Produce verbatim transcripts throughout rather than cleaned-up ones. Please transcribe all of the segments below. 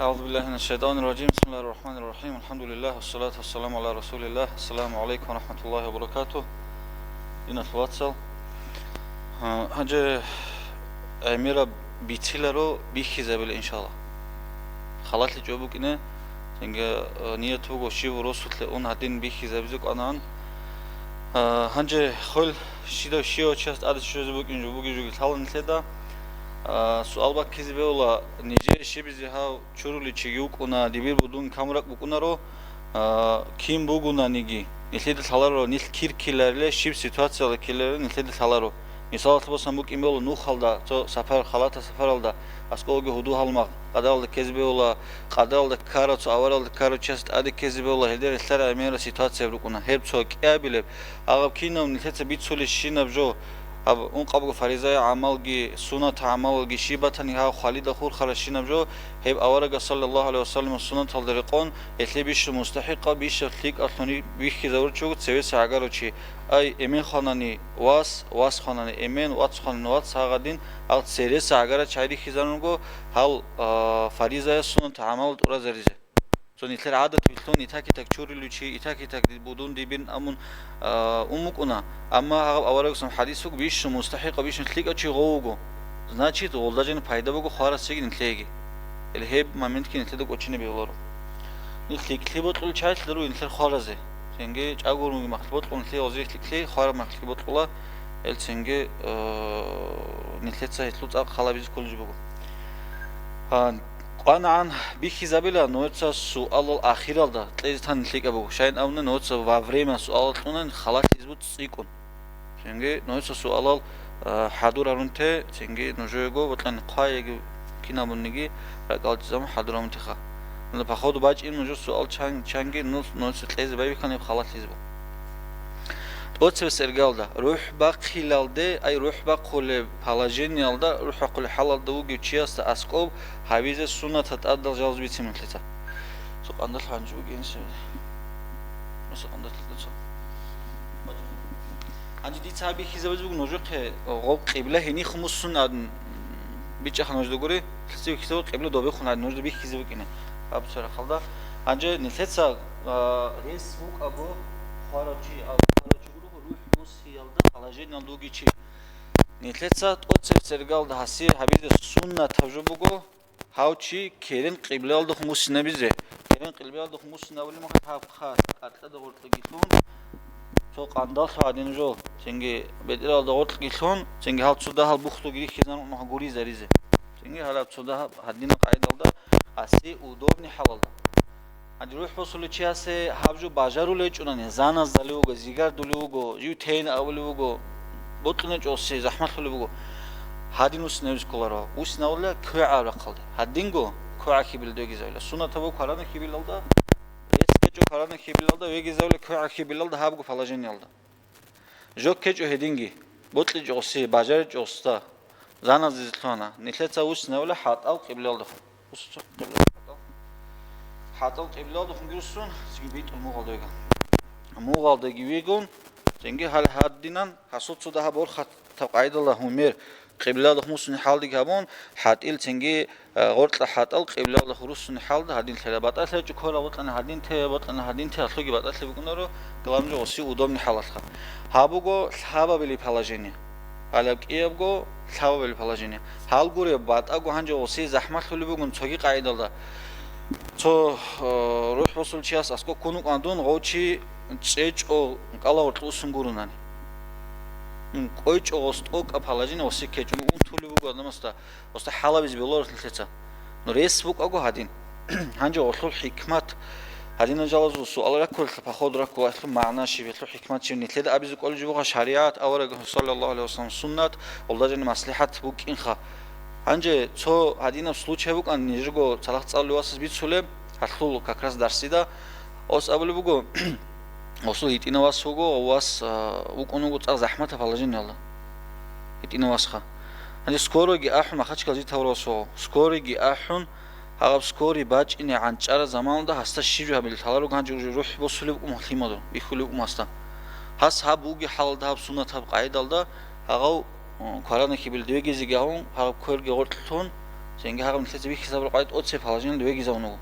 أعوذ بالله من الشيطان الرجيم. بسم الله الرحمن الرحيم. الحمد لله والصلاة والسلام على رسول الله. السلام عليكم ورحمة الله وبركاته. Диналъул вацал. А, гьанже гӀемераб бициларо бихьизабила, иншалла. ХалалъичӀого букӀине, цинги, а, ният буго, щив росулъе ун гьадин бихьизабизе кӀванагӀан. А, гьанже хвел щидав щивав чияс тӀаде щвезе букӀин жо бугеб жоги лъала нилъеда. А, суал баккизе бегьула, нижее щибизе гьав чурулев чиги вукӀуна, дибир будун камуракӀ букӀунаро, а, кин бугунаниги, нилъеда лъаларо, нилъ кир ккеларила, щиб ситуациялда ккеларила, нилъеда лъаларо. Мисалалъе босун букӀин бегьула, нухалда, цо сапар, халатаб сапаралда, аскӀовги гьудул-гьалмагъ къадаралда ккезе бегьула, къадаралда ккарав, цо аваралда ккарав чияс тӀаде ккезе бегьула, гьелде релълъараб гӀемераб ситуация букӀуна. Гьеб цо кӀиабилеб. Гьаб кинаб нилъеца бицулебщинаб жо, гьаб ункъабго фаризаяб гӀамалги, суннатаб гӀамалги, щиб батани гьаб хвалида хурхарабщинаб жо, гьеб аварагас, саллаллагьу гӀалайгьи ва саллам, суннаталда рекъон, гьелъие бищун мустахӀикъав, бищун лъикӀавлъун бихьизавурав чи вуго цевеса гӀагарав чи. Ай, эмен хванани вас, вас хванани эмен, вац хванани вац, гьагъадин, гьал цереса гӀагарал чагӀи рихьизарун руго, гьал, а, фаризаяб суннатаб гӀамал тӀуразаризе. Цо нилъер гӀадат вилълъун, итак-итак чурулев чи, итак-итак ди-, будун дибирин абун, а, ун букӀуна. Амма гьаб аварагасан хӀадис буго, бищун мустахӀикъав, бищун лъикӀав чи гъов вуго. Значит, гъолда жин пайда буго хварасеги нилъееги. Или гьеб моментги нилъеда кӀочине бегьуларо. Нилъ лъикӀлъи бокьулел чагӀи лъаларо нилъер хваразе. Цинги чӀаго гурунги махлъи бокьун нилъее гъозие лъикӀлъи, хвараб махлъи бокьула, ил цинги, э, нилъеца гьелъул цӀакъ халабизе кколеб жо буго. А, КӀванагӀан бихьизабила нужеца суалал ахиралда, кьезе тани лъикӀаб буго. Щайин абуна, нужеца во время суалал кьуна халалъизе буго цӀикӀкӀун. Цинги нужеца суалал, а, хӀадурарунте, цинги нужеего бокьани хъваеги кинабниги ракӀалдизабун хӀадурамунтеха. Нуда, походу, бачӀин нужер суал чан-, чанги ну-, нужеца кьезе байбихьани халалъизе буго. ТӀоцебесеб иргалда, рухӀ бахъилалде, ай, рухӀ бахъулеб положениялда, рухӀ бахъулеб хӀалалда вугев чиясда аскӀоб гьабизе суннатаб тӀадал жалуз бицин нилъеца. Цо къандалъ гьанже бугин се. Маса къандалъ цо. Гьанже дица гьаб бихьизабизе буго нужехъе, гъоб къибла гьенихъ муссун гьадин, бичӀчӀаха нуж дугури, лъица бихьизаб къибла добехун гьадин нужда бихьизе букӀине. Гьаб цо рахъалда. Гьанже нилъеца, а, рес букӀаго хварав чи, а, хварав чи гуро, рухӀ босиялда положениялда вугев чи. Нилъеца тӀоцебесеб иргалда гьасие гьабизе суннатаб жо буго, гьав чи керен къиблаялдехун муссинабизе. Керен къиблаялдехун муссинабулеб мехалъ гьаб хъат къаркьада гъоркьаги лъун, цо къандалъ гьадин жо, цинги бетӀералда гъоркьги лъун, цинги гьал цо дагьал бухлуги рихьизарун гуризаризе. Цинги гьалаб цо дагьаб гьадинаб къайдалда асе удобный хӀалалда. Гьанже рухӀ босулев чиясе гьаб жо бажарулев гьечӀунани, заназдали вуго, зигардулев вуго, жив тейин абулев вуго, бокьунечӀоси захӀмалъулев вуго. Гьадин усинавизе кколаро. Усинавула квегӀаб рахъалде. Гьадинго квегӀаб хьибилалда вегизавила. Суннатаб буго кваранаб хьибилалда, рес ккечӀо кваранаб хьибилалда, вегизавила квегӀаб хьибилалда, гьабго положениялда. Жо ккечӀо гьединги, бокьичӀоси, бажаричӀосда, заназдезе лъугьана, нилъеца усинавула хӀатӀал къиблаялдехун. Усу цо къибла хӀатӀал. ХӀатӀал къиблаялдехунги руссун, цинги битӀун мугъалда вегун. Мугъалдаги вегун, цинги гьал гьадинан, гьасул цо дагьаб борхатаб къайдалда гьумер къиблаялдехун муссун хӀалдиги гьабун, хӀатӀил цинги, а, гъоркьа хӀатӀал къиблаялдехун руссун хӀалда гьадин лъела. БатӀалъи гьечӀо ккола, бокьана гьадин те, бокьана гьадин те, гьалъуги батӀалъи букӀунаро, главное, оси удобный хӀалалха. Гьаб буго лъабабили положение. Гьалаб кӀиябго лъабабили положение. Гьал гуреб батӀаго гьанже гъосие захӀмалъулеб бугун цоги къагӀидалда. Цо, э, рухӀ босул чияс аскӀоб ккун вукӀана дун, гъов чи чӀечӀо кӀалагъоркье усун гурунани. М, кӀойчӀо гъос тӀокӀаб положение гъосие ккечӀун унтулеб буго адамасда, гъосда хӀалабизе бегьуларо нилъеца. Ну, рес букӀаго гьадин. Гьанже гъолъул хӀикмат, гьадинал жалазул суал раккулелъул, походу, раккула гьелъул магӀна щиб, гьелъул хӀикмат щиб, нилъеда абизе кӀолеб жо буго шаригӀат, авараг саллаллагьу гӀалайгьи вассалам суннат, гъолда жани маслихӀат букӀинха. Гьанже цо гьадинаб случай букӀан, нижерго цадахъ цӀалулев васас бицулеб, гьалъул как раз дарсида, ос абулеб буго, осул гьитӀинав вас вуго, вас, а, вукӀун вуго цӀакъ захӀматаб положениялда. ГьитӀинав васха. Гьанже скоройги ахӀун, Махачкал жи тавралъ вуго. Скоройги ахӀун, гьаб скорый бачӀине гӀанчӀараб заманалда гьасда щиб жо гьабилеб лъаларо, гьанже уже рухӀ босулеб букӀун лъимадул, бихьулеб букӀун гьасда. Гьас гьаб бугеб хӀалалда, гьаб суннатаб къагӀидалда, гьагъав, м, кваранаб хьибил двигезеги гьавун, гьаб кверги гъоркьлъун, Цинги гьагъаб нилъеца бихьизабураб къагӀида тӀоцебе палажинал вегизавун вуго.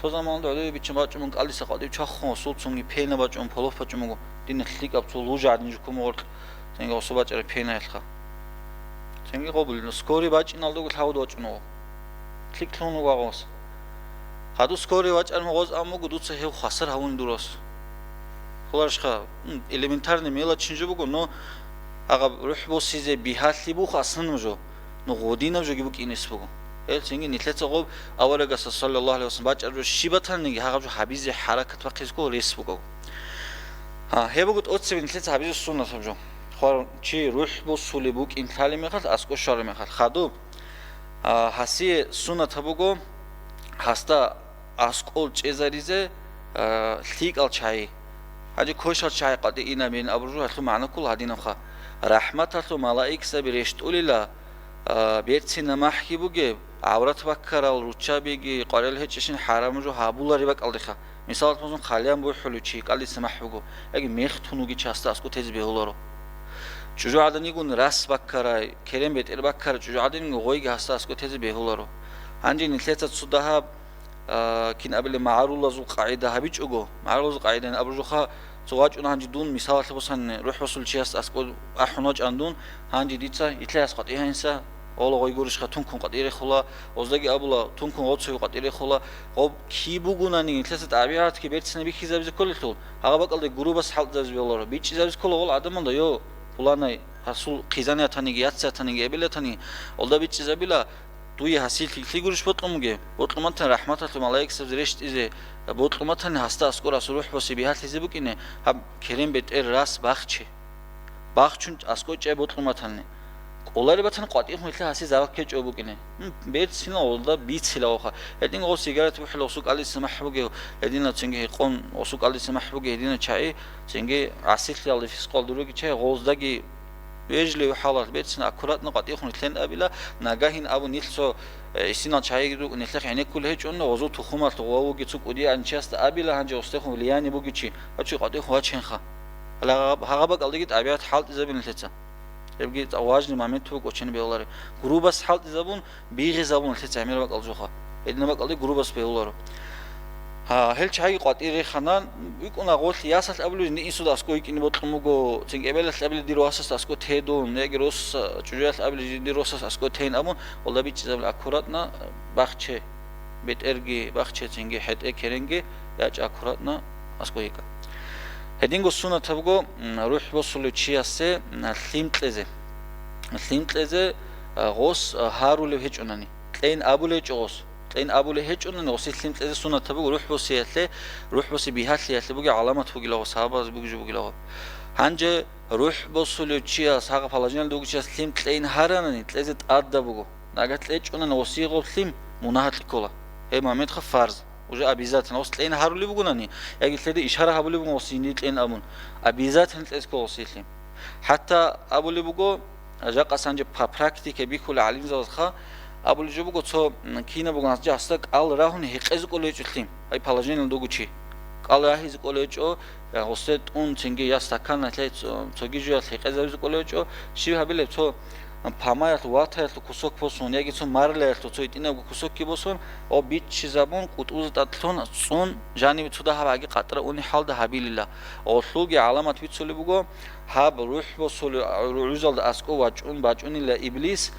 Цо заманалда гӀодове биччан бачӀун буго, кӀалдиса къватӀив чвахун, гьасул цунги пена бачӀун, полоф бачӀун буго, дина лъикӀаб цо лужа гӀадин жо ккун буго гъоркь, цинги гъосул бачӀараб пенаялъха. Цинги гъобулин, скорый бачӀиналдаго лъавуда вачӀун вуго. ЛъикӀлъун вуго гъос. Хадуб скорый вачӀараб гъоз ан буго, дуца гьев хвасар гьавуни дурас. Хуларшха, м, элементарный мелочь жо буго, но гьагъаб рухӀ босизе бигьалъи буго аслан жо. Ну, гъодинаб жоги букӀинес буго. Гьел цинги нилъеца гъоб аварагасда, саллаллагьу гӀалайгьи вассалам, бачӀараб жо щиб батаниги, гьагъаб жо гьабизе хӀаракат бахъизе ккола рес буго. Гьа, гьеб буго тӀоцебе нилъеца гьабизе суннатаб жо. Хвар чи рухӀ босулеб букӀин лъалеб мехалъ, аскӀо щвараб мехалъ. Хадуб, а, гьасие суннатаб буго, гьасда аскӀов чӀезаризе, а, лъикӀал чагӀи. Гьанже квешал чагӀи къватӀир инабин абуржу гьалъул магӀна ккола гьадинабха. РахӀматалъул малаикзаби рещтӀулила, а, берцинаб махӀги бугеб, гӀаврат баккарал руччабиги къваригӀел гьечӀищин хӀарамаб жо гьабулареб бакӀалдеха. Мисалалъе босун, хъалиян бухӀулев чи кӀалдиса махӀ буго, яги мех тун вугев чиясда аскӀов тезе бегьуларо. ЧӀужугӀаданигун рас баккарай, керен бетӀер баккарай чӀужугӀаданигун гъойги гьасда аскӀов тезе бегьуларо. Гьанже нилъеца цо дагьаб а, кин абилеб магӀарулазул къагӀида гьабичӀого, магӀарулазул къагӀидайин абуржуха, цо вачӀуна гьанже дун, мисалалъе босани, рухӀ босулев чияс аскӀов ахӀун вачӀан дун, гьанже дица, итлъи гьас къватӀи гьайинса, ола гъой гурищха, тункун къватӀи рехула, оздаги абула, тункун гъоцоги къватӀи рехула, гъоб киб бугунани, итлъица тӀабигӀатги берцинаб бихьизабизе кколелъул, гьагъа бакӀалде гурубас хӀалтӀизабизе бегьуларо, бичӀчӀизабизе ккола гъол гӀадамалда, йо, пуланай, гьасул хъизан ятаниги, яц ятаниги, эбел ятаниги, олда бичӀчӀизабила, Дуе гьасил лъикӀлъи гурищ бокьун бугеб? Бокьун батани, рахӀматалъул малаикзабазе рещтӀизе, бокьун батани, гьасда аскӀор асул рухӀ босе бигьалъизе букӀине, гьаб керен бетӀер рас бахче. Бахчун аскӀой чӀай бокьун батани. КӀолареб батани, къватӀихъун гьелъа гьасие зарал ккечӀого букӀине. М, берцинал гъолда бицила ваха. Гьедин гъол сигарет бухӀила осукӀалдаса махӀ бугев, гьединал цинги гьекъон осукӀалдаса махӀ бугев, гьединал чагӀи, цинги гӀасилъиялда фискъалда ругел чагӀи, гъоздаги Вежливый хӀалалъ берцин аккуратно къватӀихъун лъен абила, нагагьин абун нилъ цо, э, исинал чагӀиги рукӀун нилъехъ гӀенеккулел гьечӀони, гъозул тухумалъ гъов вугев цо кӀудиян чиясда абила, гьанже гъосдехун влияние бугев чи, гьав чи къватӀихъун ваченха. Гьале гьагъаб-, гьагъаб бакӀалдеги тӀабигӀат хӀалтӀизабин нилъеца. Гьебги важ-, момент буго кӀочене бегьулареб. Грубость хӀалтӀизабун, бигьизабун нилъеца гӀемераб бакӀал жоха. Гьединаб бакӀалде грубость бегьуларо. Гьа, гьел чагӀи къватӀир рехана, вукӀуна гъолъ ясалъ абулеб, жиндир инсуда аскӀов йикӀине бокьун буго, цинги эбелалъ абулеб, дир васас аскӀов тедун, яги рос, чӀужуялъ абулеб, жиндир росас аскӀов тейин абун, гъолда бичӀчӀизабун аккуратно бахче, бетӀерги бахче, цинги хӀетӀе керенги ячӀа аккуратно аскӀов йикӀа. Гьединго суннатаб буго, м, рухӀ босулев чиясе, м, лъим кьезе. Лъим кьезе, а, гъос, а, гьарулев гьечӀонани. Кьейин абулей гьечӀо гъос. Кьейин абулей гьечӀонани гъосие лъим кьезе суннатаб буго, рухӀ босиялъе, рухӀ боси бигьалъиялъе бугеб гӀаламат бугила гъос, гьабаз бугеб жо бугила гъо. Гьанже рухӀ босулев чияс, гьагъа положениялда вугев чияс лъим кьейин гьаранани, кьезе тӀадаб буго. Нагагь кьечӀонани гъосие гъоб лъим, мунагьалъе ккола. Гьеб моментха фарз, уже обязательно. Гъос кьейин гьарулев бугонани, яги лъеде ишара гьабулев бугон гъосие кьейин абун, обязательно кьезе ккола гъосие лъим. ХӀатта абулеб буго, жакъа санже по практике бихьула гӀалимзабазха, абулеб жо буго, цо, м, кинаб бугонасе гьасда кӀал рагьун гьекъезе кӀолей гьечӀо лъим, гьай положениялда вугев чи. КӀал рагьизе кӀолей гьечӀо, я гъосде тӀун цинги я стакан гьалъай цо-, цоги жуялъ гьекъезабизе кӀолей гьечӀо, щиб гьабилеб, цо, м, памаялъ ватаялъул кусок босун, яги цо марлаялъул цо гьитӀинабго кусокги босун, ва биччизабун, кӀутӀбузе тӀад лъун, цӀун, жанибе цо дагьаб гӀаги къатӀра уни хӀалда гьабилила. Гъолъулги гӀаламат бицулеб буго, Гьаб рухӀ босулев гӀузалда аскӀов вачӀун бачӀунила Иблис,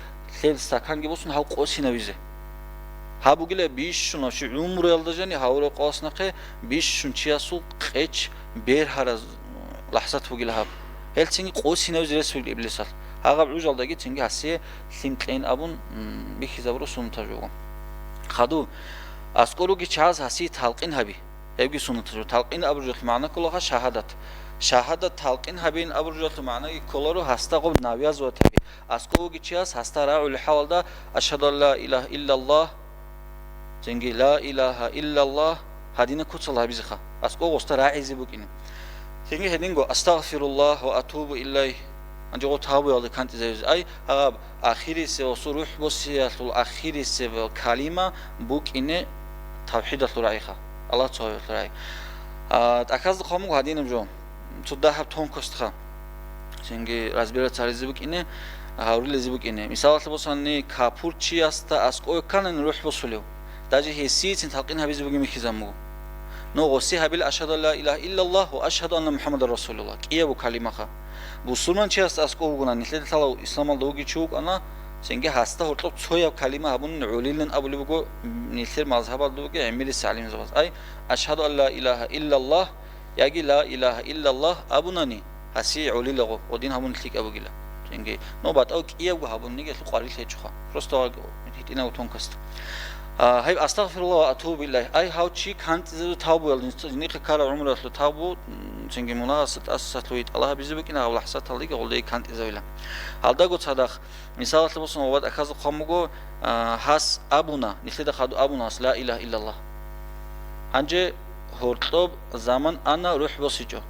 лъел стаканги босун гьав къосинавизе. Гьаб бугила бищунав чи гӀумруялда жани гьавурав къояс нахъе бищун чиясул къеч бергьараз лахӀзат бугила гьаб. Гьелцинги къосинавизе рес бугила Иблисалъ. Гьагъаб гӀузалдаги цинги гьасие лъим кьейин абун, м, бихьизабураб суннатаб жо буго. Хадуб, аскӀор ругел чагӀаз гьасие талкъин гьаби. Гьебги суннаталъул талкъин абуржалъул магӀна кколаха шагьадат. Шагьадат талкъин гьабин абуржалъул магӀнаги кколаро гьасда гъоб навязывать гьаби. АскӀов вугев чияс гьасда рагӀулел хӀалалда, «Ашгьаду ан ла илагьа иллаллагь», цинги, «Ла илагьа иллаллагь», гьадинаб куцал гьабизеха, аскӀов гъосда рагӀизе букӀине. Цинги гьединго, «Астагъфируллагь ва атубу илайгь». Гьанже гъо тавбуялда кантӀизавизе. Ай, гьаб, ахирисеб ва цо рухӀ босиялъул ахирисеб калима букӀине тавхӀидалъул рагӀиха, Аллагь цо гьавиялъул рагӀи. А, тӀахьазда хъван буго гьадинаб жо, цо дагьаб тонкостьха, цинги разбираться гьаризе букӀине. гьаврилазе букӀине. Мисалалъе босани, капурчиясда аскӀове кканани рухӀ босулев, даже гьесиецин талкъин гьабизе бугин бихьизабун буго. Ну, гъоси гьабила: «Ашгьаду ан ла илагьа иллаллагь ва ашгьаду анна МухӀаммадан расулуллагь», кӀиябго калимаха. Бусурманчиясда аскӀов вугони, нилъеда лъала исламалда вугев чи вукӀана, цинги гьасда гьоркьоб цояб калима гьабунин гӀолилан абулеб буго, нилъер мазгьабалда бугеб гӀемерисел гӀалимзабаз. Ай, «Ашгьаду ан ла илагьа иллаллагь» яги «Ла илагьа иллаллагь» абунани, гьасие гӀолилаго, гъодин гьабун лъикӀаб бугила. Цинги, ну, батӀав кӀиябго гьабун нигелъул къварилъи гьечӀоха. Просто гьитӀинав тонкость. А, гьай, «Астагъфируллагь ва атубу илагьи». Ай, гьав чи кантӀизабу тавбуялда, жиндихъе ккараб гӀумруялъул тавбу, м, цинги мунагьасда тӀаса лъугьи тӀалаб гьабизе букӀина, гьав лахӀзаталдеги гъолдеги кантӀизавила. Гьалдаго цадахъ, мисалалъе босун, ва батӀа кказда хъван буго, а, гьас абуна, нилъеда хадуб абуна гьас: «Ла илагьа иллаллагь». Гьанже гьоркьоб заман ана, рухӀ босичӀо.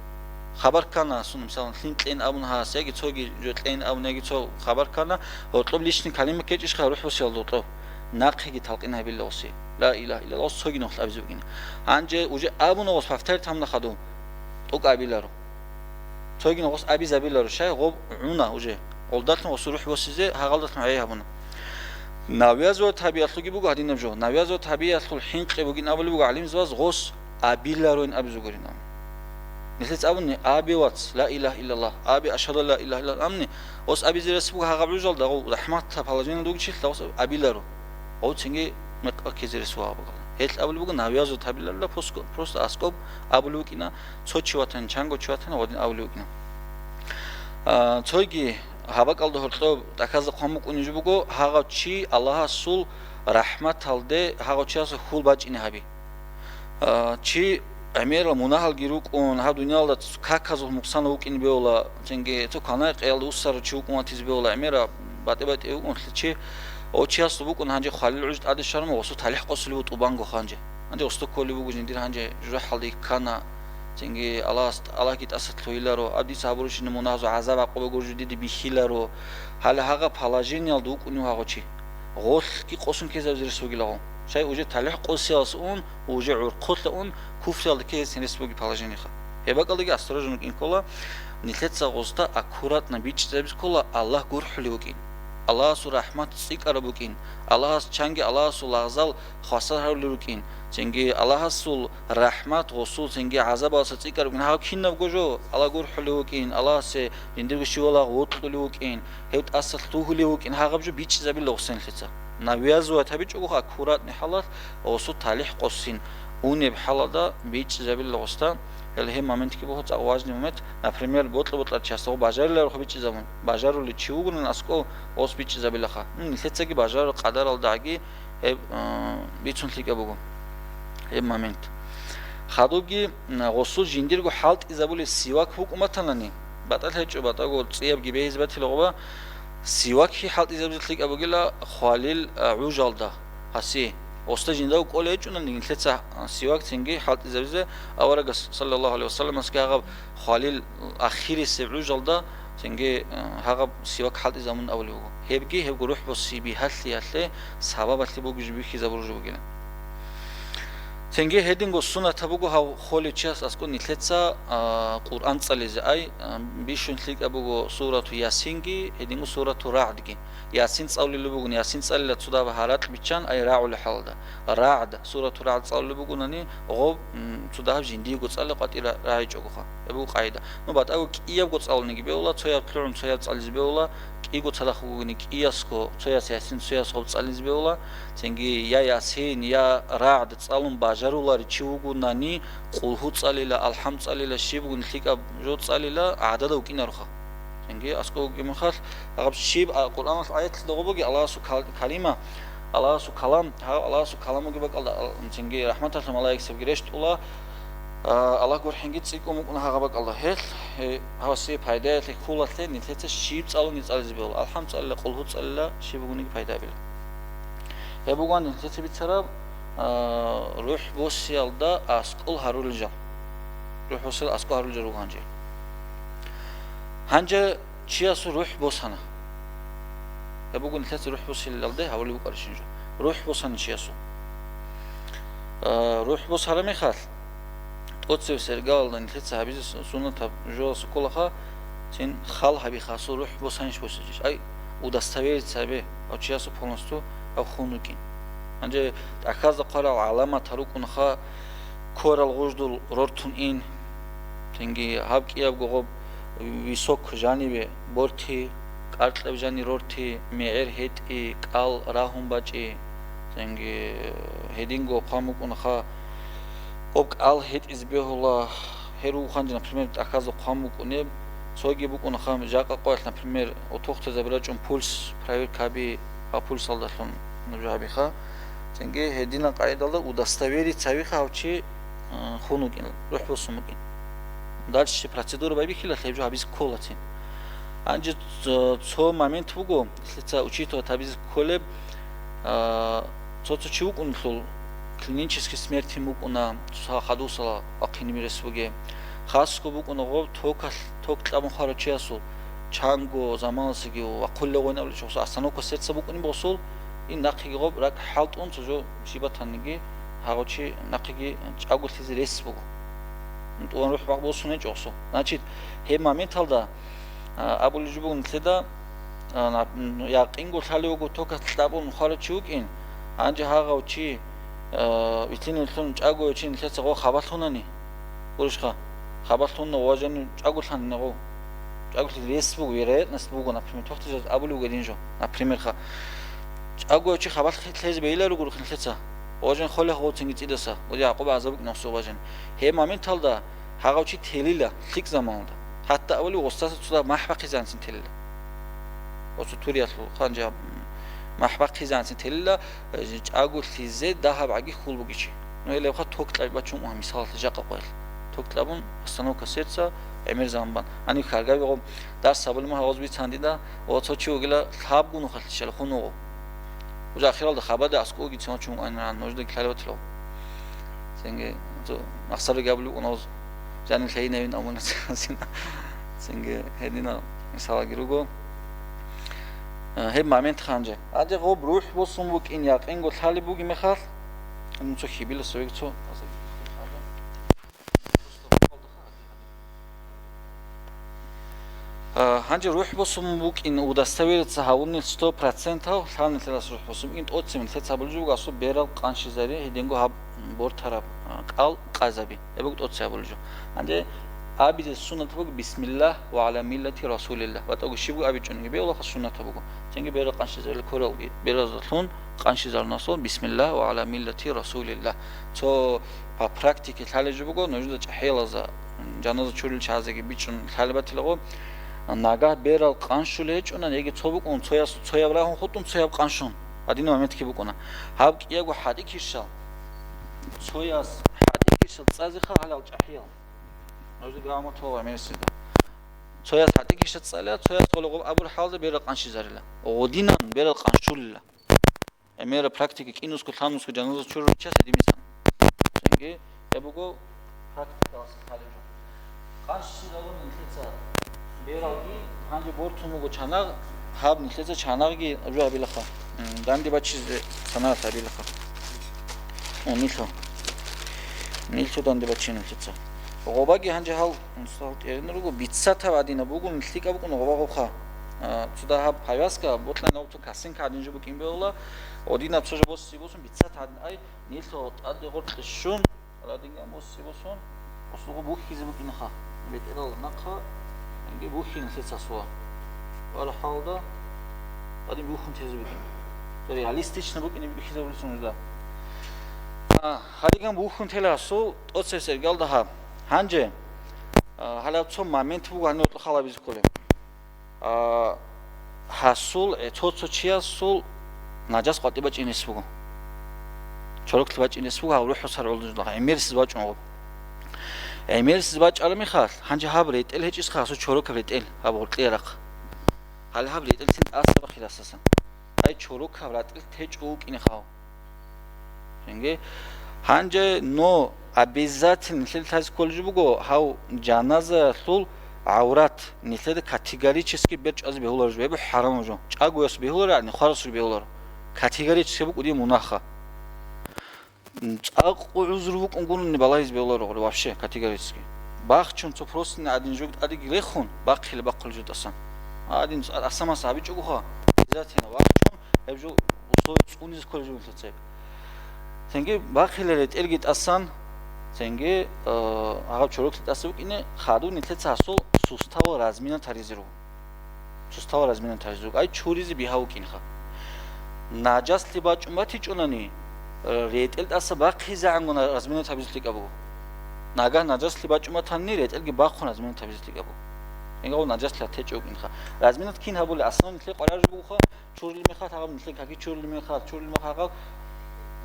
Хабар ккана, сун, мисалан, лъим кьейин абун гьас, яги цоги жо кьейин абун, яги цо хабар ккана, гьоркьоб личный калима ккечӀищха рухӀ босиялда гьоркьоб? Нахъеги талкъин гьабила гъоси. Ла илагьа иллаллагь, гъос цоги нухлъ абизе бугин. Гьанже уже абуна гъос, повторить гьабуна хадуб, тӀокӀ абиларо. Цоги нухлъ абизабиларо, щай гъоб гӀуна уже. Гъолдалъун гъосул рухӀ босизе гьагъалдалъун гӀей гьабуна. Навязывать гьабиялъулги буго гьадинаб жо. Навязывать гьабиялъул хӀинкъи бугин абулеб буго гӀалимзабаз, гъос абилароин абизе гурин абун. Нилъеца абуни: «Абе, вац, ла илагьа иллаллагь, абе, ашгьаду ан ла илагьа иллаллагь», амни, гъос абизе рес буго гьагъаб гӀужалда, гъов рахӀматаб положениялда вугев чилъ гъос абиларо. Гъов цинги мекъ баккизе рес буго гьаб бакӀалда. Гьелъ абулеб буго, навязывать гьабиларила, просто, просто аскӀоб абулеб букӀина, цо чи ватани, чанго чи ватани, гъодин абулеб букӀина. А, цойги гьаб бакӀалда гьоркьоб тӀахьазда хъван букӀунеб жо буго, гьагъав чи Аллагьасул рахӀматалде гьагъав чиясда хьул бачӀине гьаби. А, чи гӀемерал мунагьалги рукӀун, гьаб дуниялда каказул мукъсанав вукӀине бегьула, цинги цо кванай къиялда вуссарав чи вукӀун ватизе бегьула, гӀемерал батӀи-батӀи вукӀун чи, гъов чиясда букӀун гьанже хвалил гӀуж тӀаде щвараб, гъосул талихӀ къосулеб буго тӀубанго гьанже. Гьанже гъосда кколеб буго жиндир гьанже жужахӀалде ккана, цинги Аллагьас, Аллагьги тӀаса лъугьиларо, аб дица гьабурабщинаб мунагьазул гӀазаб гӀакъуба гуржу дида бихьиларо. Гьале гьагъаб положениялда вукӀунев гьагъав чи. Гъолъги къосун ккезабизе рес бугила гъов. Щай уже талихӀ къосиялдаса ун, уже гӀурхъулъа ун, куфриялда ккезесин рес бугеб положениеха. Гьеб бакӀалдаги осторожно вукӀин ккола, нилъеца гъозда аккуратно бичӀчӀизабизе ккола, Аллагь гурхӀулев вукӀин. Аллагьасул рахӀмат цӀикӀкӀараб букӀин. Аллагьас чанги Аллагьасул лагъзал хвасар гьарулел рукӀин. Цинги Аллагьасул рахӀмат гъосул цинги гӀазабалдаса цӀикӀкӀараб букӀин. Гьаб кинабго жо Аллагь гурхӀулев вукӀин, Аллагьасе жиндирго щивалагъ вокьулев вукӀин, гьев тӀаса лъугьулев вукӀин, гьагъаб жо бичӀчӀизабила гъосен нилъеца. Навязывать гьабичӀого аккуратный хӀалалъ, гъосул талихӀ къосин унеб хӀалалда бичӀчӀизабила гъосда. Гьел гьеб моментги буго цӀакъ важный момент. Например, бокьа-бокьарав чиясда гъо бажариларо бичӀчӀизабун. Бажарулев чи вугонан аскӀов, гъос бичӀчӀизабилаха. М, нилъецаги бажарараб къадаралдагӀаги гьеб, а, бицун лъикӀаб буго гьеб момент. Хадубги, м, гъосул жиндирго хӀалтӀизабулеб сивак букӀун батанани, батӀалъи гьечӀо, батӀаго цӀиябги бегьизе батила гъоба, сивакги хӀалтӀизабизе лъикӀаб бугила хвалил, а, гӀужалда. Гьасие, гъосда жиндаго кӀолей гьечӀонани нилъеца, а, сивак цинги хӀалтӀизабизе, аварагас, саллаллагьу гӀалайгьи ва салламасги гьагъаб хвалил ахирисеб гӀужалда цинги, а, гьагъаб сивак хӀалтӀизабун абулеб буго. Гьебги гьебго рухӀ босизе бигьалъиялъе сабабалъе бугеб жо бихьизабураб жо бугилан. Цинги гьединго суннатаб буго гьав холев чияс аскӀов нилъеца, а, Къуръан цӀализе. Ай, а, бищун лъикӀаб буго сурату Ясинги, гьединго сурату РагӀдги. Ясин цӀалулеб бугони, Ясин цӀалила цо дагьаб гьаракь биччан, ай рагӀулеб хӀалалда. РагӀд, сурату РагӀд цӀалулеб бугонани, гъоб, м, цо дагьаб жиндиего цӀалила къватӀир ра-, рагӀичӀогоха. Гьеб буго къагӀида. Ну, батӀаго кӀиябго цӀалуниги бегьула, цояб лъугӀун цояб цӀализе бегьула, кӀиго цадахъ бугони кӀиясго, цояс Ясин, цояс гъоб цӀализе бегьула, цинги я Ясин, я РагӀд цӀалун бажаруларев чи вугонани, Къулгьу цӀалила, АлхӀам цӀалила, щиб бугони лъикӀаб жо цӀалила, гӀадада вукӀинароха. Цинги аскӀов вугеб мехалъ, гьаб щиб, а, Къуръаналъ аяталда гъо буго, Аллагьасул кал-, калима, Аллагьасул калам, гьаб Аллагьасул калам бугеб бакӀалда, ал-, цинги рахӀматалъул малаикзабги рещтӀула, а, Аллагь гурхӀинги цӀикӀкӀун букӀуна гьагъаб бакӀалда. Гьелъ, гье, гьасие пайдаялъе, хьулалъе нилъеца щиб цӀалуни цӀализе бегьула, АлхӀам цӀалила, Къулгьу цӀалила, щиб бугониги пайда гьабила. Гьеб бугоан нилъеца бицараб, а, рухӀ босиялда аскӀол гьарулел жал. РухӀ босиялда аскӀол гьарулел жал руго гьанже. Гьанже чиясул рухӀ босана. Гьеб буго нилъеца рухӀ босиялде гьабулеб букӀарабщин жо. РухӀ босана чиясул. А, рухӀ босараб мехалъ, тӀоцебесеб иргаялда нилъеца гьабизе су-, суннатаб жоялъул кколаха, цин хал гьабиха, асул рухӀ босанищ босичӀищ. Ай, удостовериться гьабе, гьав чиясул полностью гьав хун вукӀин. Гьанже тӀахьазда хъварал гӀаламатал рукӀунаха: ккорал гъуждул рортун ин, цинги гьаб кӀиябго гъоб висок жанибе борти, кӀаркьаб жани рорти, мегӀер гьетӀи, кӀал рагьун бачӀи, цинги гьединго хъван букӀунаха, гъоб кӀал гьетӀизе бегьула, гьел ругоха, например, тӀахьазда хъван букӀунеб, цоги букӀунаха, жакъа къоялъ, например, отохтезаби рачӀун пульс проверка гьаби, гьаб пульсалдалъун нуж гьабиха. Цинги гьединаб къагӀидалда удостовериться гьавиха гьав чи, а, хун вукӀин, рухӀ босун букӀин. Дальше процедура байбихьила, гьеб жо гьабизе кколацин. Гьанже цо, цо момент буго, лъица учитывать гьабизе кколеб, а, цо-цо чи вукӀунлъул, клинический смерть букӀуна, цо хадусала ахъинаб рес бугеб. Хасго букӀуна гъоб токалъ, ток кьабун хварав чиясул, чанго заманалъеги вахъулев гъойнавличи гъосул остановка сердца букӀунеб гъосул, и нахъеги гъоб ракӀ хӀалтӀун цо жо щибатаниги, гьагъав чи нахъеги чӀаголъизе рес буго. ТӀуван рухӀ бакъ босун гьечӀо гъосул. Значит, гьеб моменталда, а, абулеб жо буго нилъеда, а, на-, м, якъинго лъалев вуго токалъ кьабун хварав чи вукӀин, гьанже гьагъав чи, а, вилълъинавлъун чӀаго чи нилъеца гъо хабалъунани, гурищха, хабалъунна ва жанив чӀаголъанани гъо. ЧӀаголъи рес буго, вероятность буго, например, тохтизариз абулев вуго гьедин жо, например, ха. ЧӀаго чи хабалъ лъезе бейиларо гурухъ нилъеца. Ва жан холех гъо цинги цӀидаса, ва Якъуб гӀазаб букӀине гъосул ва жан. Гьеб моменталда гьагъав чи телила, лъикӀ заманалда. ХӀатта авали гъосдаса цо дагь махӀ бахъизанцин телила. Гъосул туриялъул ханжа, м, махӀ бахъизанцин телила, э, чӀаголъизе дагьаб гӀаги хьул бугичи. Ну, гьелебха ток кьаби бачун угьа, мисалалъе, жакъа къоялъ. Ток кьабун, остановка сердца, гӀемер заман бан. Гьанив хьаргави гъо дарс гьабулеб мугьа гъоз бицандида, ва цо чи вугила лъабгун ухалъичала хун вуго. Уже ахиралда хабада аскӀоги цеван чун вукӀанилан, нужда ккалев ватилав. Цинги, цо, махсараги абулев вукӀун гъоз, жанил лъайинавин амуна цина. Цинги, гьедина мисалаги руго. Э, гьеб момент ханже. Гьанже гъоб рухӀ босун букӀин якъинго лъалеб бугеб мехалъ, ну, цо хьибила совег цо. А, гьанже рухӀ босун букӀин удостовериться гьавунел сто процентов лъалнилъерас рухӀ босун букӀин тӀоцебе нилъеца абулеб жо буго, асул берал къанщизари гьединго гьаб бортараб, а, кӀал къазаби. Гьеб буго тӀоцебе абулеб жо. Гьанже абизе суннат буго: «Бисмиллагь ва гӀала миллати Расулиллагь». ВатӀаго щибго абичӀониги бегьулаха, суннатаб буго. Цинги берал къанщизарил ккоралги, беразулъун къанщизарун асул: «Бисмиллагь ва гӀала миллати Расулиллагь». Цо по практике лъалеб жо буго, нужеда чӀахӀиялаза, жаназа чурил чагӀазеги бичӀчӀун лъалеб батила гъо. Нагагь берал къанщулей гьечӀунан, яги цо букӀун, цояс, цояб рагьун хутӀун, цояб къанщун. Гьадинаб моментги букӀуна. Гьаб кӀиябго хӀатӀикищал, цояс хӀатӀикищал цӀазеха гьалал чӀахӀиял. Нужеда гӀамал тола мерсида. Цояс хӀатӀикищал цӀалила, цояс гъоло гъоб абур хӀалда берал къанщизарила. Гъодинан берал къанщулила. Гьемера практика кӀинусго-лъанусго жаназа чурарича гьедин бисан. Цинги гьеб буго практикалъ хӀалеб жо. Къанщизарун нилъеца бералги, гьанже бортун буго чанагъ, гьаб нилъеца чанагъги жо гьабилаха. М, данде бачизе санагӀат гьабилаха. О, нилъо. Нилъо данде бачи нилъеца. Гъобаги гьанже гьал, м, сал тӀерин руго, бицатаб гьадинаб буго, нилъ лъикӀаб букӀун гъоба гъобха. А, цо дагьаб повязка, бокьанав Касинка гьадин жо букӀин бегьула, гъодинаб цо жо босизе босун бицат гьадин, ай, нилъго тӀаде гъоркье щун, радинган босизе босун, осулгъо бухьизе букӀинаха. БетӀерал нахъа, инги бухьин лъицасула. БархӀалда, гьадин бухьун тезе букӀин. Цо реалистично букӀине бихьизабулесун нужда. А, гьадиган бухьун тела асул, тӀоцеб сергалда гьаб. Гьанже, а, гьалаб цо момент буго, гьанив халабизе кколеб. А, гьасул, э, цо-цо чиясул нажас къватӀи бачӀинес буго. Чороклъи бачӀинес буго, гьав рухӀ сар гӀолдузулаха, гӀемерисез бачӀун гъоб. ГӀемерисез бачӀараб мехалъ, гьанже гьаб ретӀел гьечӀесха гьасул чорокаб ретӀел, гьаб гъоркье рахъ. Гьале гьаб ретӀелцин тӀаса бахъиласасан. Ай чорокаб ратӀел течӀо вукӀинехъав. Цинги, гьанже, но обязательно нилъеда лъазе кколеб жо буго, гьав жаназаялъул гӀаврат нилъеда категорически бер чӀвазе бегьуларо жо, гьеб хӀарамаб жо. ЧӀагояс бегьуларо, яни хварасул бегьуларо. Категорически букӀуди мунагьха. ЦӀакъ гӀузру букӀун гурони балагьизе бегьуларо гъури вообще категорически. Бахчун цо простыня гӀадин жо тӀадеги рехун, бахъилеб бахъулеб жо тӀасан. Гьадин цӀа-, тӀаса-маса гьабичӀогоха, обязательно вахчун, гьеб жо условие цӀунизе кколеб жо нилъеца. Цинги бахъила ретӀелги тӀасан, цинги, э, гьаб чороклъи тӀаса букӀине, хадуб нилъеца гьасул суставал разминать гьаризе руго. Суставал разминать гьаризе руго. Ай чуризе бигьа вукӀинха. Нажаслъи бачӀун батичӀунани, э, ретӀел тӀаса бахъизегӀангун разминать гьабизе лъикӀаб буго. Нагагь нажаслъи бачӀун батани, ретӀелги бахъун разминать гьабизе лъикӀаб буго. Ингалго нажаслъи гьатечӀев вукӀинха. Разминать кин гьабулеб? Основной нилъер къваригӀараб жо бугоха, чурулеб мехалъ гьаб, нилъер каки чурулеб мехалъ, чурулеб мехалъ гьаб,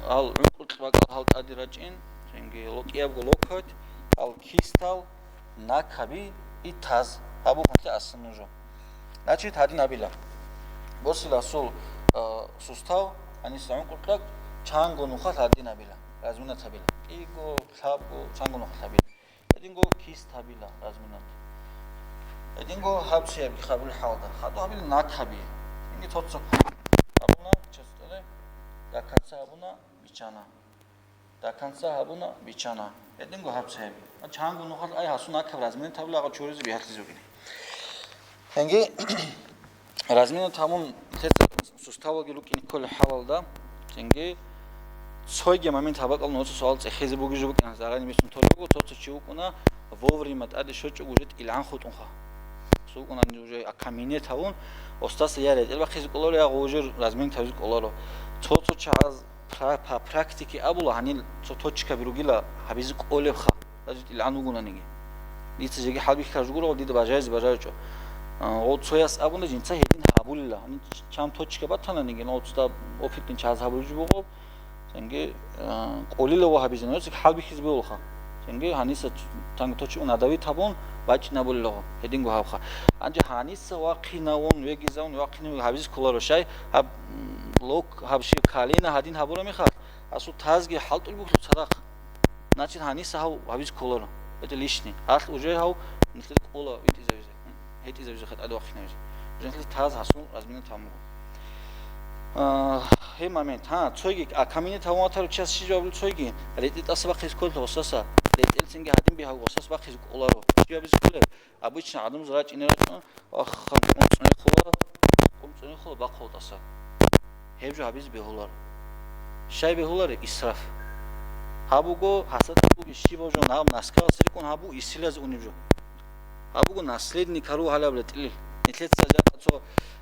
гьал гӀункъукь бакӀал гьал тӀаде рачӀин, цинги локӀиябго локоть, гьал кистал, накаби и таз. Гьаб буго нилъер основной жо. Значит, гьадин гьабила. Босила гьасул, э, сустав, гьаниса гӀункъукьа, чанго нухалъ гьадин гьабила. Разминать гьабила. КӀиго, лъабго, чанго нухалъ гьабила. Гьединго кист гьабила разминать. Гьединго гьаб чияби хабул хӀалда. Хадуб гьабила накаби. Инги цо-цо гьабуна, честоле, до конца гьабуна, бичана. До конца гьабуна, бичана. Гьединго гьаб чияби. А чанго нухалъ ай гьасул накаб разминать гьабила, агъа чуризе бигьалъизе бугин. Цинги разминать гьабун, лъеца суставалги рукӀине кколеб хӀалалда, цинги цойги момент гьаб бакӀал нуца суал цӀехезе бугеб жо букӀана, зарани бицун толеб буго, цо-цо чи вукӀуна, вовремя тӀаде щвечӀого уже тӀилгӀан хутӀунха. Цо вукӀуна уже окаменеть гьавун, остаса я ретӀел бахъизе кӀоларо, я гъо уже разминать гьабизе кӀоларо. Цо-цо чагӀаз Пра-, по практике абула, гьанил цо точкаби ругила гьабизе кӀолебха, даже тӀилгӀан вугонаниги. Дица жеги хӀалбихьараб жо гуро, дида бажаризе бажаричӀо. А, гъо цояс абуна, жинца гьедин гьабулила. Гьанив чан точка батананиги, но цо опытный чаз гьабулеб жо буго, цинги, а, кӀолила ва гьабизе, но цинги хӀалбихьизе бегьулаха. Цинги гьаниса танго точка надавить гьабун, бачӀинабулила гъо, гьединго гьабха. Гьанже гьаниса вахъинавун, вегизавун, вахъинавун гьабизе кколаро, щай гьаб, м, лок, гьаб щиб калина гьадин гьабураб мехалъ, Асул тазги хӀалтӀулеб буго цадахъ. Значит, гьаниса гьав гьабизе кколаро. Это лишний. Гьалъ уже гьав нилъер кӀола витӀизавизе. ГьетӀизавизе хатӀа вахъинавизе. Уже нилъер таз гьасул разминать гьабун буго. А, гьеб момент. Гьа, цойги, а, каминет гьавун ватарав час щиб жавабил цойги? РетӀел тӀаса бахъизе кколелъул гъосаса. РетӀел цинги гьадин бигьав гъосас бахъизе кӀоларо. Щиб гьабизе кколеб? Обычно гӀадамаз рачӀине рачӀун, Ахъа, къумцӀни хула, къумцӀни хула бахъул тӀаса. Гьеб жо гьабизе бегьулар. Щай бегьулари? Исраф. Гьаб буго, гьасда тӀад буги щибаб жо, нагъ наскалас рикӀкӀун гьаб буго исилазе унеб жо. Гьаб буго наследник гьару гьалаб ретӀилил. Нилъеца жакъа цо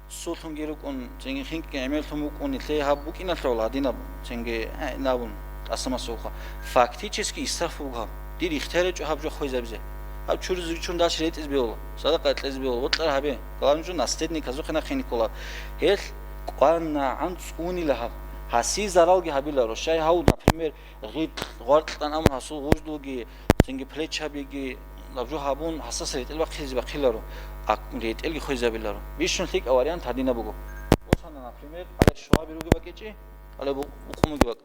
суллъунги рукӀун, цинги хинкӀги гӀемерлъун букӀун, нилъее гьаб букӀиналъул гьадинаб, цинги, гӀе, набун, тӀасамасухъа. Фактически исраф буго гьаб. Дир ихтияр гьечӀо гьаб жо хвезабизе. Гьаб чуризе чун даш ретӀиз бегьула, садакъа кьезе бегьула, бокьар гьабе. Главное жо наследниказухъе нахъе никкула. Гьел кӀванагӀан цӀунила гьаб. Гьасие заралги гьабиларо. Щай гьав, например, гъикь, гъваркьан амун гьасул гъуждулги, цинги плечабиги, гьаб жо гьабун, гьасас ретӀел бахъизе бахъиларо, а ретӀелги хвезабиларо. Бищун лъикӀав вариант гьадинаб буго. Босана, например, гьале шваби руги бакӀичӀи, гьале бу-, букъун буги бакӀ.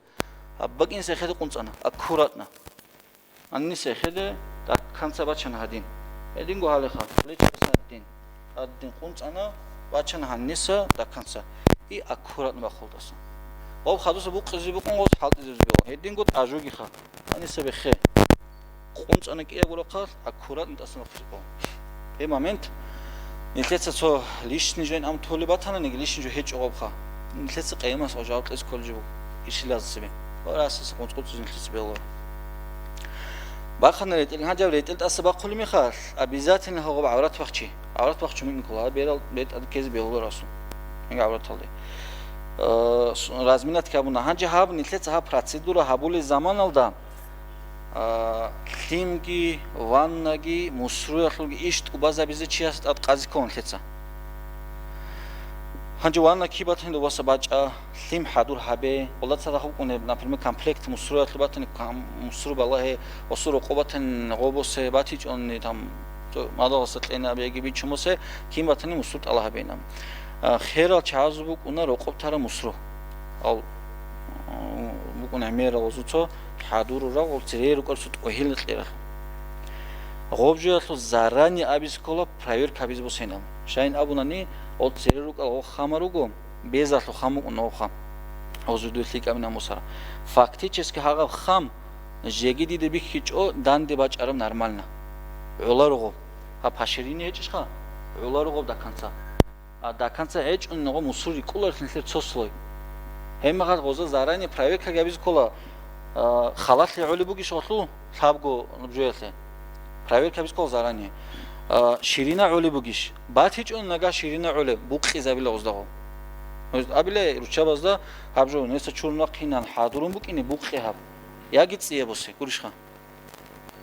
Гьаб бакӀин сехеде къунцӀана, аккуратно. Гьанни сехеде, до конца бачана гьадин. Гьединго гьалеха, плечи саддин. Гьадин къунцӀана, бачана гьанниса до конца. И аккуратно бахъултӀасан. Гъоб хадуса букъизе букъун гъос хӀалтӀизе бегьула. Гьединго тӀажугиха. Гьаниса бехе. КъунцӀана кӀиябго рахъалъ аккуратно тӀасан бахъизе бегьула. Гьеб момент нилъеца цо лишний жо ин ам толеб батананиги, лишний жо гьечӀо гъобха. Нилъеца къиямас гъо жаваб кьезе кколеб жо буго. Ишилаз цебе. Ва расаса къунцӀ-къунцӀизе нилъеца бегьула. Бахъана ретӀел, гьанжав ретӀел тӀаса бахъулеб мехалъ, обязательно гьагъаб гӀаврат бахчи. ГӀаврат бахчун микӀин ккола, гьаб берал бетӀад ккезе бегьулар асун. Гьанги гӀавраталде. Э, с-, разминать гьабуна. Гьанже гьаб, нилъеца гьаб процедура гьабулел заманалда, а, лъимги, ваннаги, мусруялъулги иш тӀубазабизе чияс тӀад къази ккола нилъеца. Гьанже ванна киб батани, дубаса бачӀа, лъим хӀадур гьабе, гъолда цадахъ букӀунеб, например, комплект мусруялъул батани, кам-, мусру балагье, осул рокъо батани, гъо босе, батичӀони, там, цо-, мадаласа кьена беги бичун босе, кин батани мусру тӀала гьабейна. А, херал чагӀазул букӀуна рокъоб тара мусру. Ал, а, букӀун гӀемерал гъозу цо хӀадурурал, гъол цере рукӀар цо тӀогьил кьерах. Гъоб жоялъул зарани абизе ккола, проверка гьабизе босейилан. Щайин абунани, гъол цере рукӀал гъо хама руго, безалъул хам букӀун гъо хам. Гъозу дуе лъикӀаб намусара. Фактически гьагъаб хам жеги дида бихьичӀо, данде бачӀараб нормально. ГӀоларо гъоб. Гьаб поширение гьечӀищха? ГӀоларо гъоб до конца. А даканца гьечӀун гъо мусул рикӀкӀуларилъ нилъер цо слой. Гьебмехалъ гъоза заранее проверка гьабизе ккола, а, халалъи гӀолеб бугищ гъолъул лъабго жоялъе. Проверка гьабизе ккола заранее. А, ширина гӀолеб бугищ? БатичӀун нагагь ширина гӀолеб, букъизабила гъоздагъо. Гьез абила руччабазда гьаб жо, неца чурун вахъинан хӀадурун букӀине букъи гьаб. Яги цӀия босе, гурищха?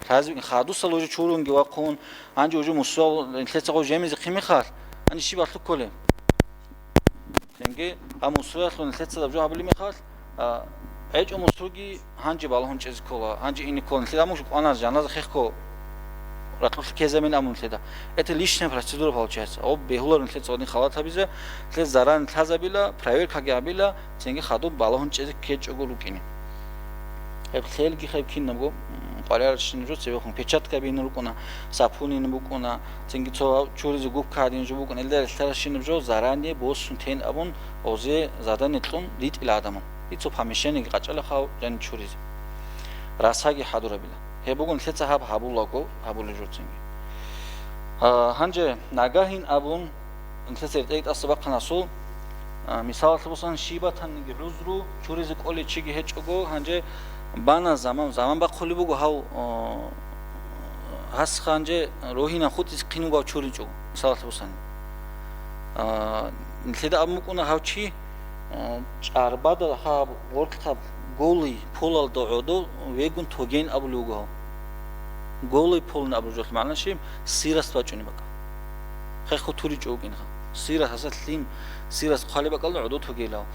Лъазе букӀин хадусал уже чурунги вахъун, гьанже уже мусул нилъеца гъо жемизе хъимихъалъ, гьанже щиб балъукколеб? Цинги гьаб мусуялъул нилъеца даб жо гьабулеб мехалъ, а, гьечӀо мусуги гьанже балагьун чӀезе ккола, гьанже ине ккола. Нилъеда муш кӀвана жаназа хехго ракьулъ ккезабин абун нилъеда. Это лишняя процедура получается. Гъоб бегьулар нилъеца гъодин халат гьабизе, нилъеца заран лъазабила, проверкаги гьабила, цинги хадуб балагьун чӀезе ккечӀого рукӀине. Гьеб лъелги гьеб кинабго, м, къваригӀарабщинаб жо цебехун печатка бин рукӀуна, сапунин букӀуна, цинги цо чуризе губка гьадин жо букӀуна, илда релълъарабщинаб жо заранее босун тен абун, гъозе задание кьун ритӀила гӀадамал. И цо помещениеги къачӀала хав жани чуризе. Расаги хӀадурабила. Гьеб бугун нилъеца гьаб гьабулаго, гьабулеб жо цинги. А, гьанже нагагьин абун, нилъеца ретӀел тӀаса бахъана асул, а, мисалалъе босани, щиб батаниги гӀузру, чуризе кӀолей чиги гьечӀого, гьанже бана заман, заман бахъулеб буго гьав, а, гьас гьанже рогьинаб хутӀизе хъин вугев чуричӀого, мисалалъе босани. А, нилъеда абун букӀуна гьав чи, а, чӀарбада гьаб гъоркьаб голый полалда гӀодов вегун тоген абулев вуго гьав. Голый полун абураб жоялъул магӀна щиб? Сырость бачӀунеб бакӀ. Хехго туричӀо вукӀинха. Сырость, гьасда лъим, сырость хъвалеб бакӀалда гӀодов тогейилав.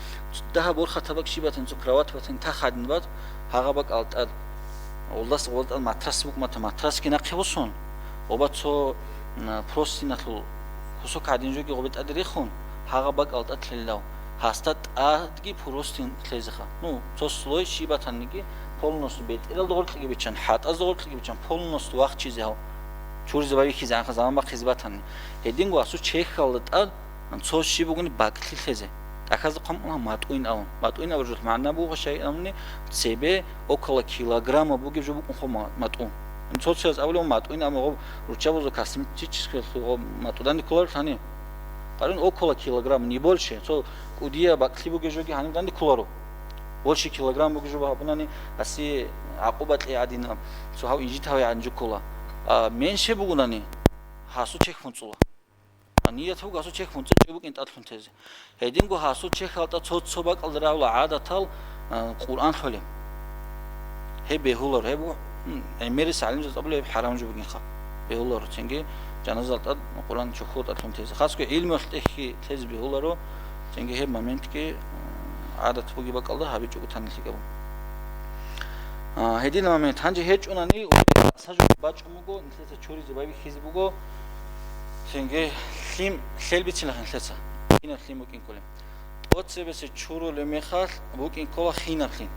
Дагьаб борхатаб бакӀ щиб батани, цо кровать батани, тах гьадин бат, гьагъа бакӀал тӀад. Гъолдаса гъолда тӀад матрас букӀ мата, матрасги нахъе босун. Гъоба цо, м, простыналъул кусок гьадин жоги гъобе тӀаде рехун, гьагъа бакӀал тӀад лъелилав. Гьасда тӀадги простынь лъезеха. Ну, цо слой щиб батаниги, полностью бетӀералда гъоркьги биччан, хӀатӀазда гъоркьги биччан, полностью вахчизе гьав. Чуризе байбихьизе анха заман бахъизе батани. Гьединго асул чехьалда тӀад цо щиб бугони бакӀлъи лъезе. ТӀахьазда хъван кӀуна матӀуин абун. МатӀуин абураб жо магӀна буго щай абуни, цебе около килограмма бугеб жо букӀун хъо ма-, матӀу. Цо-цояз абулеб матӀуин абун гъоб руччабазул косметический гъоб матӀу данде кколарулъани. Къарун около килограмм, не больше. Цо кӀудияб бакӀлъи бугеб жоги гьаниб данде кколаро. Больше килограмм бугеб жо гьабунани, аси гӀакъуба кьей гӀадин, цо гьав инжит гьаве гӀадин жо ккола. А меньше бугунани, гьасул чехь хунцӀула. А ният буго гьасул чехь хунцӀичӀеб букӀин тӀадлъун тезе. Гьединго гьасул чехьалда цо-цо бакӀалда рагӀула гӀадатал, а, Къуръан лъолеб. Гьеб бегьуларо, гьеб, м, гӀемерис гӀалимзабаз абулеб, гьеб хӀарам жо бугинха. Бегьуларо, цинги жаназал тӀад Къуръан чохьул тӀад лъун тезе. Хасго гӀилмуялъ тӀехьги тезе бегьуларо, цинги гьеб моментги, м, гӀадат бугеб бакӀалда гьабичӀого танилъи гьабун. А, гьединаб момент. Гьанже гьечӀунани, ва сажу бачӀун буго, нилъеца чуризе байбихьизе буго, цинги лъим, лъел бицинахъин нилъеца. Кинаб лъим букӀин кколеб? ТӀоцебесеб чурулеб мехалъ букӀин ккола хинаблъи.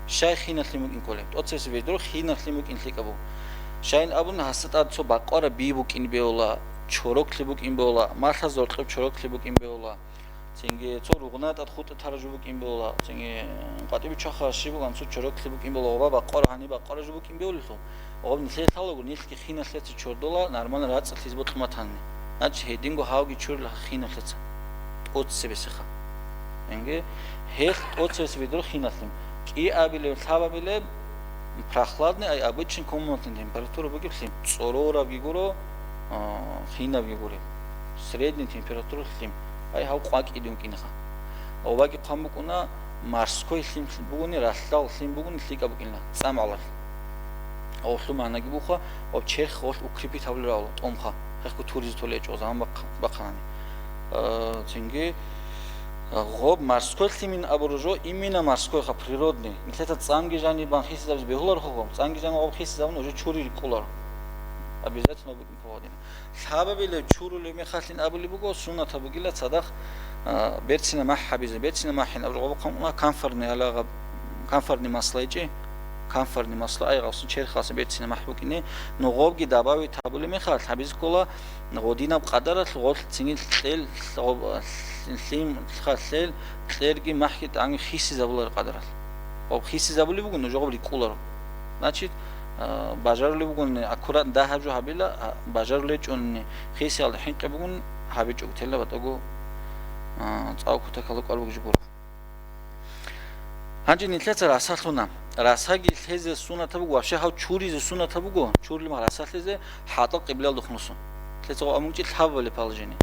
Щай хинаблъи букӀин кколеб? ТӀоцебесеб ведро хинаблъи букӀин лъикӀаб буго. Щайин абун, гьасда тӀад цо бакъвараб би букӀин бегьула, чороклъи букӀин бегьула, малъаз гьоркьоб чороклъи букӀин бегьула, цинги цо ругъна тӀад хутӀа тараб жо букӀин бегьула, цинги къватӀибе чвахараб щиб буган цо чороклъи букӀин бегьула, гъоба бакъвараб, гьаниб бакъвараб жо букӀин бегьулелъул, гъоб нилъее лъалаго, нилъги хинаблъица чордола, нормально рацӀцӀалъизе бокьун батани. Значит, гьединго гьавги чурила хинаблъица. ТӀоцебесеха. Инги, гьелъ тӀоцебесеб ведро хинаблъи. КӀиабилеб, лъабабилеб, прохладный, ай, обычный комнатный температура бугеб лъим. ЦӀорорабги гуро, а, хинабги гури. Средний температура лъим. Ай, гьав къвакӀидун кӀинаха. Гъобаги хъван букӀуна, морской лъим бугони, ралъдал лъим бугони, лъикӀаб букӀинила, цӀамгӀалалъ. Гьавлъул магӀнаги буха, ва черх гъолъ укрепить гьабулеб рагӀула, тӀомха, хехго туризе толечӀо заман бахъ-, бахъанани. Э, цинги, э, гъоб морской лъимин абураб жо, именно морскойха, природный. Нилъеца цӀамги жанибан хисизабизе бегьуларохо гъоб, цӀамги жанибан гъоб хисизабун уже чури рикӀкӀуларо. Обязательно букӀин ккола гьадин. Лъабабилеб чурулеб мехалъин абулеб буго, суннатаб бугила цадахъ, а, берцина махӀ гьабизе. Берцина махӀин абураб гъоб хъван кӀуна камфорный, гьалагъаб, камфорный масло гьечӀи, камфорный масло, ай гъавсин черхалъа берцина махӀ букӀине, но гъобги добавить гьабулеб мехалъ гьабизе ккола гъодинаб къадаралъ гъолъ цинги кьел, гъоб-, лъим, лъим, лъел, кьерги махӀги тӀамги хисизабулареб къадаралъ. Гъоб хисизабулеб буго, нуж гъоб рикӀкӀуларо. Значит, а, бажарулеб бугони, аккуратно дагьаб жо гьабила, а, бажарулечӀони, хисиялда хӀинкъи бугони, гьабичӀого тела батӀаго, а, цӀакъ кутакалда кӀвар бугеб жо гуро. Гьанже нилъеца раса лъуна. Расаги лъезе суннатаб буго, вообще гьав чуризе суннатаб буго, чурулеб мехалъ раса лъезе хӀатӀал къиблаялдехун вуссун. Нилъеца гъов абун буго чи лъабабали положение.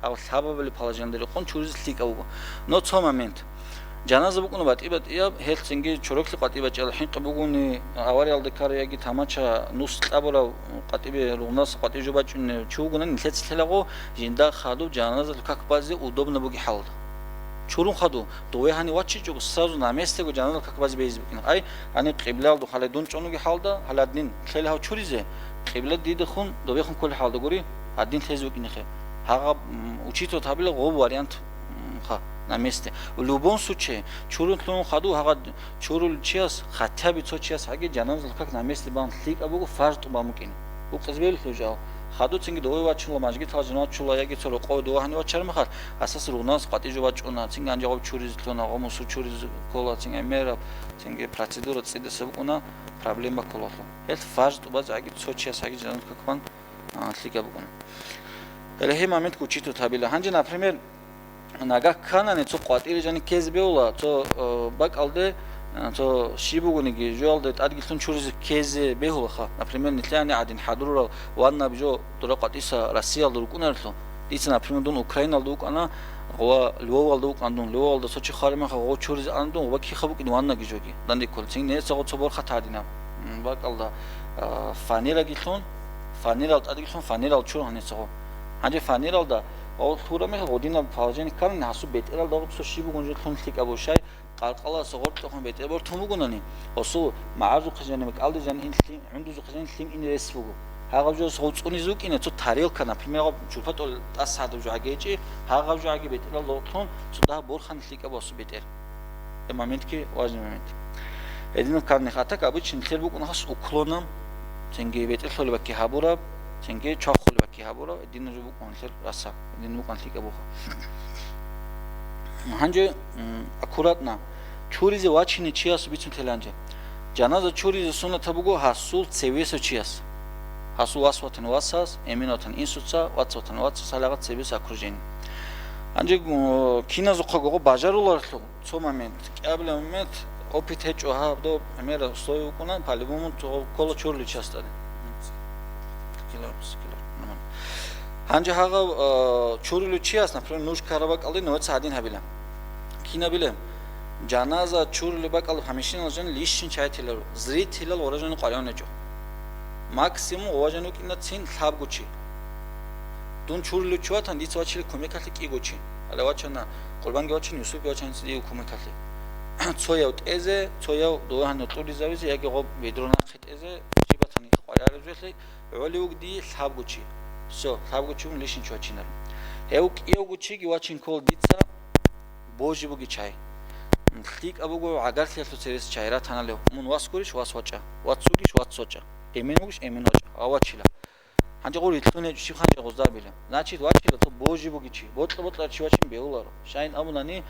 Гьав лъабабали положениялда рекъон чуризе лъикӀаб буго. Но цо момент. Жаназа букӀуна батӀи-батӀияб, гьелъ цинги чороклъи къватӀи бачӀарал хӀинкъи бугони, авариялда ккарав яги тамача нус кьабурав къватӀибе ругънас къватӀиб жо бачӀунев чи вугони, нилъеца лъелаго жинда хадуб жаназалъул как базе удобно бугеб хӀалда. Чурун хадуб, дове гьанив вачичӀого, сразу на местего жаназалъул как базе бейзе букӀина. Ай, гьаниб къиблаялда хӀале дун чӀун вугеб хӀалда, гьале гьадин лъела гьав чуризе, къибла дидехун, довехун кколеб хӀалда гури, гьадин лъезе букӀинехъе. Гьагъаб, м, учитывать гьабила гъоб вариант, м, ха, на месте. В любом случае, чурун лъун хадуб гьагъа чурулев чияс, хотя бы цо чияс гьаги жаназалъул как на месте бан лъикӀаб буго, фарз тӀубан букӀин. Букъизе бегьулелъул жал. Хадуб цинги дове вачула, мажгиталда жаназа вачула, яги цо рокъове дова гьанив вачараб мехалъ, асас ругънас къватӀиб жо бачӀуна, цинги гьанже гъоб чуризе лъуна, гъоб мусул чуризе ккола, цинги гӀемераб, цинги процедура цӀидаса букӀуна, проблема кколалъул. Гьелъ фарз тӀубазе гьаги цо чияс гьаги жаназалъул как бан, а, лъикӀаб букӀуна. Гьеле гьеб момент учитывать гьабила. Гьанже, например, нагагь кканани цо къватӀире жаниб ккезе бегьула, цо, э, бакӀалде, э, цо щиб бугониги, жоялде тӀадги лъун чуризе ккезе бегьулаха. Например, нилъеани гӀадин хӀадурал ваннаб жо дора къватӀиса Россиялда рукӀунарелъул. Дица, например, дун Украиналда вукӀана ва Львовалда вукӀана дун. Львовалда цо чи хвараб мехалъ гъов чуризе ана дун, ва киха букӀин ваннаги жоги. Дандеккола. Цин нецаго цо борхатаб гьадинаб, м, бакӀалда, а, фанераги лъун, фанерал тӀадги лъун, фанерал чурун гьанецаго. Гьанже фанералда Гъов лъураб мехалъ гъодинаб положение ккани, гьасул бетӀералда гъоб цо щиб бугун жо лъун лъикӀаб буго щай, къаркъаласа гъоркьухъун бетӀер бортун бугонани, гъосул магӀарзухъе жаниб, кӀалдизан ин лъим, гӀундузухъе жаниб лъим ине рес буго. Гьагъаб жо гъов цӀунизе вукӀине, цо тарелка, например, гъоб чурпатӀул тӀаса гьадаб жо гӀагейчӀи, гьагъаб жо гӀаги бетӀералда гъоркьун, цо дагьаб борхани лъикӀаб гъосул бетӀер. Э, моментги важный момент. Гьединал ккани, а так обычно нилъер букӀуна хас уклоном, цинги бетӀерлъулеб бакки гьабураб, цинги чвахулеб бакки гьабураб, гьединал жо букӀуна нилъер раса, гьедин букӀана лъикӀаб буха. Гьанже, м, аккуратно, чуризе вачине чияс бицун теланже. Жаназа чуризе суннатаб буго гьасул цевесев чияс. Гьасул вас ватани васас, эмен ватани инсуца, вац ватани вацас, гьалагъа цебес окружение. Гьанже, м, киназухъа гого бажаруларелъул, цо момент, кӀиабилеб момент, опыт гьечӀо гьаб, доб гӀемераб условие букӀуна, по-любому цо ккола чурулев чиясда. Гьанже гьагъав, а, чурулев чияс, например, нуж ккараб бакӀалде нужеца гьадин гьабила. Кин гьабила? Жаназа чурулеб бакӀалда помещениялда жан лишний чай теларо, зрителал гъора жан къваригӀун гьечӀо. Максимум гъова жан вукӀина цин лъабго чи. Дун чурулев чи ватан, дица вачила кумекалъе кӀиго чи. Гьале вачана, Къурбанги вачана, Юсупги вачана дие кумекалъе. Цояв тӀезе, цояв дова гьанив кьуризавизе яги гъоб ведро нахъе тӀезе, чи батани къваригӀараб жоялъе гӀолев вуго дие лъабго чи. Всё, лъабго чи вун лишний чи вачинар. Гьев кӀиявго чиги вачин ккола дица божи буги чай. ЛъикӀаб буго гӀагарлъиялъул церес чай ратаналев. Мун вас гурищ, вас вачӀа. Вац вугищ, вац вачӀа. Эмен вугищ, эмен вачӀа. Гьав вачила. Гьанже гъур рилълъун гьечӀо, щиб ханже гъоздабила. Значит, вачила цо божи буги чи, бокьа-бокьарав чи вачин бегьуларо. Щайин абунани,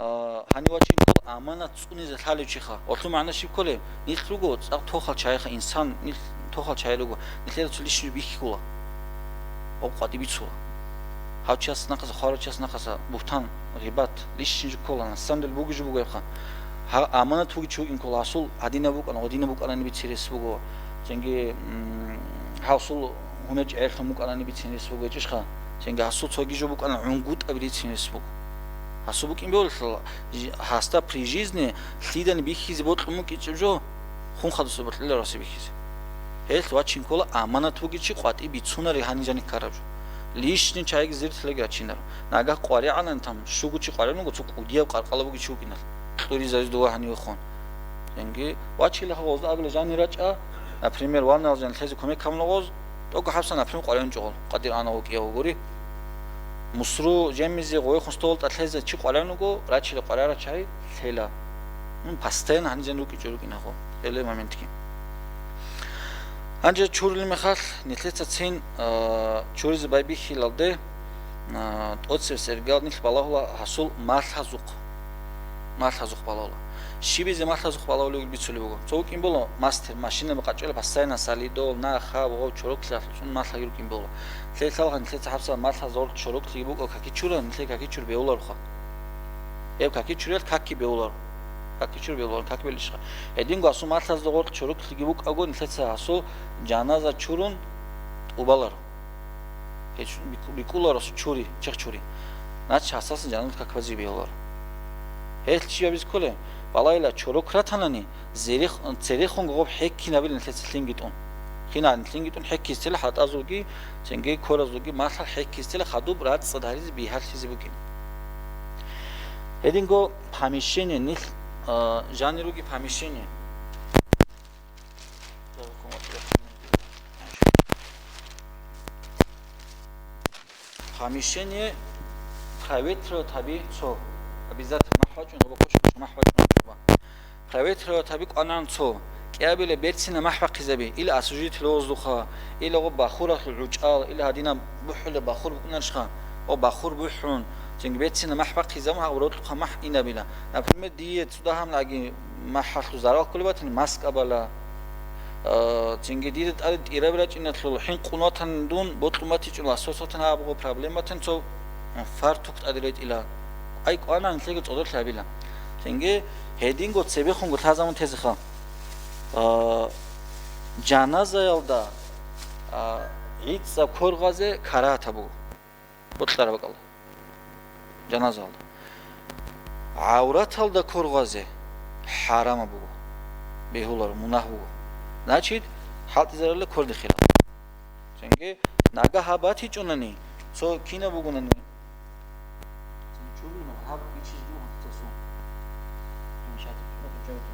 а, гьанив вачин ккола аманат цӀунизе лъалев чиха. Гъолъул магӀна щиб кколеб? Нилъ руго цӀакъ тохал чайха инсан, нилъ тохал чай руго. Нилъеда цо лишний бихьула. Гъоб къватӀи бицула. Гьав час нахъаса, хварав час нахъаса, бугьтан, гъибат, лишний жо ккола, на самом деле буги жо бугебха. Гьав аманат буги чи вукӀин ккола, гьасул гьадинаб букӀана, гъодинаб букӀанани бицин рес буго. Цинги, м, гьасул гьунер чӀегӀерлъун букӀанани бицин рес буго гьечӀищха? Цинги гьасул цоги жо букӀана гӀунгутӀаби рицин рес буго. Гьасул букӀин бегьулелъул, жи-, гьасда при жизни лъидани бихьизе бокьун букӀичӀеб жо, хун хадуса бокьила расе бихьизе. Гьелъ вачин ккола аманат буги чи къватӀи бицунари гьанижани ккараб жо. Лишний чайги зиртилаги рачинаро. Нагагь къваригӀанани там щуго чи къваригӀун вуго, цо кӀудияб къаркъала буги чи вукӀиналъ. Кьуризариз дова гьанивехун. Цинги вачила гъозда абила жани рачӀа, например, ваннал жан лъезе кумек камуна гъоз, тӀокӀ гьабсан, например, къваригӀунчӀо гъол, къадир ана вукӀиявгури. Мусру жемизе гъойхун столалда лъезе чи къваригӀун вуго, рачила къваригӀарал чай лъела. М, постоянно гьанижан рукӀичӀо рукӀинагъо. Эле моментги. Гьанже чурли мехалъ, нилъеца цин, а, чуризе байбихьилалде, а, тӀоцебесеб иргаялда нилъ балагьула гьасул малъазухъ. Малъазухъ балагьула. Щибизе малъазухъ балагьулев бицулеб буго. Цо вукӀин буго мастер, машина къачӀола постоянно салидол, нах, гьаб, гъов, чороклъи цӀун малъаги рукӀин буго. Лъелъалгъан лъеца гьабсагӀат малъазда гъоркь чороклъиги букӀа какичуран, лъе какичур бевуларуха. Гьеб какичурел каки бевуларо. Какичур бевуларо, как белищха. Гьединго асул малъазда гъоркь чороклъиги букӀаго, лъеца асул жаназа чурун тӀубаларо. Гьеб бикӀу-, бикӀуларо чури, чехъ чури. Значит, гьасасан жаназа какбазе бевуларо. Гьелъ чи абиз кколеб? Балайла чорок ратанани, Зерих-, церехун гъоб хӀеккинабилин лъеца лъинги тӀун. Хинан лъинги тӀун хӀеккистела хӀатӀазулги, цинги коразулги малъа хӀеккистела хадуб рацӀцӀад гьаризе бигьалъизе букӀин. Гьединго помещение нилъ, а, жанируги помещение. Помещение проветривать гьаби цо. Обязательно махӀ бачӀун, ва кочо махӀ бачӀун тӀуба. Проветривать гьаби кӀванан цо. КӀиабила берцина махӀ бахъизаби. Или освежитель воздуха, или гъо бахуралъул гӀучӀал, или гьадинаб бухӀула бахур букӀунарищха. О бахур бухӀун, цинги берцина махӀ бахъизабун гьаб рокьухъа махӀ инабила. Например, дие цо дагьаб лаги махӀалъул зарал кколеб батани, маска бала. А, цинги дида тӀаде тӀираб рачӀиналъул хӀинкъун ватан дун, бокьун батичӀун, ласос ватан гьабго проблем батан цо фартук тӀаде ретӀила. Ай кӀвана, нилъеги цӀодорлъи гьабила. Цинги гьединго цебехунго лъазамун тезеха. А, жаназаялда, а, гӀицӀаб кор гъазе карагьатаб буго. Бокьараб бакӀалда. Жаназаялда. ГӀавраталда кор гъазе хӀарамаб буго. Бегьуларо, мунагь буго. Значит, хӀалтӀизаралда кор дехила. Цинги нагагь гьаб батичӀунани, цо кинаб бугунани.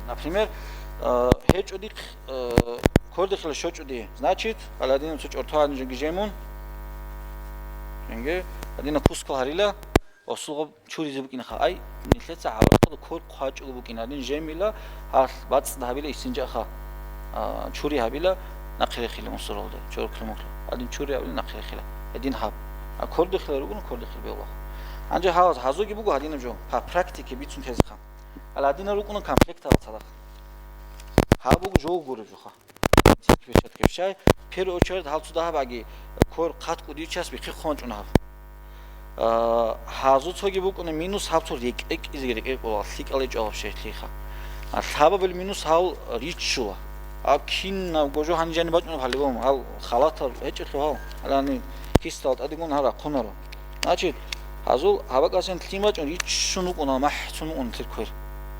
Например, э, гьечӀо дихъ, э, кор дехила щочӀо дие. Значит, гьале гьадинаб цо чӀорто гьанжеги жемун. Цинги гьадинаб кускал гьарила, осулгъаб чуризе букӀинаха. Ай, нилъеца гӀавраталда кор хъвачӀого букӀин, гьадин жемила, гьалъ бацӀцӀад гьабила, исинжаха, а, чури гьабила, нахъе рехила мусоралда, чорхлъи-мурхлъи. Гьадин чури гьабила, нахъе рехила. Гьедин гьаб. А кор дехила ругони, кор дехила бегьулаха. Гьанже гьалаз гьазуги буго гьадинаб жо, по практике бицун тезеха. Гьале гьадинал рукӀуна комплектал цадахъ. Гьаб буго жо гуреб жоха. Перчатка вещай, в первую очередь, гьал цо дагьаб аги, кор хъат кӀудияв час бихъи хъван чӀун гьаб. А, гьазул цоги букӀуна минус, гьаб цо рекӀекӀизе рекӀекӀула, лъикӀал гьечӀо вообще лъиха. А, лъабабил минус гьал риччула. Гьаб кинабго жо гьанижани бачӀун гьалиб, гьал халатал гьечӀелъул гьал, гьалани кистал тӀадегун гьал рахъунаро. Значит, гьазул гьабакӀасен лъим бачӀун риччун вукӀуна, махӀцун вукӀун лъир квер.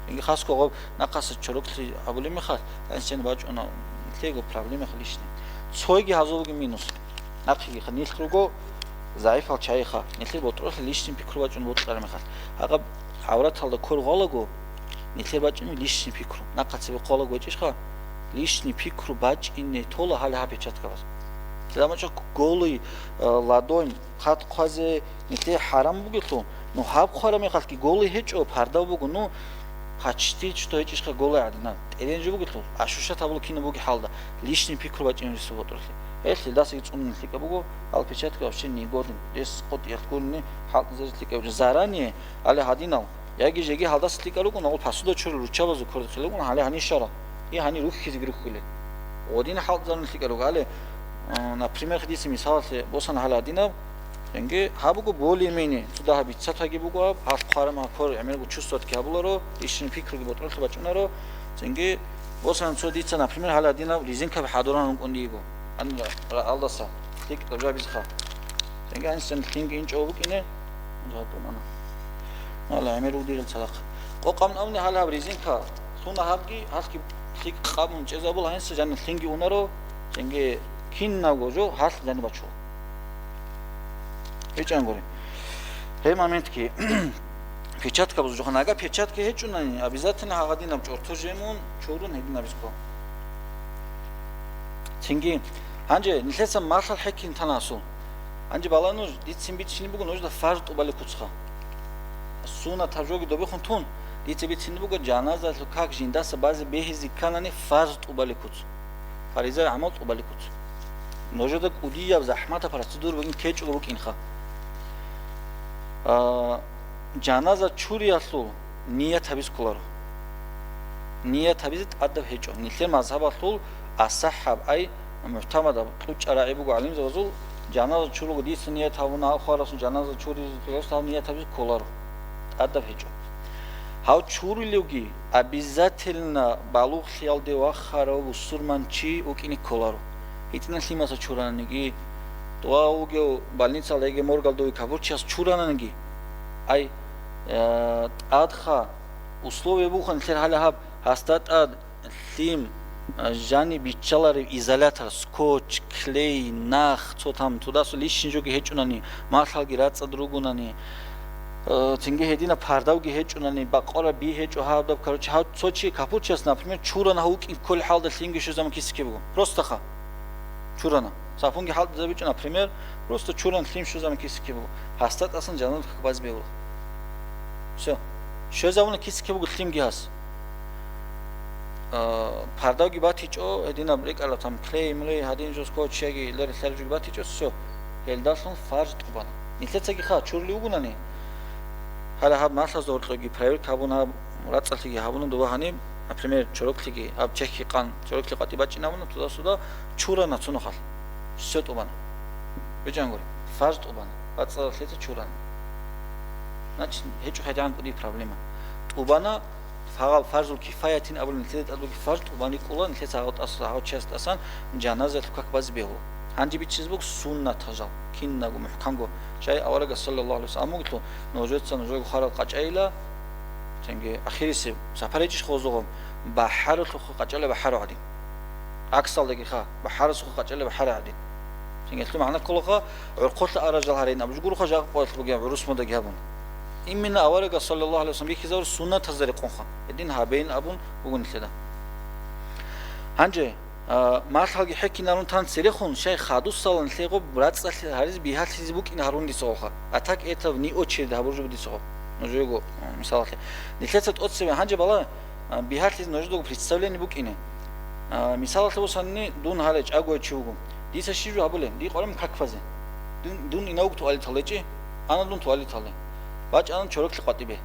Инги хасго гъоб нахъаса чороклъи абулеб мехалъ, гьанже бачӀуна лъего проблемаха лишни. Цойги гьазул буго минус. Нахъеги ха, нилъ руго загӀипал чайиха, нилъер ботӀролъи лишни пикру бачӀун бокьараб мехалъ. Гьагъаб гӀавраталда кор гъолаго, нилъер бачӀун лишни пикру. Нахъа цебе къолаго гьечӀищха, лишни пикру бачӀине тола гьале гьаб печаткабаз. Лъила мачӀа голый, э, ладонь, хъат хъвазе нилъее хӀарам бугелъул, ну, гьаб хъвараб мехалъги голый гьечӀо, пардав буго, ну, почти что гьечӀищха голый гӀадинаб. ТӀеренжи бугелъул, ощущать гьабула кинаб буги хӀалда, лишний пикру бачӀин рису ботӀролъи. Гьелъ дасаги цӀунун лъикӀаб буго, гьал печатка вообще негоден, рес къотӀиялъ гурни, хӀалтӀизари лъикӀаб. Заранее, гьале гьадинал, яги жеги гьалдаса лъикӀал рукӀун, гьал посуда чурул руччабазул курдухъ лугун, гьале гьанир щара, и гьанир рухьизеги рухьулел. Гъодин хӀалтӀизарун лъикӀал руго, гьале, э, например, дица мисалалъе босана гьале гьадинаб, Цинги гьаб буго более-менее, цо дагьаб бицатаги буго гьаб, гьалъ хъвараб мехалъ кор гӀемерго чувствовать гьабуларо, ишин пикруги ботӀролъи бачӀунаро, цинги босана цо дица, например, гьале гьадинаб резинкаби хӀадуран рукӀун диего. Гьанна ра-, алдаса, лъикӀ дабжа бизха. Цинги гьанисен лъинги инчӀого букӀине, гьатӀунана. Гьале гӀемер вудирал цадахъ. Къокъаб абуни гьале гьаб резинка, лъуна гьабги, гьалъги лъикӀ къабун чӀезабул гьанисда жанна лъинги унаро, цинги кинабго жо гьалъ жаниб бачула. ГьечӀан гури. Гьеб моментги печатка бузу жоха. Нага печатка гьечӀунани, обязательно гьагъадинаб чӀорто жемун, чурун гьединаб иско. Цинги, гьанже нилъеца малъал хӀеккин тана асул. Гьанже бала нуж, дицин бичӀчӀине буго нужда фарз тӀубали куцха. Суннат гьаб жоги добехун тун, дица бицине буго жаназалъул как жиндаса базе бегьизе кканани фарз тӀубали куц. Фариза гӀамал тӀубали куц. Нужеда кӀудияб захӀматаб процедура бугин кечӀого букӀинха. А, жаназа чуриялъул ният гьабиз кколаро. Ният гьабизе тӀадаб гьечӀо. Нилъер мазгьабалъул асахӀаб, ай, мугӀтамадаб, кьучӀа рагӀи буго гӀалимзабазул, жаназа чурулго дица ният гьабуна, гьал хварасун жаназа чуризе, просто гьаб ният гьабизе кколаро. ТӀадаб гьечӀо. Гьав чурулевги, обязательно балугълъиялде вахарав бусурманчи вукӀине кколаро. ГьитӀинал лъимаса чурананиги, тӀугьа вугев больницалда яги моргалда вугев капурчияс чурананиги, ай, э, тӀадха условие буго нилъер гьале гьаб, гьасда тӀад лъим, а, жаниб биччаларев изолятор, скотч, клей, нах, цо там, цо дасу лищин жоги гьечӀунани, малъалги рацӀцӀад ругунани, э, цинги гьединаб пардавги гьечӀунани, бакъвараб би гьечӀо гьабдаб, короче, гьав цо чи капурчияс, например, чурана гьав вукӀин кколеб хӀалда лъимги щвезабун киса ккеб буго. Просто ха. Чурана. Сапунги хӀалтӀизабичӀо, например, просто чуран лъим щвезабун киса ккеб буго. Гьасда тӀасан жаназа как базе бегьула. Всё. Щвезабуна киса ккеб буго лъимги гьас. А, пардавги батичӀо, гьединаб рикӀкӀараб там клей-млей, гьадин жо скотч яги лер-лъер жоги батичӀо, всё. Гьелдалъун фарз тӀубана. Нилъецаги ха, чурли вугунани, гьала гьаб малъазда гьоркьоги проверка гьабуна, гьаб рацӀцӀалъиги гьабуна, дова гьаниб, например, чороклъиги, гьаб чехьги къан, чороклъи къватӀи бачӀин гьабуна, туда-суда чурана цунухъалъ. Всё тӀубана. БичӀчӀангури, фарз тӀубана, бацӀцӀадалъица чурана. Значит, гьечӀо гьедигӀан кӀудияб проблема. ТӀубана, фагъал фарзул кифаятин абулеб нилъеда тӀад бугеб фарз тӀубан рикӀкӀула, нилъеца гьав тӀаса, гьав чияс тӀасан жаназаялъул как базе бегьула. Гьанже биччизе буго суннатал жал, кинабго мухӀканго. Щай аварагас, саллаллагьу гӀалайгьи ва саллам, амугелъул, нужеца нужего хварал къачӀайила, цинги ахирисеб сапар гьечӀищ хозугъаб, бахӀаралъухъе къачӀала бахӀарав гӀадин. ГӀаксалдаги ха, бахӀарасухъе къачӀала бахӀарав гӀадин. Цинги гьелъул магӀна кколаха, гӀурхъулъа арал жал гьарейин абулеб гуроха, жакъа къоялъ бугеб гӀурус мудаги гьабун. Именно аварагас, саллаллагьу гӀалайгьи ва саллам, бихьизавур суннатазда рекъонха, гьедин гьабейин абун буго нилъеда. Гьанже, а, малъалги хӀеккинарун тан церехун, щай хадусалан лъегъоб рацӀцӀалъи гьаризе бигьалъизе букӀин гьарун дица гъоха. А так это вне очереди гьабуржу дица гъоб. Нужего, а, мисалалъе. Нилъеца тӀоцебе гьанже бала, а, бигьалъизе нужедаго представление букӀине. А, мисалалъе босанни, дун гьале чӀагоячи вуго. Дица щиб жо гьабулеб? Дие къваригӀун как базе. Дун, дун инавго туалеталда гьечӀи, ана дун туалеталде. БачӀана чороклъи къватӀибе.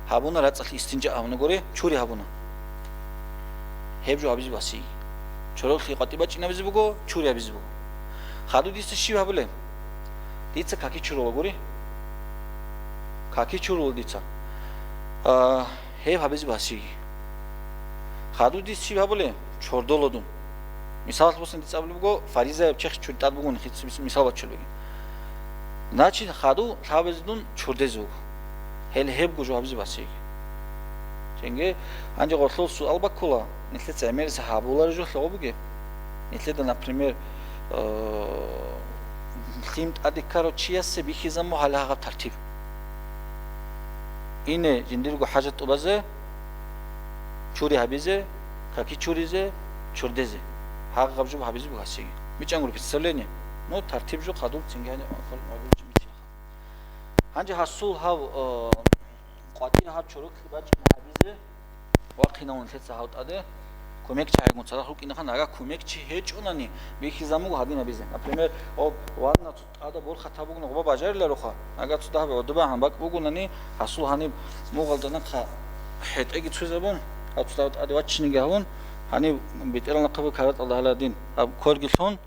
Гьабуна рацӀцӀалъи истинжа гьабуна горе, чури гьабуна. Гьеб жо гьабизе басиги. Чороклъи къватӀи бачӀинабизе буго, чури гьабизе буго. Хаду дица щиб гьабулеб? Дица каки чурула гури. Каки чурула дица. А, Гьеб гьабизе басиги. Хаду дис щиб гьабулеб? Чордола дун. Мисалалъе босун, дица абулеб буго, фаризаяб чехь чури тӀад бугони, хици мис-, мисал бачулеб бугин. Значит, хаду лъабазе дун чордезе вуго. Гьел гьебго жо гьабизе басиги. Цинги, гьанже гъорлъул суал баккула, нилъеца гӀемерисеб гьабулареб жо лъугьа бугеб? Нилъеда, например, э, лъим тӀаде ккарав чиясе бихьизабун гьале гьагъаб тартиб. Ине жиндирго хӀажат тӀубазе, чури гьабизе, каки чуризе, чордезе. Гьагъаб жо гьабизе буго гьасиги. БичӀчӀангури представление. Ну, тартиб жо хадуб цинги гьаниб. Гьанже гьасул гьав, э, къватӀир гьаб чороклъи бачӀин гьабизе, вахъинавун лъеца гьав тӀаде, кумекчи гьайгун цадахъ рукӀинаха, нага кумекчи гьечӀунани, бихьизабун буго гьадин гьабизе. Например, гъоб ванна цо тӀада борхатаб бугони, гъоба бажариларо ха, нага цо дагьаб гӀодобагӀан бакӀ бугонани, гьасул гьаниб мугъалда нахъа хӀетӀеги цуйзабун, гьав цо дагьаб тӀаде ваччинеги гьавун, гьаниб бетӀерал нахъаби каратӀалда гьаладин, гьаб кверги лъун,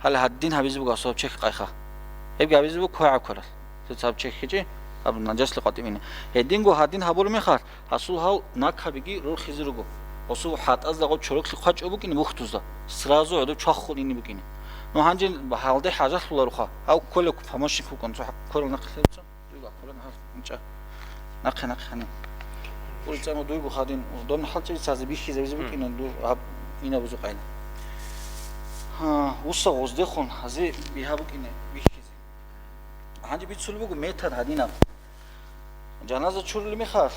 гьале гьадин гьабизе буго гьасул гьаб чехь къайха. Гьебги гьабизе буго квегӀаб квералъ. Цо цо гьаб чехь гьечӀи, гьаб нажаслъи къватӀибине. Гьединго гьадин гьабураб мехалъ, гьасул гьав накабиги рорхизе руго. Гьасул хӀатӀазда гъоб чороклъи хъвачӀо букӀине мухьдузда, сразу гӀодоб чвахун ине букӀине. Ну, гьанже гьалде хӀажалъулароха, гьав кколев помощник вукӀун, цо кверал нахъе лъеца. Дуйго аккулан гьаб, гьанчӀа. Нахъе, нахъе гьанин. Улица, ну, дуйго хадин, дон хӀалчӀи цазе бихьизабизе букӀина, ду гьаб ина бузукъайна. Гьа, уса гъоздехун, гьазе бигьа букӀина бихьизе. Гьанже бицулеб буго метод гьадинаб. Жаназа чурулеб мехалъ,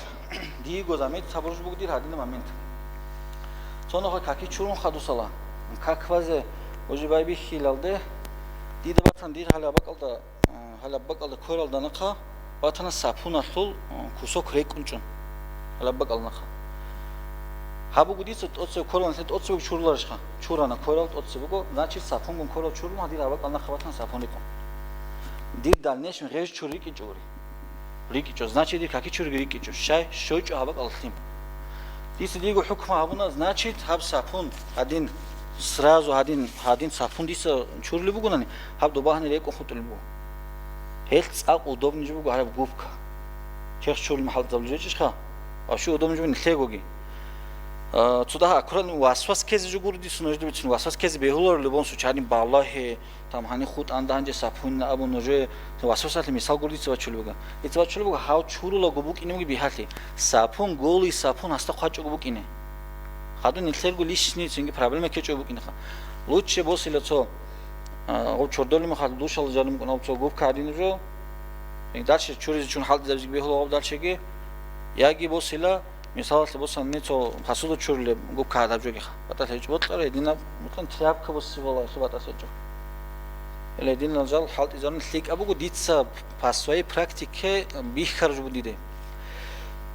диего заметить гьабураб буго дир гьадинаб момент. Цо нухалъ каки чурун хадусала, как базе уже байбихьилалде, дида батан дир гьалаб бакӀалда, а, гьалаб бакӀалда квералда нахъа батана сапуналъул, а, кусок рекӀунчӀун. Гьалаб бакӀалда нахъа. Гьаб буго дица тӀоцебе кверал, нилъер тӀоцебе чуруларищха? Чурана кверал тӀоцебе буго, значит, сапунгун кверал чурун, гьадир гьаб бакӀалда нахъа батана сапун рекӀун. Дир дальнейшем гъеж чур рикӀичӀо гури. РикӀичӀо, значит, дир каки чурги рикӀичӀо. Щай? ЩойчӀо гьаб бакӀалда лъим. Дица диего хӀукму гьабуна, значит, гьаб сапун гьадин, сразу гьадин, гьадин сапун дица чурулеб бугонани, гьаб доба гьанир рекӀун хутӀулеб буго. Гьелъ цӀакъ удобничӀеб буго гьаб губка. Черх чурулеб хӀалтӀизабулеб жо гьечӀищха? Вообще удобничӀеб нилъегоги. А, цо дагьа аккуратно васвас ккезе жо гуро дица нужеда бицун, васвас ккезе бегьуларо любом случае, гьаниб балагье, там гьаниб хутӀанда гьанже сапунна абун нужее васвасалъе мисал гуро дица бачулеб буго. Дица бачулеб буго, гьав чурулаго букӀине буго бигьалъи. Сапун, голый сапун гьасда хъвачӀого букӀине. Хадуб нилъерго лишний цинги проблема ккечӀого букӀинеха. Лучше босила цо, а, гъоб чордолеб мехалъ душал жаниб букӀунаб цо губка гьадинаб жо. Дальше чуризе чун хӀалтӀизабизеги бегьула гъаб дальшеги. Яги босила, мисалалъе босани, цо посуда чурулеб губка гьадаб жогиха. БатӀалъи гьечӀо бокьара, гьединаб, мутӀан тряпка босибала гьелъул батӀалъи гьечӀо. Гьеле гьединал жал хӀалтӀизарун лъикӀаб буго, дица по своей практике бихьараб жо буго диде.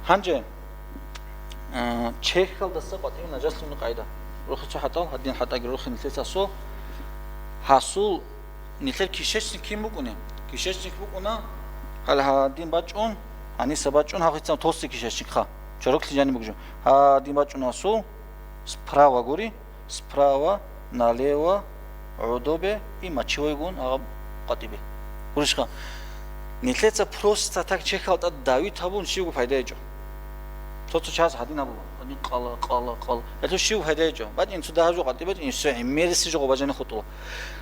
Гьанже, а, черхалдаса къватӀибе нажаслъуни къайда. Рухица хӀатӀал, гьадин хӀатӀаги рухин нилъеца асо. Гьасул Нилъер кишечник кин букӀунеб? Кишечник букӀуна, гьал гьадин бачӀун, гьаниса бачӀун, гьав хицан толстый кишечникха, чороклъи жаниб бугеб жо. Гьадин бачӀун гьасул, справа гури, справа, налево, гӀодобе и мочевойгун гьаб къватӀибе. Гурищха? Нилъеца просто так чехьал тӀад давить гьабун щибго пайда гьечӀо. Цо-цо чияс гьадин гьабула, гьадин къала, къала, къала. Гьелъул щиб пайда гьечӀо? БачӀин цо дагьаб жо къватӀи бачӀин, всё, гӀемерисеб жо гъоб бажани хутӀула.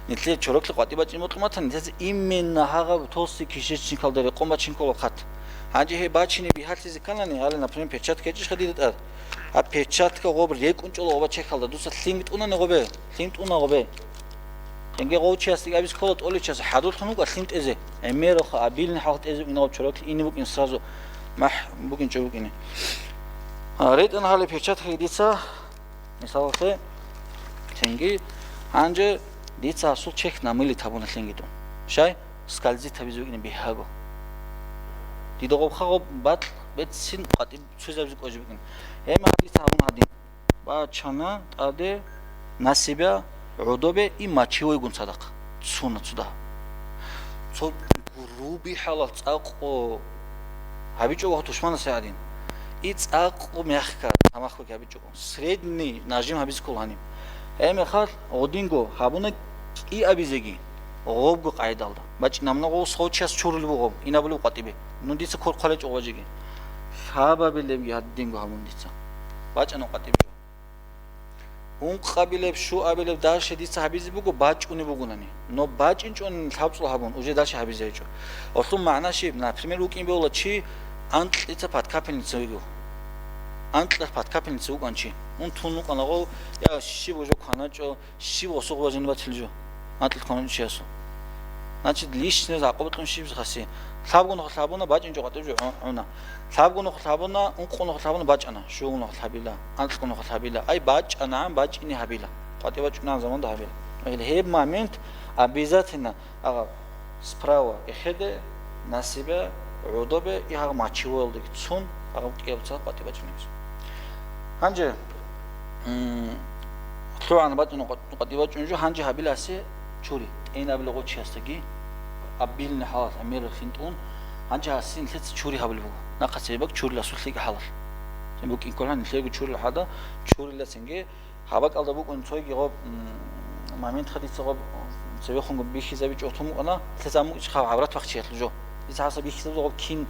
Нилъер чороклъи къватӀи бачӀин бокьун батани, нилъеца именно гьагъаб толстый кишечникалда рекъон бачин ккола хъат. Гьанже гьеб бачине бигьалъизе кканани, гьале, например, перчатка гьечӀищха дида тӀад? А перчатка гъоб рекӀун чӀола гъоб чехьалда, дуца лъимги тӀунани гъобе, лъим тӀуна гъобе. Цинги гъов чиясда абизе ккола, тӀолев чияс хӀадурлъун вукӀа лъим тӀезе. ГӀемералха, обильный хӀалалъ тӀезе вукӀин гъов чороклъи ине букӀин сразу, махӀ букӀинчӀо букӀине. А, ретӀана гьале перчаткаги дица, мисалалъе, цинги, гьанже дица гьасул чехь намылить гьабуна лъимги тӀун. Щай? Скользить гьабизе вукӀине бигьаго. Дида гъобха гъоб бакь беццин къватӀиб цуйзабизе кӀвезе букӀин. Гьеб мехалъ дица гьабуна гьадин. Бачана тӀаде, насибе, гӀодобе и мочевойгун цадахъ цуна цо дагьаб. Цо грубый хӀалалъ цӀакъго гьабичӀо ва тушманас гьадин. И цӀакъго мягька тамахлъуги гьабичӀого. Средний нажим гьабизе ккола гьаниб. Гьеб мехалъ гъодинго гьабуна кӀиабизеги. Гъобго къайдалда. БачӀинаб мунагьал сов чияс чурулеб буго, инабулеб къватӀибе. Ну дица кор хъвалечӀо гъожиги. Лъабабилебги гьадинго гьабун дица. БачӀана къватӀиб жо. Ункъабилеб, щуабилеб дарше дица гьабизе буго, бачӀунеб бугонани. Но бачӀинчӀони лъабцӀул гьабун, уже дарше гьабизе гьечӀо. Гьелъул магӀна щиб? Например, вукӀин бегьула чи анкьица под капельница вуго. Анкьалъ под капельница вукӀан чи. Ун тун вукӀана гъов, я щиб уже кваначӀо, щиб осухъ бажин батил жо, анкьил кванав чиясул. Значит, лишний гӀакъуба кьун щиб хаси? Лъабгунахъ лъабуна, бачӀинчӀо къватӀиб жо гӀу-, гӀуна. Лъабгунахъ лъабуна, ункъгунахъ лъабуна, бачӀана, щугунахъ лъабила, анкьгунахъ лъабила. Ай, бачӀана, бачӀине гьабила. КъватӀиб бачӀунагӀан заманда гьабила. Гьеб момент обязательно, агъа, справа эхеде, насибе, гӀодобе, и гьагъ мочевоялдаги цун, гьагъ кӀияб цал къватӀи бачӀунеб. Гьанже, м, лъугӀана бачӀун къватӀи бачӀун жо, гьанже гьабиласе чури. ТӀенабила гъочиясдаги, обильный хӀалалъ гӀемерал хинтӀун, гьанже гьасин лъица чури гьабулеб буго. Нахъа цебеб чуриласулъ лъикӀа хӀалалъ. Цин букӀин кколан, нилъего чурил хӀада, чуриласинги, Гьаб бакӀалда букӀун цойги гъоб, м, моментха дица гъоб, м, цевехунго бихьизабичӀо тун букӀана, лъезаб мукӀичӀ хъаб гӀаврат бахчиялъул жо. Дица гьабсагӀат бихьизаб гъоб кин,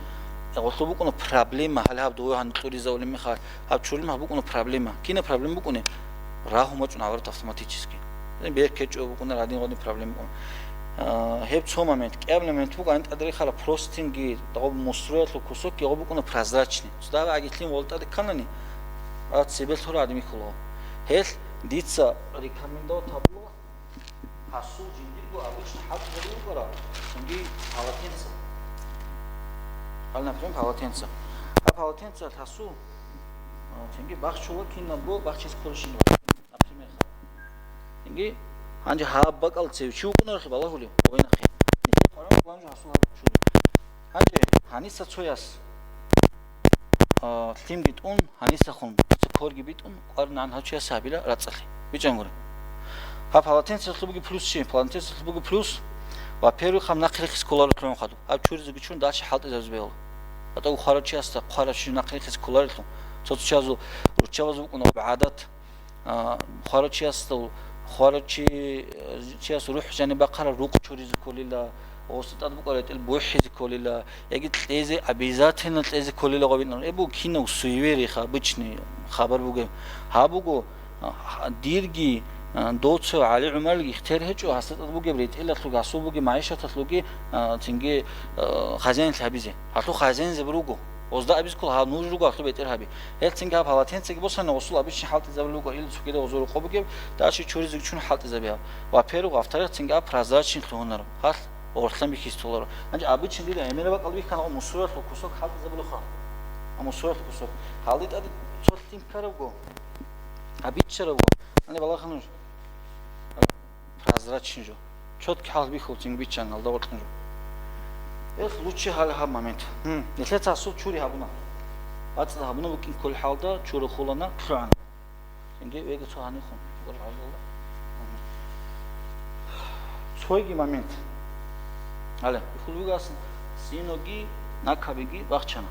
гъолъул букӀуна проблема, гьале гьаб дугьу гьанкьуризавулеб мехалъ, гьаб чурулеб мехалъ букӀуна проблема. Кина проблема букӀуни? Рагьун бачӀун гӀаврат автоматически. БеркечӀо букӀуна, гьадин гъодин проблема букӀуна. А, гьеб цо момент. КӀиабилеб момент буго, гьанин тӀаде рехараб простынги, гъоб мусроялъул кусокги гъоб букӀуна прозрачный. Цо дагьаб агилъин гъолтӀаде кканани, а, цебе лъура гӀадин бихьулаго. Гьелъ дица рекомендовать гьабула, гьасул жиндирго обычно хӀалтӀизаби букӀара, цинги полотенце. Гьал, например, полотенце. Гьаб полотенце гьасул, а, цинги бахчула кинабго бахчиялъ кколебщинаб, например, ха. Цинги гьанже гьаб бакӀал цев чи вукӀунарелъул балагьулев, гъой нахъе. Нилъер къваран гьанже гьасул гьаб чула. Гьанже гьаниса цояс, а, лъимги тӀун, гьанисахун корги битӀун, къваригӀан гьав чияс гьабила рацӀцӀалъи. БичӀчӀан гури. Гьаб полотенцелъул буго плюс чи, полотенцелъул буго плюс, во-первых, гьаб нахъе рехизе кколарелъул гьадуб. Гьаб чуризеги чурун, дальше хӀалтӀизабизе бегьула. ГьатӀа хварав чиясда хъварав чи нахъе рехизе кколарелъул, Цо-цо чиясул руччабазул букӀуна гъоб гӀадат, а, хварав чиясул, хварав чи-, чияс рухӀ жаниб бахъараб рукъ чуризе кколила, гъосда тӀад букӀараб ретӀел бухӀизе кколила, яги кьезе, обязательно кьезе кколила гъоб инан. Э, буго кинаб суевериха, обычный хабар бугеб. Гьаб буго, а, дирги, а, доцев ГӀали ГӀумарилги ихтияр гьечӀо, гьасда тӀад бугеб ретӀелалъулги, гьасул бугеб магӀишаталъулги, а, цинги, а, хозяинлъи гьабизе. Гьалъул хозяинзаби руго. Гъозда абизе ккола, гьаб нуж руго гьалъул бетӀер гьаби. Гьел цинги гьаб полотенцеги босани, гъосул обычный хӀалтӀизабулеб буго, или цогидаб гъозул рукъоб бугеб, дальше чуризе чун хӀалтӀизабияб. Во-первых, во-вторых, цинги гьаб прозрачный лъугьунараб. Гьалъ орхлъан бихьизе толаро. Гьанже обычный дида гӀемераб бакӀалда бихьана, о, мусуралъул кусок хӀалтӀизабулеха. А мусуралъул кусок. Гьалде тӀаде цо лъим ккарабго, гьаб биччарабго. Гьаниб балагье нуж. Прозрачный жо. Чётки хӀалбихьулцин биччан, алда вокьун жо. Эх, лучше гьале гьаб момент. Гьм, нилъеца гьасул чури гьабуна. БацӀцӀад гьабуна букӀин кколеб хӀалда, чури хулана, лъугӀана. Цинги веги цо гьанихун. Цойги момент. Гьале, бихьулеб буго ас синоги, накабиги бахчана.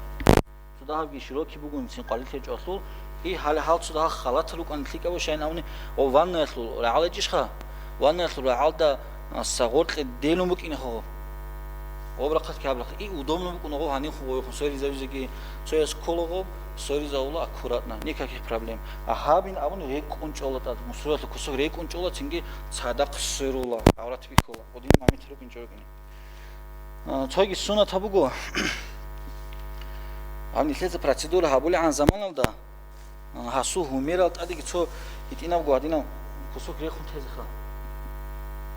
Цо дагьабги широкий бугони цин къварилъи гьечӀолъул, и гьале гьал цо дагьал халатал рукӀана лъикӀаб ва шайин абуни, о, ваннаялъул рагӀал гьечӀищха? Ваннаялъул рагӀалда, а, сагъоркье делун букӀинехъо. Гъоб рахъалъги гьаб рахъ. И удобно букӀуна гъо гьанихъо гъойхъун соризавизеги, цояс кколаго соризавула аккуратно, никаких проблем. А гьабин абуни рекӀун чӀола тӀад, мусуралъул кусок рекӀун чӀола, цинги цадахъ сверула, гӀаврат бихьула. Гъодин момент рукӀин чӀоркӀине. А, цойги суннат гьабуго. Гьаб нилъеца процедура гьабулегӀан заманалда, а, гьасул гьумерал тӀадеги цо гьитӀинабго гьадинаб кусок рехун тезеха.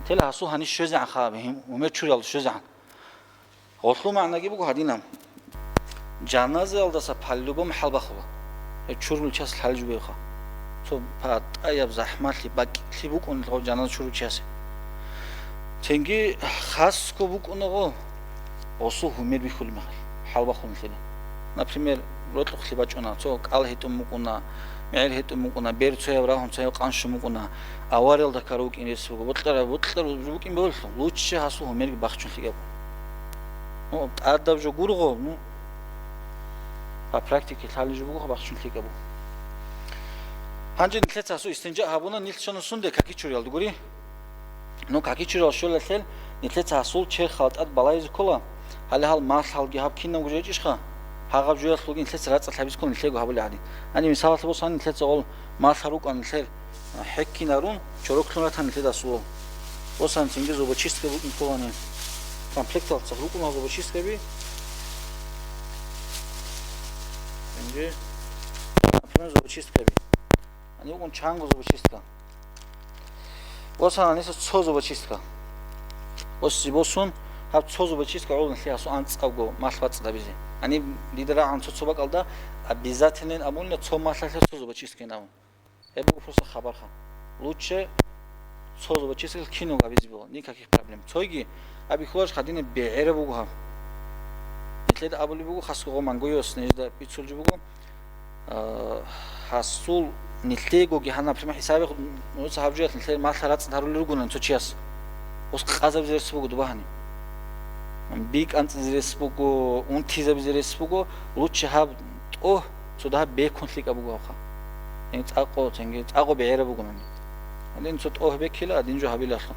Тела гьасул гьанир щвезегӀанха, гьим-, гьумер чурал щвезегӀан. Гъолъул магӀнаги буго гьадинаб. Жаназаялдаса по-любому хӀалбахула. Гьеб чурулев чияс лъалеб жо бугебха. Цо патӀаяб захӀмалъи, бакӀлъи букӀун гъов жаназа чурулев чиясе. Цинги хасго букӀуна гъо, гъосул гьумер бихьулеб мехалъ, хӀалбахулелъила. Например, рокьухълъи бачӀуна, цо кӀал гьетӀун букӀуна, мегӀер гьетӀун букӀуна, бер цояб рагьун, цояб къан щун букӀуна, авариялда ккарав вукӀин рес буго, бокьарав, бокьарав букӀин бегьулелъул, лучше гьасул гьумерги бахчун лъикӀаб. Ну, тӀадаб жо гургъо, ну, по практике лъалеб жо буго, бахчун лъикӀаб буго. Гьанже нилъеца гьасул истинжа гьабуна, нилъ щвана сунде каки чуриялда гури. Ну, каки чуриял щолалъел, нилъеца гьасул черхал тӀад балайзе ккола, гьале гьал малъалги гьаб кинабго жо гьечӀищха? Гьагъаб жоялъулги нилъеца рацӀцӀалъ гьабизе ккола нилъего гьабулеб гӀадин. Гьаниб мисалалъе босани, нилъеца гъол малъа рукӀан нилъер, а, хӀеккинарун, чороклъун ратани нилъеда асула. Босани цинги зубочистка букӀин кколани. Комплектал цӀакъ рукӀуна зубочисткаби. Цинги, например, зубочисткаби. Гьанив вукӀун чанго зубочистка. Босани гьаниса цо зубочистка. Босизе босун, гьаб цо зубочистка гӀоло нилъее гьасул анцӀабго малъ бацӀцӀадабизе. Гьаниб дида рагӀан цо-цо бакӀалда обязательно абунила цо малъалъе цо зубочисткин абун. Гьеб буго просто хабарха. Лучше цо зубочистка кинабго гьабизе буго, никаких проблем. Цойги, гьаб ихьуларищ гьадинаб бегӀераб буго гьаб. Нилъеда абулеб буго, хасго гъо мангойос нижеда бицулеб буго. А, гьасул нилъеего гьаниб, например, хӀисабе нуца гьаб жоялъ нилъер малъа рацӀцӀад гьарулел ругони цо чияс. Ус къазабизе рес буго дуба гьаниб. Би кӀанцӀизе рес буго, унтизабизе рес буго, лучше гьаб тӀогь цо дагьаб бекун лъикӀаб буго гьабха. Ин цӀакъо, цинги цӀакъо бегӀераб буго нани. Гьадин цо тӀогь беккила, гьадин жо гьабилалъун.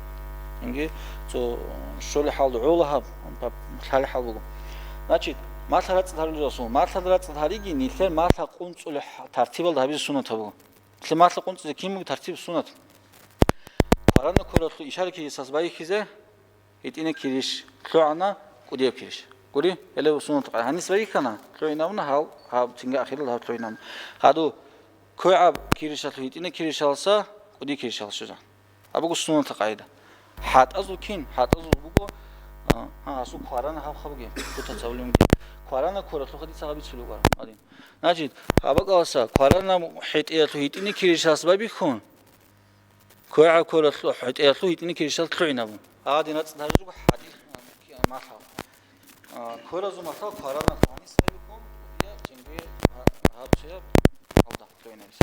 Цинги цо щолеб хӀал гӀола гьаб, лъалеб хӀал буго. Значит, малъа рацӀцӀад гьарулел руго. Малъа рацӀцӀад гьариги, нилъер малъа къунцӀулеб хӀа-, тартибалда гьабизе суннат гьабуго. Нилъер малъа къунцӀизе кин буго тартиб суннат? Кварана квералъул ишара кирисалъ байихьизе гьитӀина кириш, лъугӀана кӀудияб кириш. Гури, гьеле суннат къай. Гьанис байихьана, лъугӀинавуна гьал, гьаб цинги ахирал гьаб лъугӀинавуна. Гьаду, квегӀаб киришалъул гьитӀина киришалса кӀуди киришалъ щвезан. Гьаб буго суннатал къагӀида. ХӀатӀазул кин? ХӀатӀазул буго, а, гьа, асул кварана гьаб хабги, бутаца гьавлин бугеб. Кварана квералъухъа дица гьабицулев вукӀарав гьадин. Значит, гьаб бакӀалдаса кварана хӀетӀеялъул гьитӀина киришалъ байбихьун, квегӀаб квералъул хӀетӀеялъул гьитӀина киришалъ лъугӀинабун. Гьадин рацӀцӀад гьаризего хӀатӀи, а, ки-, а, малъа. А, кверазул малъа кварана гьанис байбихьун, кӀудияб, цинги, а, гьаб цояб, алда лъугӀинабизе.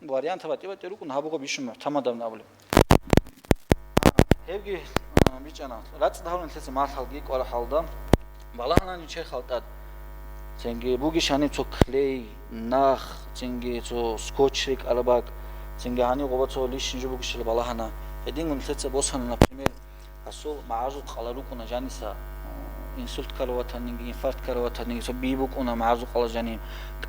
Вариант батӀи-батӀи рукӀун, гьаб буго бищун мугӀтамадаб абулеб. Гьебги, а, бичӀчӀана, рацӀцӀад гьарун нилъеца малъалги кӀвараб хӀалда, балагьанани черхал тӀад. Цинги бугищ гьаниб цо клей, нах, цинги цо скотч рекӀараб бакӀ, цинги гьаниб гъоба цо лишин жо бугищила балагьана. Гьединго нилъеца босана, например, гьасул магӀарзул къала рукӀуна жаниса, инсульт ккарав ватаниги, инфаркт ккарав ватаниги, цо би букӀуна магӀарзул къала жаниб,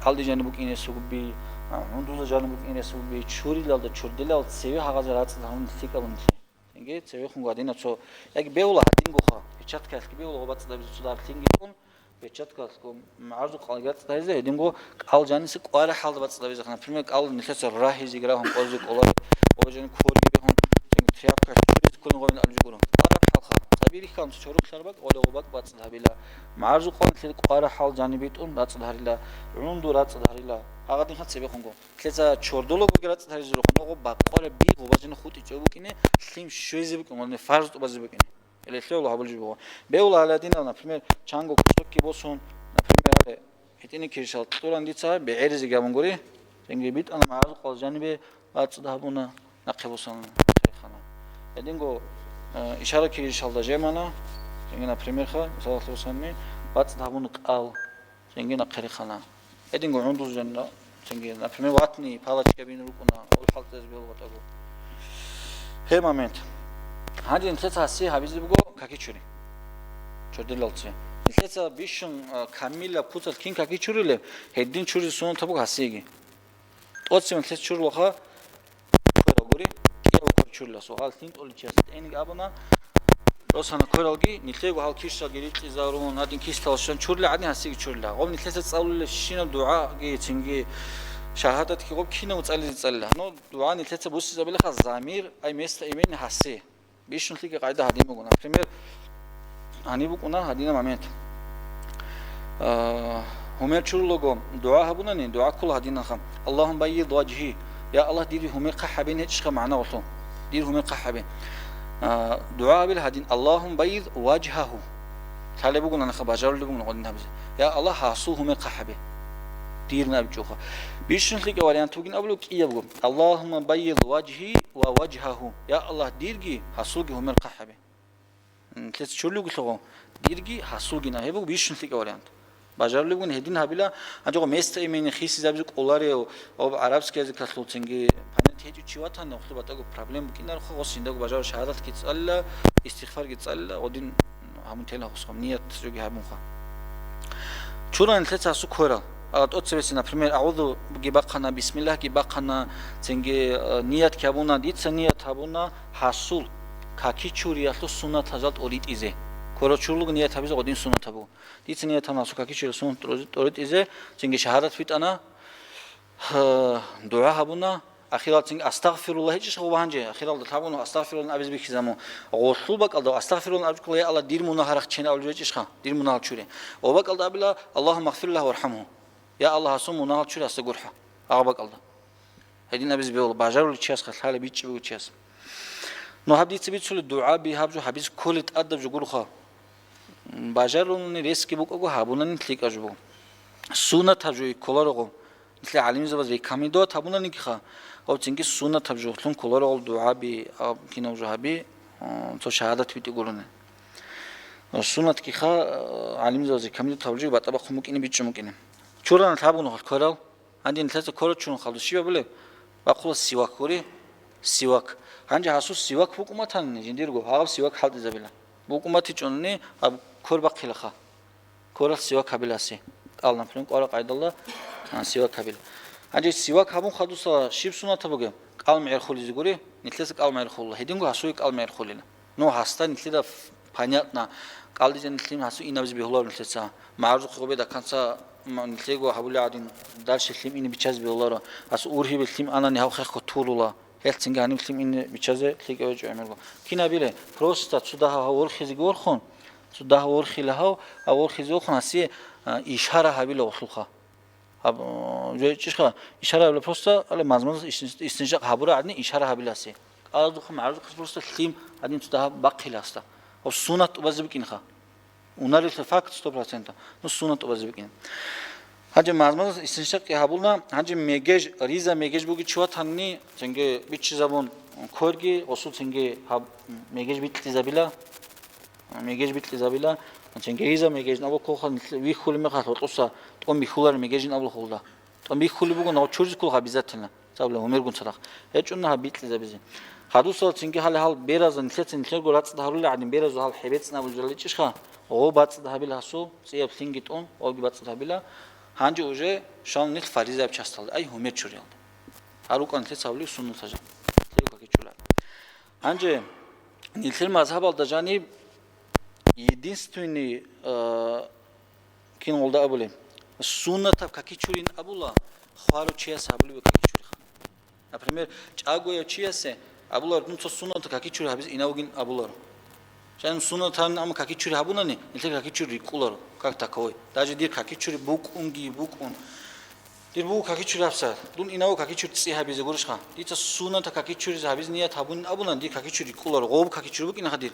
кӀалди жаниб букӀин ресугу би, гӀундуза жаниб букӀин ресугу би, чурилалда чурдилал цеве гьагъазе рацӀцӀад гьабун лъикӀабун лъи. Цинги цевехун гьадинаб цо, яги бегьула гьадингоха, перчаткаялъги бегьула гъоб бацӀцӀадабизе цо дагьаб лъинги тӀун, перчаткаялъго магӀарзул къалги бацӀцӀадабизе, гьединго кӀал жаниса кӀвара хӀалда бацӀцӀадабизе. Например, кӀал нилъеца рагьизе гьагьун къозе кӀоларе, ва жаниб корги бегьун, цинги тряпка чуризе кколин гъобин абизе гуро. КӀвара хӀалха, цаби рихьалан цо чорухълъараб бакӀ, гъоле гъоб бакӀ бацӀцӀад гьабила. МагӀарзул къал нилъер кӀвара хӀал жанибе тӀун рацӀцӀад гьарила, гӀунду рацӀцӀад гьарила. Гьагъадинха цебехунго. Лъеца чордолагоги рацӀцӀад гьаризарухъун, гъоб бакъвараб би гъоб бажина хутӀичӀев букӀине, лъим щвезе букӀин, гъодин фарз тӀубазе букӀине. Гьеле лъугьула гьабулеб жо буго. Бегьула гьаладинал, например, чанго кусокги босун, например, гьале, гьитӀинаб киришал кьуран дица, бегӀеризе гьабун гури, цинги битӀана магӀарзул къал жанибе бацӀцӀад гьабуна, нахъе босана, нахъе хана. Гьединго, э, ишара киришалда жемана, цинги, например, ха, мисалалъе босани, бацӀцӀад гьабуна кӀал. Цинги нахъе рихана. Гьединго гӀундуз жанна, цинги, например, ватни, палачкабин рукӀуна, гъол хӀалтӀизе бегьула ватӀаго. Гьеб момент. Гьанже нилъеца гьасие гьабизе буго каки чури. Чордилалце. Нилъеца бищун, а, камилаб куцалъ кин каки чурилеб, гьедин чуризе суннатаб буго гьасиеги. ТӀоцебе нилъеца чурулаха, кверал гури, кӀияв квер чуриласул. Гьал лъим тӀоличияс тӀениг абуна, росана квералги, нилъего гьал кишалги рикьизарун, гьадин кистал щван чурила гӀадин гьасиги чурила. Гъоб нилъеца цӀалулебщинаб дугӀаги, цинги шагьадатги гъоб кинав цӀализе цӀалила. Ну, дугӀа нилъеца буссизабилаха замир, ай место имени гьасе. Бищун лъикӀа къайда гьадин буго. Например, гьаниб букӀуна гьадинаб момент. А, гьумер чурулаго дугӀа гьабунани, дугӀа ккола гьадинанха: «Аллагьумма баййид важгьи», я Аллагь, дир гьумер хъахӀ гьабин гьечӀищха магӀна гъолъул. Дир гьумер хъахӀ гьабин. А, дугӀа гьабила гьадин: «Аллагьумма баййид важгьагьу». Лъалеб бугонаха, бажарулеб бугонаха гъодин гьабизе. Я Аллагь, гьасул гьумер хъахӀ гьабе. Дир наб чӀуха. Бищун лъикӀа вариант бугин абулеб кӀиябго: «Аллагьумма баййид важгьи ва важгьагьу». Я Аллагь, дирги гьасулги гьумер хъахӀ гьабе. М, лъеца чурлугелъул гъо, дирги гьасулгина. Гьеб буго бищун лъикӀа вариант. Бажарулеб бугин гьедин гьабила, гьанже гъо место имени хисизабизе кӀоларев, ва арабский языкалъул цинги понятие гьечӀев чи ватани, гъолъул батӀаго проблем букӀинарухъа, гъос жиндаго бажараб шагьадатги цӀалила, истигъфарги цӀалила, гъодин гьабун тела гъосха, ният жоги гьабунха. Чуран лъеца гьасу кверал. Ала тӀоцебесеб, например, агӀузуги бахъана, бисмиллагьги бахъана, цинги, э, ниятги гьабуна, дица ният гьабуна гьасул каки чуриялъул суннатазал тӀоритӀизе. Кверал чурлуго ният гьабизе гъодин суннат гьабу. Дица ният гьабуна гьасул каки чуриялъул суннат тӀориз-, тӀоритӀизе, цинги шагьадат битӀана, э, дугӀа гьабуна, ахирал цинги астагъфируллагь гьечӀищ гъо гьанже, ахиралда лъабуна астагъфируллагь абизе бихьизабун. Гъолъул бакӀалда астагъфируллагь абичӀого, я Аллагь, дир мунагь рахчен абулеб гьечӀищха, дир мунагьал чури. Ва бакӀалда абила: «Аллагьумма гъфир лагьу вархӀамгьу». Я Аллагь, гьасул мунагьал чури гьасда гурхӀа. Агъа бакӀалда. Гьедин абизе бегьула, бажарулев чиясха, лъалеб бичӀчӀи бугев чияс. Ну, гьаб дица бицулеб дугӀаби гьаб жо гьабизе кколеб тӀадаб жо гурха. Бажарулани ресги букӀаго гьабунани лъикӀаб жо буго. Суннатаб жо кколарого, нилъер гӀалимзабаз рекомендовать гьабунанигиха, гъоб цинги суннатаб жо лъун кколарого дугӀаби, а, кинаб жо гьаби, а, цо шагьадат битӀи гурони. Суннатгиха, а, гӀалимзабаз рекомендовать гьабулеб жо батӀа бахъун букӀине, бичӀчӀун букӀине. Чурана лъабгун хал кверал. Гьанже нилъеца кверал чурун халдус щиб гьабулеб? Бахъула сивак гури, сивак. Гьанже гьасул сивак букӀун батани жиндирго, гьаб сивак хӀалтӀизабила. БукӀун батичӀони гьаб квер бахъилаха. Кверал сивак гьабила гьасе. КӀал, например, кӀвара къайдалда, а, сивак гьабила. Гьанже сивак гьабун хадуса щиб суннатаб бугеб? КӀал мегӀер хулизе гури, нилъеца кӀал мегӀер хула. Гьединго гьасуе кӀал мегӀер хулила. Ну, гьасда нилъеда ф-, понятно, кӀалдизани лъим гьасу инабизе бегьуларо нилъеца. МагӀарзухъе гъобе даканца, м, нилъего гьабулеб гӀадин, дальше лъим ине биччазе бегьуларо. Гьасу ургьибе лъим анани гьав хехго турула. Гьелъ цинги гьаниб лъим ине биччазе лъикӀав гьечӀо гӀемерго. Кин абиле, просто цо дагьав гьав ворхизеги ворхун, цо дагьав ворхила гьав, гьав ворхизе вохун гьасие, а, ишара гьабила гъолъулха. Гьаб, э, жо гьечӀищха, ишара гьабила просто, ала мазмуналъ ис-, истиншакъ гьабура гӀадин ишара гьабила гьасе. КӀалдухъа магӀарухъа просто лъим гьадин цо дагьаб бахъила гьасда. Гьаб суннат тӀубазе букӀинха. Унарилъа факт сто процентов. Ну, суннат тӀубазе букӀин. Гьанже мазмуналъ истиншакъ гьабуна, гьанже мегеж, риза мегеж бугев чи ватанни, цинги биччизабун кверги, гъосул цинги гьаб мегеж бикьизабила. Мегеж бикьизабила, гьанчи гейза мегеж набу кколха, нилъ вихьулеб мехалъ гьоркьоса ТӀом бихьуларин мегежин абулхъулда. ТӀом бихьулеб буго, нагъ чуризе кколха обязательно. Цабла гьумергун цадахъ. ГьечӀо нагьа бикьизабизе. Хадусал цинги гьале гьал бераза нилъеца нилъерго рацӀцӀад гьарулел гӀадин беразул гьал хӀебецӀнабул жаличӀищха? Гъо бацӀцӀад гьабила гьасул, цӀияб лъинги тӀун, гъоги бацӀцӀад гьабила. Гьанже уже щал нилъ фаризаяб часталда, ай гьумер чуриялда. Гьар рукӀан нилъеца гьабулеб суннатажа. Лъеб каки чула. Гьанже нилъер мазгьабалда жаниб единственный, э, Кин гъолда абулеб? Суннатаб каки чурин абула, хварав чияс гьабулеб каки чуриха. Например, чӀагояв чиясе абуларо, дун цо суннатаб каки чури гьабизе инавгин абуларо. Чан суннатан амма каки чури гьабунани, нилъер каки чури рикӀкӀуларо, как таковой. Даже дир каки чури букӀунги букӀун. Дир буго каки чури гьабса, дун инав каки чури цӀи гьабизе гурищха. Дица суннатаб каки чуризе гьабизе ният гьабунин абунани, дир каки чури рикӀкӀуларо, гъоб каки чури букӀинха дир.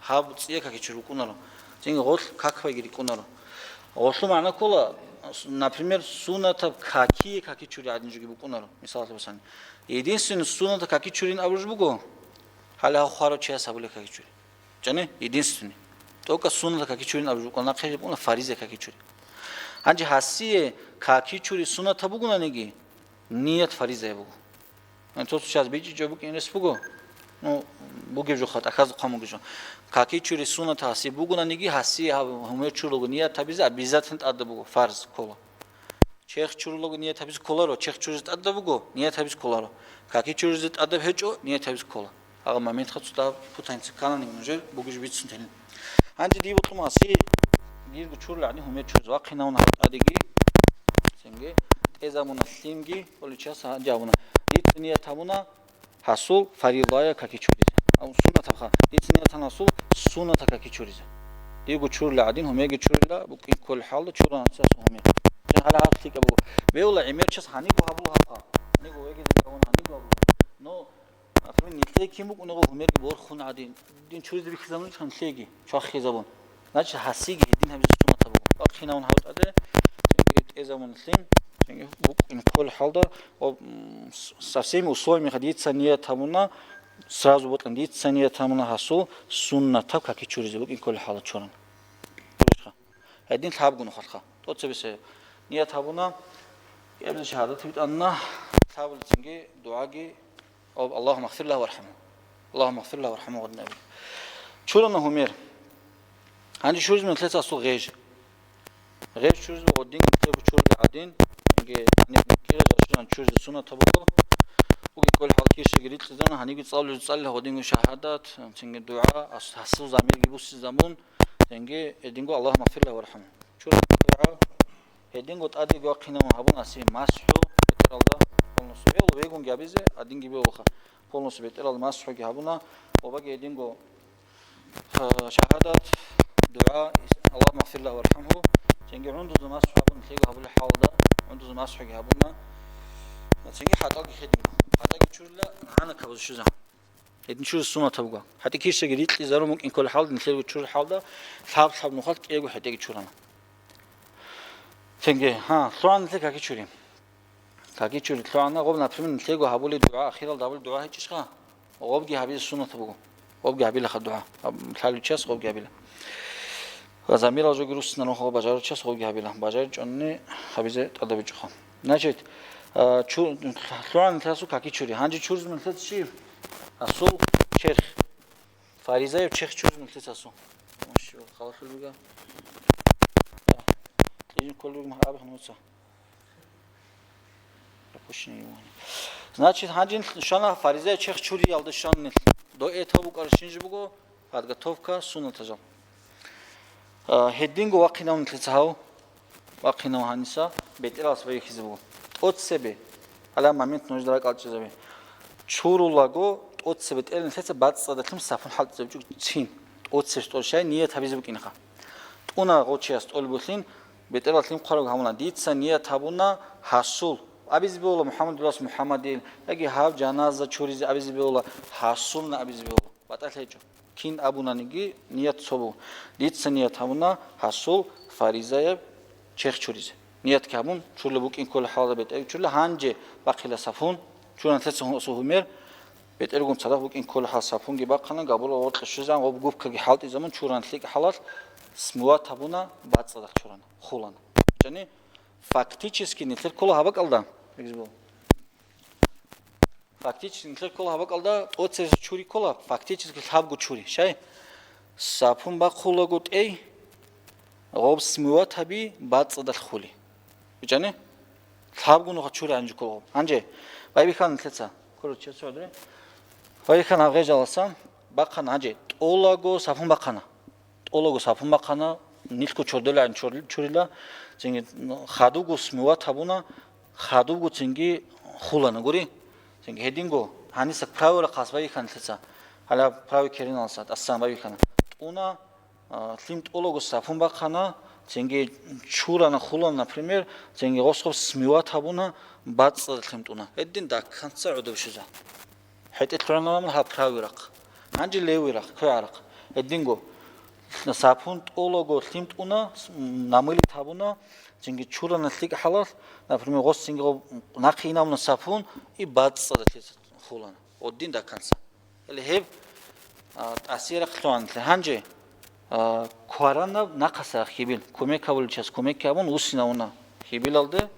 Гьаб цӀия какичур букӀунаро. Цинги гъолъ какбайги рикӀкӀунаро. Гъолъул магӀна ккола, например, суннатаб какие какичури гӀадин жуги букӀунаро, мисалалъе босани. Единственный суннатаб какичурин абурж буго, гьале гьав хварав чияс гьабулеб какичури. Чани? Единственный. Только суннатаб какичурин абурж букӀуна, нахъе букӀуна фариза какичури. Гьанже гьасие какичури суннатаб бугунаниги, ният фаризаяб буго. Цо-цо чияс бичӀчӀичӀеб букӀин рес буго. Ну, бугеб жо хатӀа, хьазухъан бугеб жо. Каки чури суннат гьасие бугунаниги, гьасие гьаб-, гьумер чуралго ният гьабизе обязательно тӀадаб буго, фарз ккола. Черх чуралго ният гьабизе кколаро, черх чуризе тӀадаб буго, ният гьабизе кколаро. Каки чуризе тӀадаб гьечӀо, ният гьабизе ккола. Гьагъа моментха цо дагь путаница кканани, нужер бугеб бицун тени. Гьанже дие бокьун гьасие дирго чурла гӀадин гьумер чуризе вахъинавун гьаб тӀадеги, цинги тӀезабуна лъимги, Оличияс гьанже абуна. Дица ният гьабуна гьасул фаридая каки чуризе. Ав суннатабха. Дица ният гьабуна гьасул сунната каки чуризе. Диего чурила гӀадин, гьумеги чурила, букӀин кколел хӀалда чурана цас гьуме. Жан гьала гьаб лъикӀаб буго. Бевла гӀемерчас гьаниго гьабула гьабха. Гьаниго вегизе гьавун гьаниго гьабула. Но, ахирин нилъее кин букӀунего гьумерги борхун гӀадин. Дин чуризе бихьизабун нилъеги, чвахизабун. Значит, гьасиги гьедин гьабизе суннатаб буго. Вахъинавун гьав тӀаде, цинги тӀезабун лъим, цинги букӀин кколел хӀалда, ва, м, с-, со всеми условиями дица ният гьабуна, сразу бокьун дица ният гьабуна гьасул суннатаб каки чуризе букӀин кколел хӀалда чуран. Гьедин лъабгун ухалха. ТӀоцебесе ният гьабуна, кӀиабилеб шагьадат битӀана, лъабулеб цинги дугӀаги Об, Аллагьумма гъфир лагьу вархӀамгьу. Аллагьумма гъфир лагьу вархӀамгьу гъадин абе. Чурана гьумер. Гьанже чуриз мехлъеца асул гъеж. Гъеж чуриз гъодин гъеж чурли гӀадин, инге, гьаниб кӀира жашуран чуриз суннат гьабуго. Уги кколел хӀал кишаги рикьизамун, гьанибги цӀалулел цӀалли гъодин шагьадат, цинги дугӀа, ас-, асул замирги буссизамун, цинги эдинго Аллагьумма гъфир лагьу вархӀамгьу. Чурана дугӀа, Гьединго тӀадеги вахъинавун гьабуна аси масхӀу бетӀералда полностью. Вегун гьабизе, гьадинги бегьулха. Полностью бетӀералда масхӀуги гьабуна, обаги гьединго, а, шагьадат, дугӀа, Аллагьумма гъфир лагьу вархӀамгьу, цинги гӀундузда масхӀу гьабун, лъего гьабулеб хӀалда, гӀундузда масхӀуги гьабуна, цинги хӀатӀаги хединго. ХӀатӀаги чурила гӀанакабазда щвезабун. Гьедин чуриз суннатаб буго. ХӀатӀе кишаги рикьизарун букӀин кколел хӀалда, нилъерго чурил хӀалда, лъаб-лъаб нухалъ кӀиего хӀетӀеги чурана. Цинги, гьа, лъугӀана нилъер каки чури. Каки чури лъугӀана, гъоб, например, нилъерго гьабулеб дугӀа, ахиралда гьабулеб дугӀа гьечӀищха? Гъобги гьабизе суннатаб буго. Гъобги гьабилаха дугӀа. Гьаб-, лъалев час гъобги гьабила. Ва замирал жоги руссинал рухъал бажаручияс гъобги гьабила. БажаричӀони гьабизе тӀадабичӀоха. Значит, а, чу-, лъугӀана нилъер каки чури. Гьанже чуриз мехлъеца щиб? Асул черх. Фаризаяб черх чуриз мехлъеца асул. Муш, халахул буга. Да. Кьижин кколел бугин абихъ нуца. Пропущенный внимание. Значит, гьанже щана фаризаяб черх чуриялда щан нилъ. До этого букӀараб щинжи буго, подготовка суннатажал. А, гьединго вахъинавун нилъеца гьав, вахъинав гьаниса, бетӀералас вехизе буго. ТӀоцебе, гьала момент нужда ракӀалчӀезабе. Чурулаго, тӀоцебе бетӀерал нилъеца бацӀцӀадалъун сапун хӀалтӀизабичӀо цин. ТӀоцебе тӀолщай ният гьабизе букӀинха. ТӀуна гъочияс тӀолбулъин, бетӀераллъин хъвараб гьавуна, дица ният гьабуна гьасул. Абизе бегьула МухӀаммадуллас МухӀаммадил, яги гьав жаназа чуризе абизе бегьула, гьасулна абизе бегьула. БатӀалъ гьечӀо. Кин абунаниги ният цо буго. Дица ният гьабуна гьасул фаризаяб черх чуризе. Ниятги гьабун, чурла букӀин ккола хӀалда бетӀер чурла, гьанже бахъила сапун, чуран лъеца гьу-, гьумер, бетӀергун цадахъ букӀин ккола хӀал сапунги бахъана, габула гъоркье щвезан, гъоб губкаги хӀалтӀизамун, чуран лъикӀ хӀалалъ смывать гьабуна, бацӀцӀадахъ чурана, хулана. Жани, Фактически нилъер ккола гьаб бакӀалда. Фактически нилъер ккола гьаб бакӀалда тӀоцезе чури ккола, фактически лъабго чури. Щай? Сапун бахъулаго тӀей, гъоб смывать гьаби, бацӀцӀадалъ хули. БичӀани? Лъабго нуха чури гьанже ккола гъоб. Гьанже, байбихьана нилъеца. Короче, сордре. Байбихьана гъежаласан, бахъана гьанже, тӀолаго сапун бахъана. ТӀолаго сапун бахъана, нилъго чордолаан чор-, чурила, цинги хадубго смывать гьабуна, хадубго цинги хулана, гури? Цинги гьединго, гьаниса правила хъас байихьана лъица, гьала прави кериналса, тӀасан байихьана. ТӀуна, а, лъим тӀолаго сапун бахъана, цинги чурана, хулана, например, цинги гъос-гъос смывать гьабуна, бацӀцӀадалъ лъим тӀуна. Гьедин дакканца гӀодов щвеза. ХӀетӀе лъугӀана ламан гьаб правирахъ. Гьанже левирахъ, квегӀарахъ. Гьединго, сапун тӀолаго лъим тӀуна, с-, намили табуна, цинги чурана лъикӀ хӀалалъ, например, гъос цинги гъо-, нахъе инабуна сапун, и бацӀцӀадалъе хулана. Гъодин дакканца. Гьеле гьеб, а, тӀасирахъ лъугӀанлъи. Гьанже, а, кваранаб нахъаса хьибил, кумек гьабулел час кумек гьабун, вуссинавуна хьибилалде,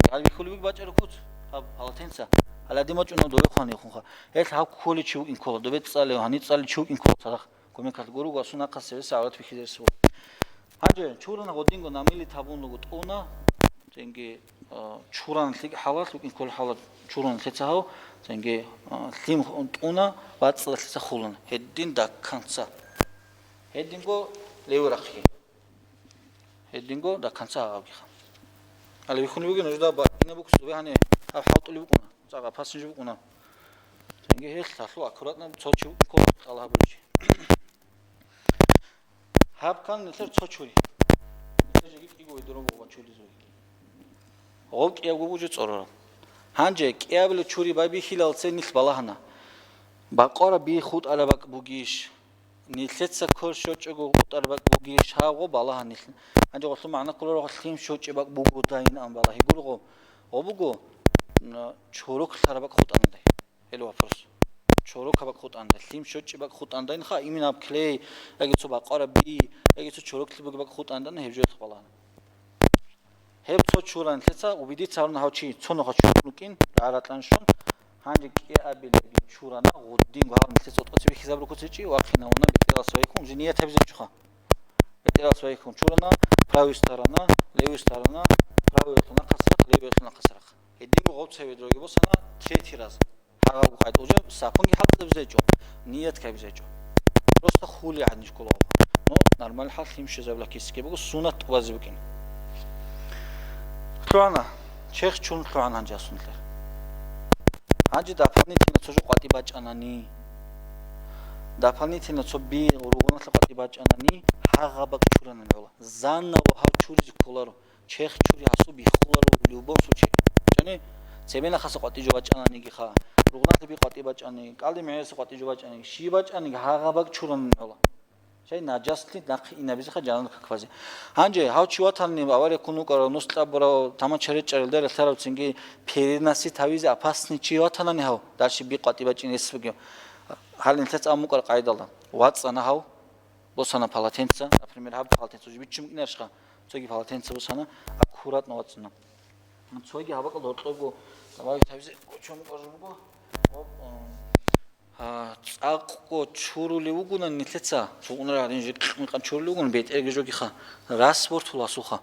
гьал бихьулеб буго бачӀараб куц, гьаб полотенце, гьалади мачӀунав довехъан ихунха. Гьелъ гьаб кколев чи вукӀин ккола, добе цӀалев, гьани цӀалев чи вукӀин ккола цадахъ, кумек гьаб гуруго, асун нахъаса гьесда гӀаврат бихьизарис вуго. Гьанже чурана гъодинго намили табун руго тӀуна, цинги, а, чурана лъикӀ хӀалалъ, вукӀин кколеб хӀалалъ чурана лъица гьав, цинги, а, лъим тӀуна, бацӀцӀадалъица хулана. Гьедин дакканца. Гьединго левирахъги. Гьединго дакканца гьабгиха. Гьале бихьулеб бугин, нужда ба-, ина букус, добе гьани гьаб хӀалтӀулеб букӀуна, цӀакъ пасинжи букӀуна. Цинги гьелъ лъалъу аккуратно цо чи вукӀин ккола, кьал гьабулев чи. Гьаб ккан нилъер цо чури. Нилъер жеги кӀиго дурун бугъа чури зури. Гъов кӀиябго буго жо цӀорораб. Гьанже кӀиябилеб чури байбихьилалце нилъ балагьана. Бакъвараб би хутӀараб бакӀ бугищ? Нилъеца квер щочӀого хутӀараб бакӀ бугищ? Гьав гъо балагьана нилъ. Гьанже гъолъул магӀна кколаро гъо лъим щочӀеб бакӀ бугодай ин ан балагьи гуро гъо. Гъо буго, м, чорок лъараб бакӀ хутӀандай. Гьел вопрос. Чорок бакӀ хутӀанда, лъим щочӀеб бакӀ хутӀанда, инха, имин аб клей, яги цо бакъвараб би, яги цо чорок лъибаб бакӀ хутӀанда, гьеб жо балагьана. Гьеб цо чуран лъица убедиться гьарун гьав чи, цо нуха чурун рукӀин, рагӀаратлъан щун, гьанже кӀиабилебги чурана, гъуддинго гьав нилъеца тӀоцебе хизаб рукуцичӀи, вахъинавуна, бетӀералас вайкун, уже ният гьабизечӀоха. БетӀералас вайкун чурана, правую сторона, левую сторона, правую нахъасрахъ, левую нахъасрахъ. Гьединго гъов цеве дроги босана, третий раз. Гьагъаб къайда уже сапунги хӀалтӀизабизечӀо, ният кабизечӀо. Просто хули гьаниш ккола гьаб. Ну, нормаль хӀал лъим щвезабила кисике буго, сунат тӀубазе букӀин. ЛъугӀана, черх чун лъугӀана гьанже асунлъер. Гьанже дополнительно цо жо къватӀи бачӀанани, дополнительно цо би ругъуналъа къватӀи бачӀанани, гьагъаб бакӀ чуранани гӀола. Заново гьав чуризе кколаро. Черх чури гьасул биххуларо в любом случае. Чани? Цебенахъаса къватӀи жо бачӀананигиха, ругъналъе би къватӀи бачӀани, кӀалди мегӀераса къватӀи жо бачӀани, щи бачӀаниги гьагъаб бакӀ чуранан гӀола. Чай, нажаслъи нахъе инабизеха жаназа какбазе. Гьанже гьав чи ватанни авария ккун вукӀарав, нус кьабурав, таман черечӀарал дера лъарав цинги переносить гьавизе опасный чи ватанани гьав, дальше би къватӀи бачӀин рес бугев. Гьалин лъец ам мукӀар къайдалда. ВацӀана гьав, босана полотенце, например, гьаб полотенце уже биччи мукӀинарищха? Цоги полотенце босана, аккуратно вацӀцӀуна. Цоги гьаб бакӀалда гьоркьобго, давай тавизе кочон кӀважун буго. Гьоб, а, цӀакъго чурулев вугони нилъеца, цо унра гьарин жикъ-микъан чурулев вугони, бетӀерги жогиха, рас бортула асуха.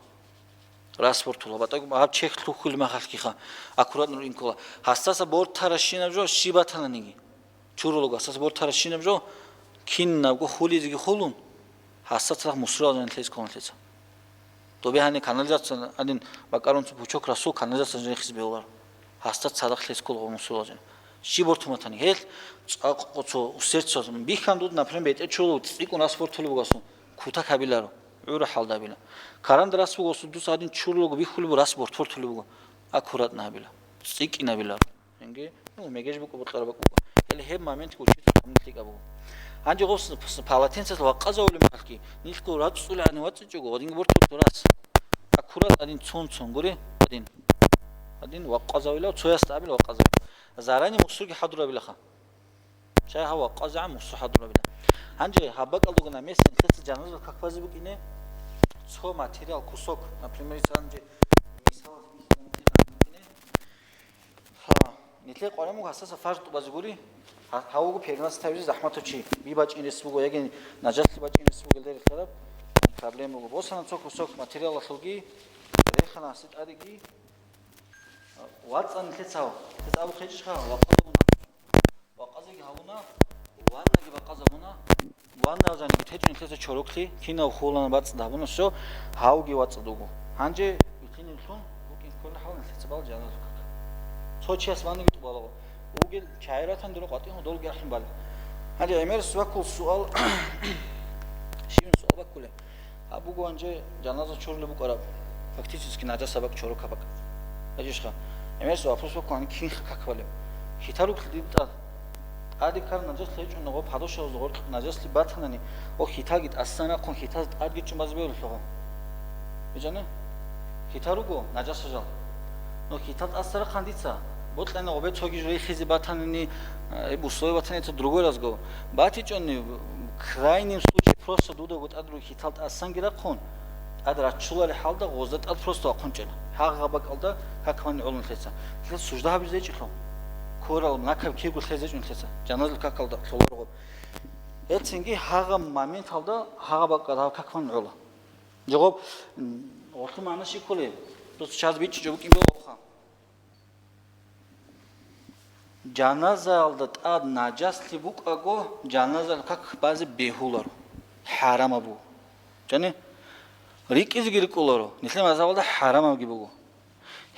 Рас бортула. БатӀаго гьаб чехь лъухьулеб мехалъгиха, аккуратно ринкула. Гьасдаса бортаращинаб жо щиб батананиги. Чурулего гьасдаса бортаращинаб жо, кинабго хулизеги хулун, гьасда цадахъ мусурал жанир лъезе кколан лъеца. Добе гьаниб канализация гьанин бакӀарун цо пучок расул канализация жанир хиз бегьуларо. Гьасда цадахъ лъезе ккола мусурал жан. Щиб бортун батани? Гьел цӀакъго цо усердство бихьан дуд, например, бетӀер чурулев цӀикӀкӀун рас бортулеб бугасун, кутак гьабиларо, гӀура хӀалда гьабила. Каранда рас бугасун, дус гьадин чурулего бихьулеб буго, рас борт бортулеб буго. Аккуратно гьабила. ЦӀикӀкӀин гьабиларо. Гьанги, ну, мегеж букӀа, бокьараб бакӀ букӀа. Гьеле гьеб момент гучи цӀакъ лъикӀаб буго. Гьанже гъос палатенцалъ вакъазавулеб мехалъги, нилъго рацӀцӀулеб гьанив вацӀцӀичӀого, гьадин бортулев рас. Аккурат гьадин цун-цун гури, гьадин. Гьадин вакъазавила, цоясда абил вакъазавила. Зарани мусурги хӀадурабилаха. Чай гьав вакъазегӀан мусу хӀадурабила. Гьанже гьаб бакӀалдугана месин лъица жаназа как базе букӀине, цо материал, кусок, например, гьанже мис Лъе къваран буго гьасдаса фарз тӀубазе гури, гьа-, гьав вуго перенас тавизе захӀматав чи, би бачӀин рес буго, яги нажаслъи бачӀин рес бугелда релълъараб проблема буго. Босана цо кусок материалалъулги, рехана гьасде тӀадеги, вацӀцӀана нилъеца гьав. Нилъеца абухъе гьечӀищха, вакъа гьавуна. Вакъазеги гьавуна, ваннаги бакъазабуна. Ванна жаниб течӀун нилъеца чороклъи, кинав хулана, бацӀцӀад гьабуна, всё, гьавги вацӀцӀад вуго. Гьанже вилълъинеблъун букӀин кколеб хӀалалъ нилъеца бала жаназа как. Цо чияс ваннаги тӀубалаго. Вугел чагӀи ратан дора къватӀиван, долги ахӀун бали. Гьанже гӀемерас ваккул суал, щивин суал баккулеб? Гьаб буго гьанже жаназа чурулеб букӀараб, фактически нажаса бакӀ, чорока бакӀ. ГьечӀищха? ГӀемерас вопрос баккул, гьаниб кинха как балеб? Хьитал руклъи дида тӀад. ТӀаде ккараб нажаслъи гьечӀо, нагъо падошаялъул гъоркь нажаслъи батанани, о, хьиталги тӀасан рахъун, хьитаз тӀадги чӀун базе бегьулелъул гъо. Бижани? Хьитал руго нажаса жал. Но хьитал тӀаса рахъан дица, бокьана гъобе цоги жо рихизе батанани, э, условие батани, это другой разговор. БатичӀони, в крайнем случае, просто дудаго тӀад руго хьитал тӀасанги рахъун, тӀад раччулареб хӀалда гъозда тӀад просто вахъун чӀела. Гьагъа бакӀалда какмани гӀолун лъеца. Лъеца сужда гьабизе гьечӀелъул. Ккурал накаб кирго лъезе гьечӀун лъеца. Жаназал какалда лъоларо гъоб. Гьецинги гьагъа моменталда гьагъа бакӀалда гьав какмани гӀола. Жо гъоб, м, гъорлъу магӀна щиб кколеб? Просто чаз бичӀчӀичӀо букӀин бегьулаха. Жаназаялда тӀад нажаслъи букӀаго, жаназаялъул как базе бегьуларо, хӀарамаб буго. Жани? РикӀкӀизеги рикӀкӀуларо, нилъер мазгьабалда хӀарамабги буго.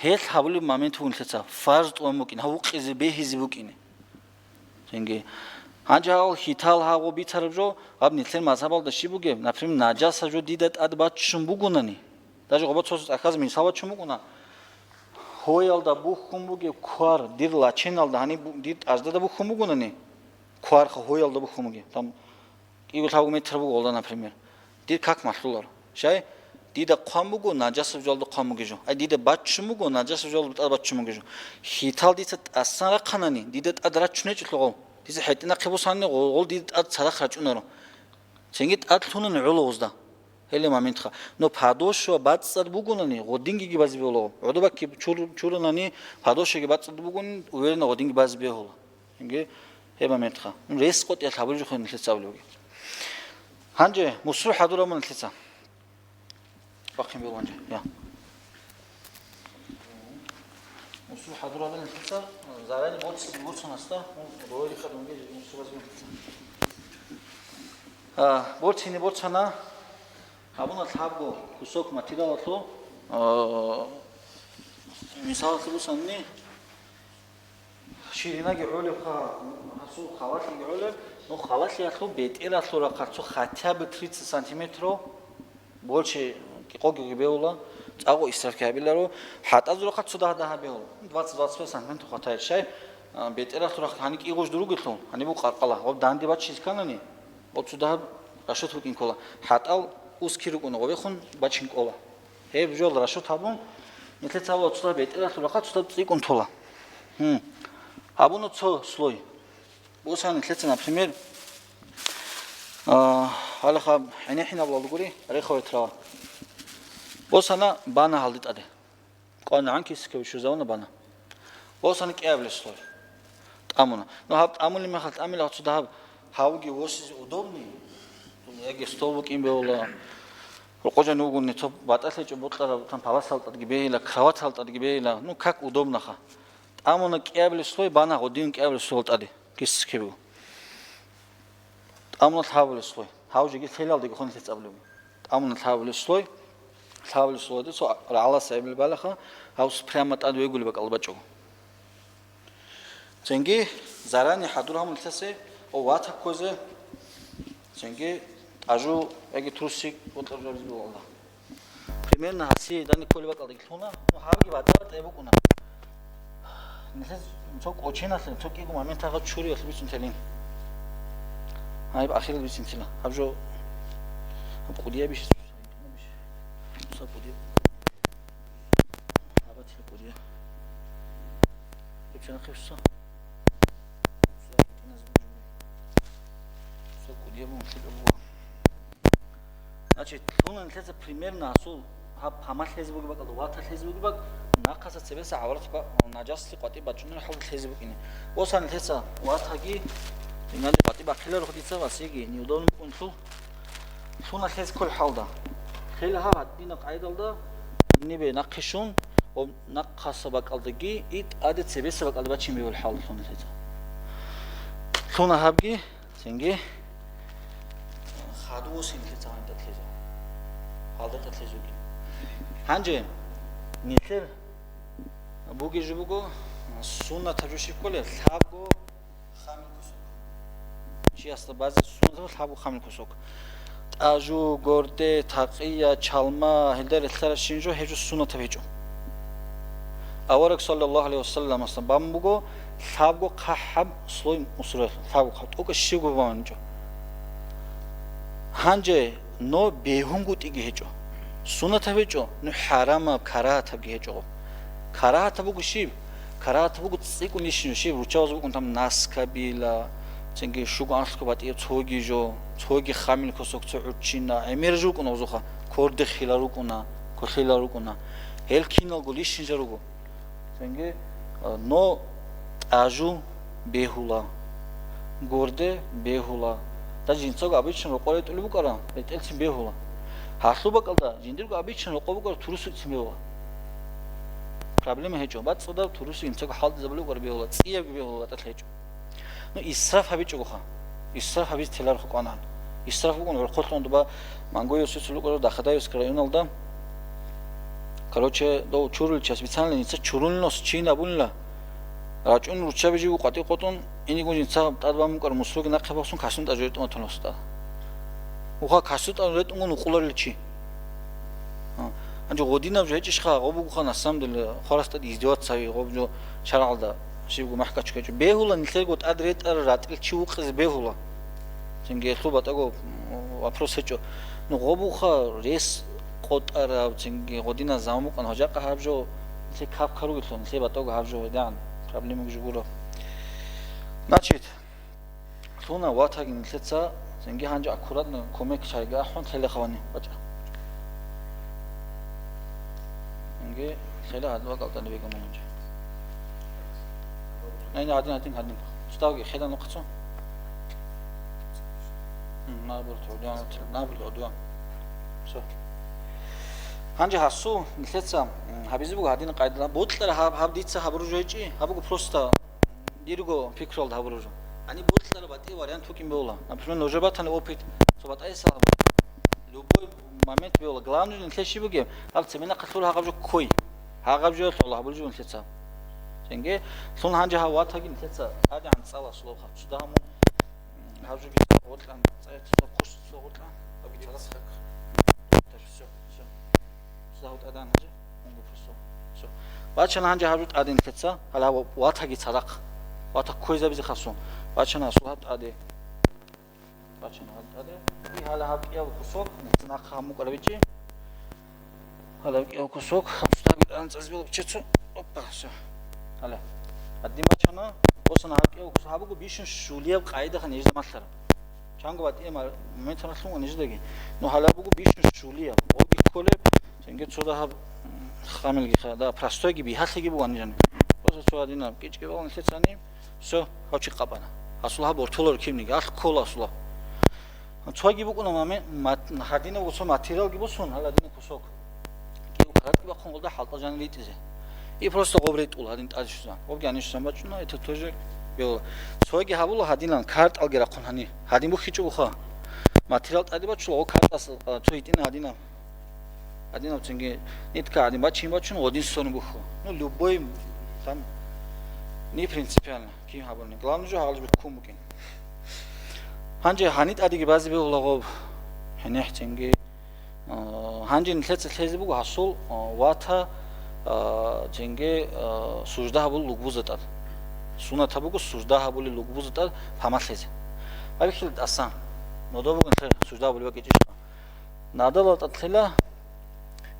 Гьелъ гьабулеб момент буго нилъеца, фарз тӀубан букӀин, гьав вукъизе бегьизе букӀине. Цинги, гьанже гьал хьитал гьагъо бицараб жо, гьаб нилъер мазгьабалда щиб бугеб, например, нажаса жо дида тӀад баччун бугонани, даже гъоба цо-цо цӀаказ мисал бачун букӀуна, гьоялда бухьун бугеб квар дир лаченалда, гьаниб бу-, дир тӀаждада бухьун бугонани, кварха гьоялда бухьун бугеб, там, кӀиго-лъабго метр буго гъолда, например, дир как малъуларо. Щай? Дида хъван буго, нажасаб жоялда хъван бугеб жо. Ай, дида баччун буго, нажасаб жоялда тӀад баччун бугеб жо. Хьитал дица тӀасан рахъанани, дида тӀад раччун гьечӀелъул гъол. Дица хӀетӀинахъе босанани, гъол, гъол дида тӀад цадахъ рачӀунаро. Цинги тӀад лъунани гӀоло гъозда. Гьеле моментха. Но подошва бацӀцӀад бугонани, гъодингиги базе бегьулаго. ГӀодобакки чур-, чурунани, подошваги бацӀцӀад бугонани, уверенно гъодинги базе бегьула. Цинги гьеб моментха. Ну, рес къотӀиялъ гьабулеб жо нилъеца абулеб бугеб. Гьанже мусул хӀадур гьабуна нилъеца. Бахъин бегьула гьанже. Я. Мусул хӀадур гьабуна нилъеца, заранее борцине борцанасда, ну, доверие хадунги мусул гьабуна нилъеца. А, борцине борцана, гьабуна лъабго кусок материалалъул, а, мисалалъе босанани, ширинаги гӀолебха, гьасул халалъиги гӀолеб, ну, халалъиялъул бетӀералъул рахъалъ цо хотя бы тридцать сантиметров больше кӀикъоги бегьула, цӀакъго исрафги гьабиларо, хӀатӀазул рахъалъ цо дагь-дагь бегьула, двадцать-двадцать пять сантиметр хватает. Щай, а, бетӀералъул рахъалъ гьаниб кӀигъуж дуругелъул, гьаниб бу къаркъала, гъоб данде баччизе кканани, гъоб цо дагь рашот букӀин ккола, хӀатӀал узкий рукӀуна, гъобехун бачин кӀола. Гьеб жол рашот гьабун, нилъеца гьабула цо дагь бетӀералъул рахъалъ цо дагь цӀикӀкӀун тола. Гьу. Гьабуна цо слой. Босана нилъеца, например, а, гьалаха гӀенехӀинаб лалгури, рехаве трава. Босана бана гьалде тӀаде. КъванагӀан кисикаб щвезавуна бана. Босана кӀиабилеб слой. ТӀамуна. Ну, гьаб тӀамулеб мехалъ тӀамила цо дагь гьавги восизе удобный. Яги стол букӀин бегьула. Рокъо жан вугони, цо батӀалъи гьечӀеб бокьараб, там паласал тӀадги бегьила, кроватал тӀадги бегьила. Ну, как удобноха. ТӀамуна кӀиабилеб слой, бана гъодин кӀиабилеб слой тӀаде. Кисикаб. ТӀамуна лъабабилеб слой. Гьав жеги лъелалдеги хъун лъецӀабулеб. ТӀамуна лъабабилеб слой. Лъабабилеб слойда цо рагӀалас гьабилеб балаха, гьав прямо тӀад вегулеб бакӀалда бачӀо. Цинги заранее хӀадур гьабун лъасе, о, вата ккозе, цинги тӀажу яги трусик бокьараб жо буго гьалда. Примерно гьасие дани кколеб бакӀалда лъуна, ну, гьабги батӀа-батӀа букӀуна. Нилъер цо кӀоченалъе, цо кӀиго моменталда чуриялъе бицун телин. Гьаб ахирал бицин тела. Гьаб жо, гьаб кӀудиябищ? Гьаб кӀудияб? Гьаб батила кӀудияб. Гьеб чанахъе вуссо? Вуссо, гьитӀиназ бужуги. Вуссо, кӀудияб мун лъикӀаб буго. Значит, лъуна нилъеца примерно гьасул гьаб памалъ лъезе бугеб бакӀалда, вата лъезе бугеб бакӀ, Нахъаса цебеса гӀаврат ба-, нажаслъи къватӀиб бачӀунел хӀалда лъезе букӀине. Босани лъеца ватаги, инали къватӀиб бахъиларо дица васиги, неудобно букӀунелъул, лъуна лъез ккол хӀалда. Хел гьаб гьадина къайдалда, нибе нахъе щун, ва нахъаса бакӀалдаги, и тӀаде цебеса бакӀалда бачин бевал хӀалда лъуна лъеца. Лъуна гьабги, цинги, хадув синлъи цагьанитӀа лъеза. Гьалда тӀад лъезуги. Гьанже, нилъер бугеб жо буго, суннатаб жо щиб кколеб, лъабго хамил кусок. Чиясда базе суннатаб лъабго хамил кусок. ТӀажу, горде, такъия, чалма, гьелда релълъарабщин жо, гьеб жо суннатаб гьечӀо. Авараг саллаллагьу гӀалайгьи вассаламасда бан буго лъабго хъахӀаб слой мусуралъ, лъабго хъахӀаб, тӀокӀаб щибго бан гьечӀо. Гьанже, но бегьунгутӀиги гьечӀо. Суннатаб гьечӀо, ну хӀарамаб, карагьатабги гьечӀо. Карагьатаб буго щиб? Карагьатаб буго цӀикӀкӀун ишин жо, щиб руччабазул букӀун там наскабила, цинги щуго анлъго батӀияб цоги жо, цоги хамил кусок цо гӀурччина, гӀемер жо рукӀуна гъозухъа, кордехила рукӀуна, кохила рукӀуна. Гьел киналго лишин жо руго. Цинги, а, но тӀажу бегьула, горде бегьула. Даже жинцаго обычно рокъор ретӀулеб букӀара, ретӀелцин бегьула. Гьалъул бакӀалда жиндирго обычно рокъор букӀара турусуцин бегьула. Проблема гьечӀо. БацӀцӀадаб турусу жинцаго хӀалтӀизабулеб букӀара бегьула, цӀиябги бегьула, батӀалъи гьечӀо. Ну, исраф гьабичӀогоха. Исраф гьабизе теларухъ кӀванагӀан. Исраф бугун гӀурхъулъун дуба Мангуев сицун рукӀарал Дахадаевск районалда. Короче, дов чурулел час бицанила, жинца чурулиноса чийин абунила. РачӀун руччаби жив къватӀив къотӀун, инигун жинца тӀад бан букӀар мусруги нахъе бахъун касун тӀад ретӀун атун гьосда. Уха касун тӀад ретӀунгун вукъуларила чи. А, гьанже гъодинаб жо гьечӀищха, гъо бугоха, на самом деле, хварасда издеваться гьави, гъоб жо шаргӀалда щибго махӀкачӀ гьечӀо. Бегьула нилъерго тӀад ретӀарал ратӀил чи вукъизе бегьула. Цинги гьелъул батӀаго, м, вопрос гьечӀо. Ну, гъо бугоха рес къотӀараб, цинги гъодинаб заман букӀана, гьажакъа гьаб жо нилъе кап-кар ругелъул, нилъе батӀаго гьаб жо гьедигӀан проблемаги жо гуро. Значит, Лъуна ватаги нилъеца, цинги гьанже аккуратно кумек чайги ахӀун, лъела хавани бачӀа. Цинги лъела гьадин бакӀалдани бегамун гьанже. Айни гьадин, гьадин, гьадин. Устаги хеда нухъацун. М, набур гӀудван, набур гӀудван. Всё. Гьанже гьасу нилъеца, м, гьабизе буго гьадин къайдала. Бокьара гьаб, гьаб дица гьабуру жойчи, гьаб буго просто Дирго пикралда гьабураб жо. Гьаниб бокьараб батӀи вариант букӀин бегьула. Например, нужер батани опыт, цо батӀайса гьабур. Любой момент бегьула. Главное, нилъер щиб бугеб? Гьаб цебе нахъа лъур гьагъаб жо ккой. Гьагъаб жо лъугьа гьабулеб жо нилъеца. Цинги, лъун гьанже гьав ватаги нилъеца гьадигӀан цӀала сулаб гьаб. Цуда гьамун, гьаб жо биса гъоркьан, цӀай цо куш цо гъоркьан. Гьабги цала схак. Всё, всё. Цуда гьав тӀадан гьанже. Унго просто. Всё. Бачана гьанже гьаб жо тӀаде нилъеца, гьала ва-, ватаги цадахъ. Вата ккойзабизе хасун. Бачана гьасул гьаб тӀаде. Бачана гьаб тӀаде. И гьала гьаб кӀияв кусок, нахъа гьаб мукӀарабичи. Гьала гьаб кӀияв кусок, гьаб цӀаби анцӀазе белгӀ чецо. Опа, всё. Гьала. Гьадин бачана, босана гьаб кӀияв кусок. Гьаб буго бищун щулияб къайдаха нижда малъараб. Чанго батӀияб момент гьаралъун ва ниждаги. Ну, гьалаб буго бищун щулияб. Гъоги кколеб, цинги цо дагьаб, м, хамилги ха, да, простойги бигьалъиги бугани жани. Просто цо гьадинаб кӀичӀги балан лъецани, всё, гьав чи къапана. Асул гьаб ортолар кибниги, алъ ккола асула. Цоги букӀуна момент, мат-, гьадинаб цо материалги босун, гьал гьадинаб кусок. КӀиго каратӀги бахъун гъолда хӀалтӀа жани ритӀизе. И просто гъоб ретӀула гьадин тӀаде щвезан. Гъобги гьанив щвезан бачӀуна, это тоже бегьула. Цоги гьабула гьадинан картӀалги рахъун гьани. Гьадин бухьичӀо буха. Материал тӀаде бачула, гъо картӀас, а, цо гьитӀина гьадинаб. Гьадинаб цинги нитка гьадин бачин бачун гъодин сон бухьу. Ну, любой там не принципиально, кин гьабуни. Главное жо гьалжбе ккун букӀин. Гьанже гьани тӀадеги базе бегьула гъоб. ГьенехӀ цинги. А, гьанже нилъеца лъезе буго гьасул, а, вата, а, цинги, а, сужда гьабул лугбуза тӀад. Суннатаб буго сужда гьабулел лугбуза тӀад памалъезе. Гьабихьила тӀасан. Нодо буго нилъер сужда гьабулеб бакӀичӀищ. Надала тӀад лъела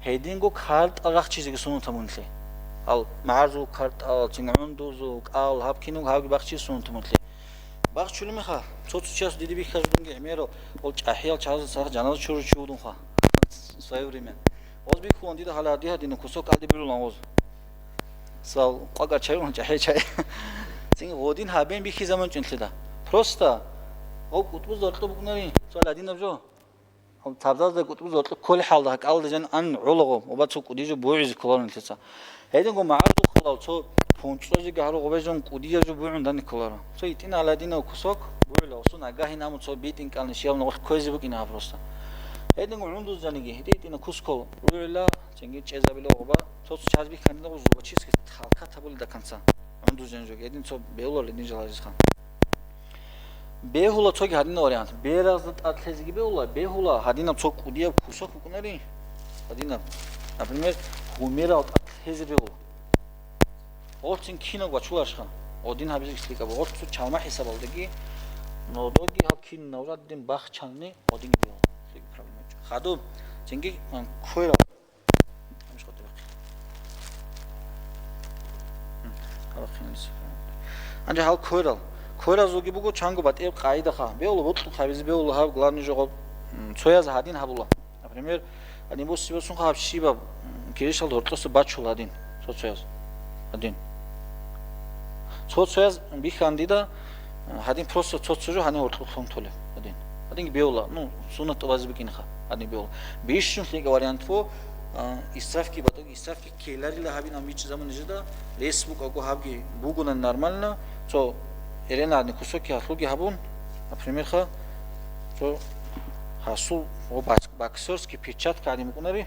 гьединго картӀал рахчизеги суннатаб буго нилъе. Ал магӀарзул картӀал, цинги гӀундузул, кӀал, гьаб кинуго гьабги бахчизе суннатаб буго нилъе. Бахчулеб мехалъ, цо-цо чияс диде бихьараб жо дунги гӀемерал, гъол чӀахӀиял чагӀазда цадахъ жаназа чурав чи вугоха в своё время. Гъоз бихьулан дида гьала гьадин гьадинаб кусок кӀалдиб бирулан гъоз. Цал къвакӀар чай ван чӀахӀи чай. Цин гъодин гьабен бихьизабун чӀинлъида. Просто гъов кӀутӀбуз гьоркьоб букӀунари, цо гьадинаб жо. Гьав цабдазда кӀутӀбуз гьоркьоб кколей хӀалда гьакӀалда жан ан гӀолаго, оба цо кӀудияб жо бугӀизе кколарун лъица. Гьединго магӀарзухъалав цо пунцӀазеги гьару гъобе жон кӀудияб жо бугӀун данде кколаро. Цо гьитӀинал гьадинав кусок бугӀила, осун агагьин аму цо битӀин кӀални щияб нагъулъ кквезе букӀина гьаб просто. Гьединго гӀундуз жаниги, гьитӀи-гьитӀина кускал бугӀила, цинги чӀезабила гъоба, цо-цо чаз бихьанила гъуз зубачиз халкат гьабули до конца. ГӀундуз жанжоги, гьедин цо бегьулар гьедин жал гьаризхан. Бегьула цоги гьадинаб вариант. Беразда тӀад лъезеги бегьула, бегьула гьадинаб цо кӀудияб кусок букӀунари. Гьадинаб, например, гьумерал тӀад лъезе бегьула. Гъорцин кинаб бачуларищха? Гъодин гьабизе лъикӀаб. Гъорцу чалма хӀисабалдаги, нодоги гьаб кин навраддин бахчанни гъодинги бегьула. ЛъикӀ проблема гьечӀо. Хадуб, цинги, м, кверал. Гьанже гьал кверал. Кверазулги буго чанго батӀияб къагӀидаха. Бевла бокьухъ гьабизе бевла гьаб главный жо гъоб, м, цояз гьадин гьабула. Например, гьаниб босси-босунха гьаб щибаб, м, киришалда гьоркьоса бачула гьадин, цо-цояз. Гьадин. Цо-цояз бихьан дида, Гьадин просто цо-цо жо гьанив гьоркьоб лъун толеб гьадин. Гьадинги бевла, ну, суннат тӀубазе букӀинха, гьадин бевла. Бищун лъикӀа вариант ву, а, исрафги батӀаги, исрафги ккеларила гьабин, амма бичӀчӀизабун нижеда, рес букӀаго гьабги бугунан нормально, цо эрена гьадин кусоки гьалъулги гьабун, например, ха, цо гьасул, о, бокс-, боксерский перчатка гьадин букӀунари,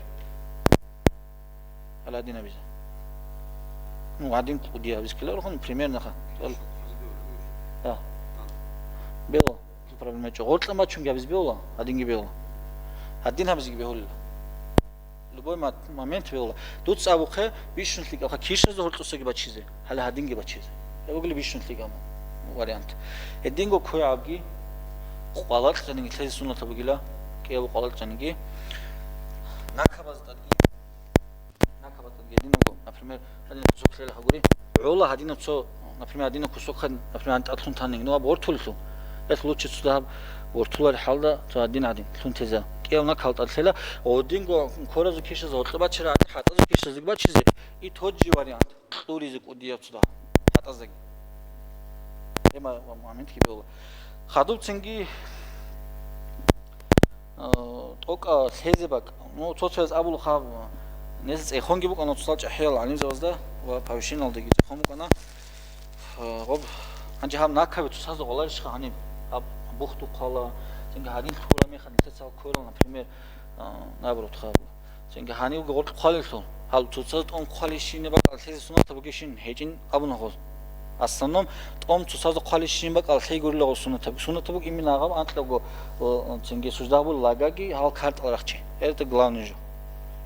Гьаладин абизе. Ну, гьадин кӀудияб абизе ккеларо, ну, примерно ха. Да. Бела. Проблема гьечӀо. Гъоркьа мачунги абизе бела, гьадинги бела. Гьадин абизеги бегьулила. Любой ма-, момент бела. Дуца абухъе, бищун лъикӀабха, кишазда гьоркьосаги бачизе, гьале гьадинги бачизе. Гьеб бугила бищун лъикӀаб вариант. Гьединго квегӀабги, къвалакьаниги лъезе суннатаб бугила, кӀиябго къвалакьаниги. Накабазда тӀадги НакабатӀа гьединабго, например, гьадинаб кусок лъела гьагури. ГӀола гьадинаб цо, например, гьадинаб кусок, например, гьанитӀалъун танин, ну, аб гъортулелъул. Гьелъ лучи цо дагьаб гъортулари хӀалда, цо гьадин гьадин лъун теза. КӀияв накал тӀад лъела, гъодинго коразу кишаза гъоркье бачира, гьатӀазу кишазеги бачизе, и тот же вариант, кьуризе кӀудияб цо дагьаб, гьатӀазеги. Гьема моментги бегьула. Хадубцинги, Э, тӀокӀа лъезе бакӀ. Ну, цо-цояз абулха, нез цӀехонги букӀана цоцал чӀахӀиял гӀалимзабазда ва павшиналдаги цӀехон букӀана. Э, гъоб, гьанже гьаб накаби цоцазда гъоларищха гьаниб? Гьаб бухдухъала, цинги гьадин лъугьура мехалъ нилъецал кверал, например, э, наоборот, хаб. Цинги гьанивги гъоркь хъвалелъул, гьал цоцаз тӀом хъвалищине бакӀал лъезе суннатаб бугещин гьечӀин абуна гъоз. Основном, тӀом цоцазда хъвалищин бакӀал лъей гурила гъоз суннатаб. Суннатаб буго именно гьаб анкьабго, о, цинги сужда гьабул лагаги гьал картӀал рахчи. Это главное жо.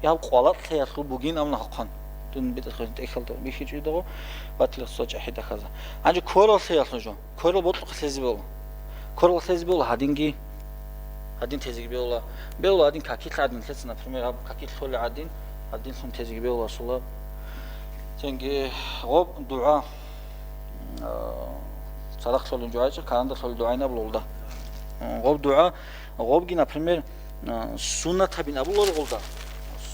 Я гьаб къвалакь лъеялъул бугин абуна хъван. Дун бетӀер хвезин тӀехьалда бихьичӀидагъо, батилахъ цо чӀахӀи дахаза. Гьанже кверал лъеялъул жо. Кверал бокьухъе лъезе бегьула. Кверал лъезе бегьула гьадинги. Гьадин тезеги бегьула. Бегьула гьадин какилъ гьадин лъеца, например, гьаб какилъ лъолел гьадин, гьадинлъун тезеги бегьула асула. Цинги гъоб дугӀа, а, цадахъ лъолел дугӀа гьечӀо, каранда лъолел дугӀайин абулелда. Гъоб дугӀа, гъобги, например, а, суннат гьабин абуларо гъолда.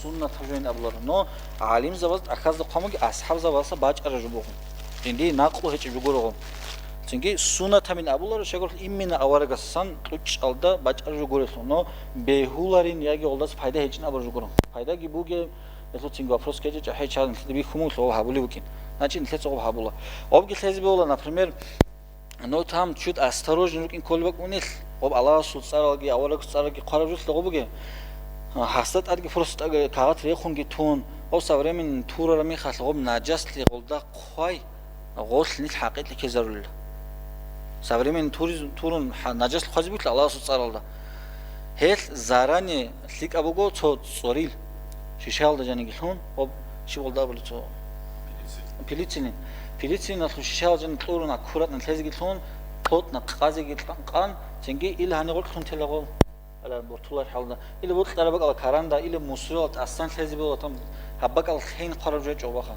Суннат гьабин абуларо. Но гӀалимзабаз тӀахьазда хъван буги асхӀабзабазда бачӀараб жо буго. Жиндие накълу гьечӀеб жо гуро гъоб. Цинги суннат гьабин абуларо, щайгурелъул именно аварагасдасан кьучӀалда бачӀараб жо гурелъул. Но бегьуларин яги гъолдаса пайда гьечӀин абураб жо гуро. Пайдаги бугеб, гьелъул цинги вопрос гьечӀеб, чӀахӀи чан нилъеда бихьун буго, гьабулеб букӀин. Значит, нилъеца гъоб гьабула. Гъобги лъезе бегьула, например, Ну, там чуть осторожнее рукӀин кколеб бакӀунелъ, гъоб Аллагьасул цӀаралги, аварагасул цӀаралги хъвараб жо лъугьа бугеб. Гьасда тӀадги просто тӀаги кагъат рехунги тун, гъоб современный турараб мехалъ гъоб нажаслъи гъолда хъвай, гъолъ нилъ хӀакъикъи ккезарулел. Современный туризм турун хӀа-, нажаслъи хъвазе бугелъул Аллагьасул цӀаралда. Гьелъ заранее лъикӀаб буго цо цӀорил, шишаялда жаниги лъун, гъоб щиб гъолда абулеб цо Пенициллин. Пенициллиналъул шишаялда жаниги кьурун, аккуратно лъезеги лъун, плотно къазеги кьан, цинги ил гьанигъоркь лъун телагъул. Ала бортулар хӀалда. Ил бокьараб бакӀала каранда, ил мусурал тӀасан лъезе була, там гьаб бакӀал хейн хъвараб жо гьечӀо баха.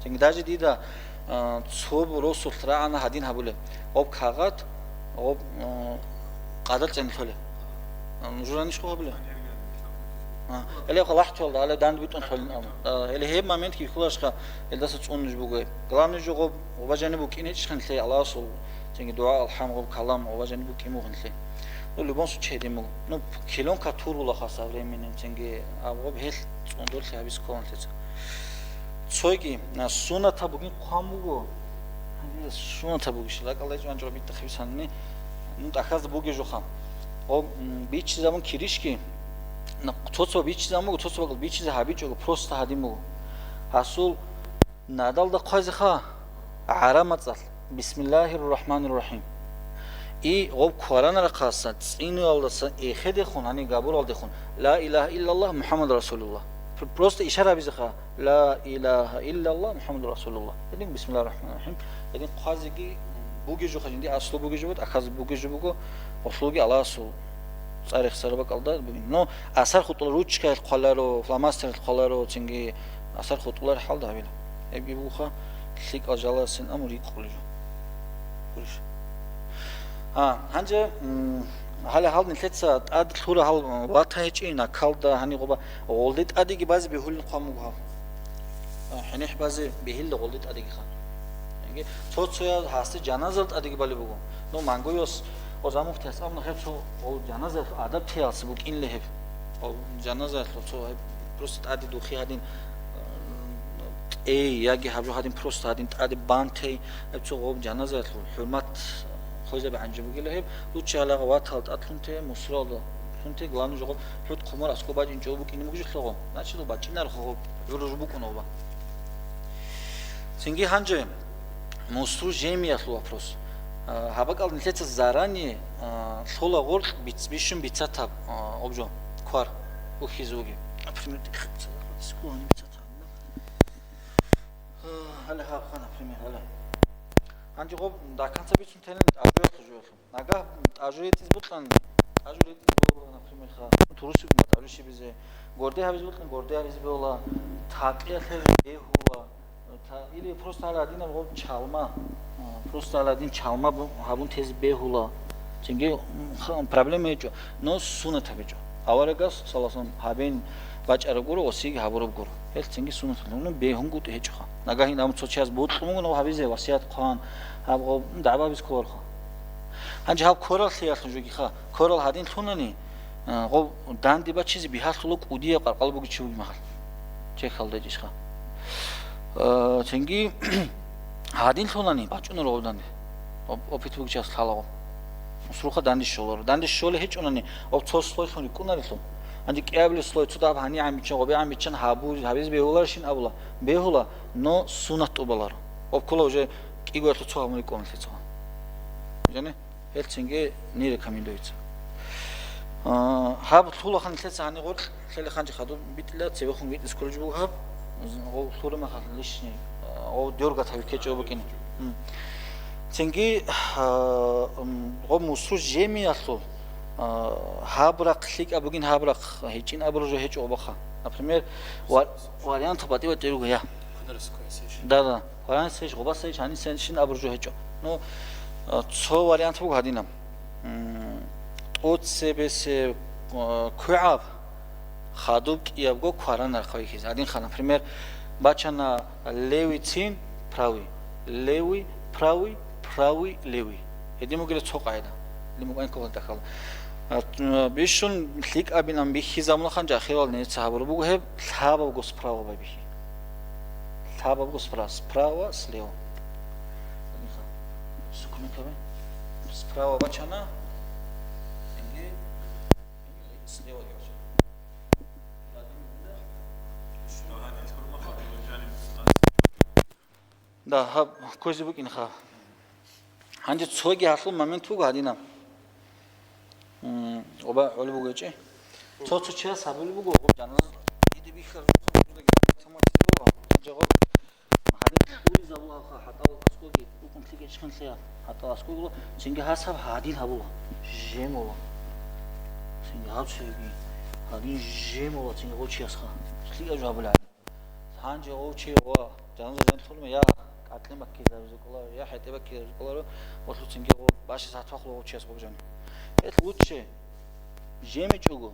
Цинги даже дида, а, цо росулъ рагӀана гьадин гьабулеб. Гъоб кагъат, гъоб, а, къадал цӀен лъолеб. А, нужранищ хъу гьабулеб? А, гьеле хъалахӀтуялда гьале дандбитӀун лъолин абун. А, гьеле гьеб моментги бихьуларищха, гьелдаса цӀуниж буго гьеб. Главный жо гъоб, гъоба жаниб букӀин гьечӀихъан лъе Аллагьасул, цинги дугӀа, алхӀам, гъоб калам гъоба жаниб букӀин бугин лъе. Ну, в любом случае, гьедин буго. Ну, клеёнка турула ха со временем, цинги, а, гъоб гьелъ цӀундулъи гьабиз кколан лъеца. Цойги, а, суннатаб бугин хъван буго. Гьанже суннатаб бугищ, ракӀалда гьечӀо анжура битӀахъе бисанани, ну, тӀахьазда бугеб жоха. Гъоб, м, биччизабун кирищги, на, цо-цо биччизабун буго, цо-цо бакӀал биччизе гьабичӀого, просто гьадин буго. Гьасул надалда хъвазеха, гӀараб мацӀалъ, Бисмиллагьир рахӀманир рахӀим. И гъоб кваранарахъаса, цӀинуялдаса эхедехун, гьаниб габуралдехун, Ла илагьа иллаллагь МухӀаммад расулуллагь. Пр-, просто ишара гьабизеха, Ла илагьа иллаллагь МухӀаммад расулуллагь. Гьедин, Бисмиллагьир рахӀманир рахӀим. Гьедин хъвазеги бугеб жоха, жинди аслу бугеб жо буго, тӀахьазда бугеб жо буго, гъолъулги Аллагьасул цӀар рехсараб бакӀалда бугин. Но асар хутӀула, ручкаялъ хъваларо, фломастералъ хъваларо, цинги асар хутӀулар хӀалда гьабила. Гьебги бугоха, лъикӀал жаласин аму рикӀкӀулел жо. Гурищ? А, гьанже, м, гьале гьал нилъеца тӀад лъура гьал, м, вата гьечӀи, накалда, гьаниб гъоба, гъолде тӀадеги базе бегьулин хъван буго гьаб. А, хӀенехӀ базе бегьилда гъолде тӀадеги ха. Яги цо-цояз гьасде жаназал тӀадеги балеб буго. Ну, мангуйос, о, замухтияс абуна гьеб цо гъол жаназаялъул адаб теялъ букӀинле гьеб. О, жаназаялъул цо гьеб просто тӀаде духъе гьадин, м, тӀей, яги гьаб жо гьадин просто гьадин тӀаде бан тей, гьеб цо гъоб жаназаялъул хӀурмат хвезаби гӀанжи бугила гьеб, луччи гьалагъа ватал тӀадлъун те, мусралда лъун те, главный жо гъоб хӀут хъумар аскӀоб бачӀинчӀого букӀине бугищ лъого, значит, бачӀинарха гъоб, гӀуружу букӀун гъоба. Цинги гьанже мусру жемиялъул вопрос. А, гьаб бакӀал нилъеца заранее, а, лъола гъоркь биц-, бищун бицатаб, а, обжо, квар, ухьизе вугеб. Например, дихъе цадахъ диску гьаниб бицатаб. А, гьале гьаб ха, например, гьале. Гьанже гъоб даканца бицун тенин тӀажуялъул жоялъул. Нагагь тӀажу ретӀиз букьан, тӀажу ретӀиз бегьула, например, ха, турусиго тӀажу щибизе, горде гьабиз букьан, горде гьабиз бегьула, такъиялъе бегьула, та-, или просто гьал гьадинаб гъоб чалма, а, просто гьал гьадин чалма бу-, гьабун тезе бегьула. Цинги, м, ха-, проблема гьечӀо, но суннатаб гьечӀо. Аварагас, саллаллагьу гӀалайгьи ва саллам, гьабин бачӀараб гуро, осиги гьабураб гуро. Гьелъ цинги суннатаб, ну, бегьунгутӀи гьечӀоха. Нагагь гьин абун цо чияс бокьун буго, гьабизе васият хъван, гьаб гъоб дагӀба гьабиз кколарха. Гьанже гьаб кверал лъиялъул жогиха. Кверал гьадин лъунани, а, гъов данде бачизе бигьалъула кӀудияб къаркъала бугев чи вугеб мехалъ. Чехьалда ичӀищха. А, цинги гьадин лъунани бачӀунар гъов данде. Оп-, опыт бугев чияс лъала гъов. Мусруха данде щоларо. Данде щолеб гьечӀонани, гъов цо слойлъун рикӀкӀунарелъул. Гьанже кӀиабилеб слой цо дагьаб гьанигӀан биччан, гъобигӀан биччан гьабуз-, гьабизе бегьуларищин абула. Бегьула, но суннат тӀубаларо. Гъоб ккола уже кӀиго-, цо гьабун рикӀкӀуна лъецаго. Бижани? Гьелцинги не рекомендуется. А, гьаб лъулаха нилъеца гьаниб гъоркь, лъелехъанчи хадуб битӀила, цебехун битӀис кколеб буго гьаб, гъов лъурамаха лишний, а, гъов дёргат гьабиккечӀо букӀине. М. Цинги, а, м, гъов мусру жемиялъул, а, гьаб рахъ лъикӀаб бугин гьаб рахъ, гьечӀин абураб жо гьечӀо гъобаха. Например, ва-, вариант батӀи-батӀи руго, я. Да, да. Гьанисейищ, гъобасейищ, гьанисейищин абураб жо гьечӀо. Ну, а, цо вариант буго гьадинаб. М, тӀоцебесеб, а, квегӀаб хадуб кӀиябго кваранарахъ вихьизе. Гьадинха, например, бачана левый цин, правый, левый, правый, правый, левый. Гьедин бугила цо къагӀида. Гьедин буго анкула дахъал. А, бищун лъикӀабилан бихьизабунахан жахирал нилъеца гьабураб буго гьеб, лъабабго справа байбихьи. Лъабабго спра-, справа, слева. Сукуникаби. Справа бачана. Цинги слева бачана. Да, гьаб кквезе букӀинха. Гьанже цоги гьалъул момент буго гьадинаб. М, оба гӀолеб бугечӀи. Цо-цо чияс гьабулеб буго, гъоб жаназа иде бихьараб жо, гъоб гьабулеб гьаб таматизе буго. Гьанже гъоб гьадин уризабулаха, хӀатӀал аскӀоги, рукъун лъикӀ ичӀхъинлъия, хӀатӀал аскӀоглъо, цинги гьас гьаб гьадин гьабула, жемула. Цинги гьаб цоги гьадин жемула, цинги гъов чиясха. ЛъикӀаб жо гьабулеб гьадин. Гьанже гъов чи ва жаназа жанлъулма я кӀакъле баккизабизе кӀоларо, я хӀетӀе баккизабизе кӀоларо, гъолъул цинги гъов бащи сагӀат вахъула гъов чияс гъоб жани. Гьелъ луччи жемичӀого,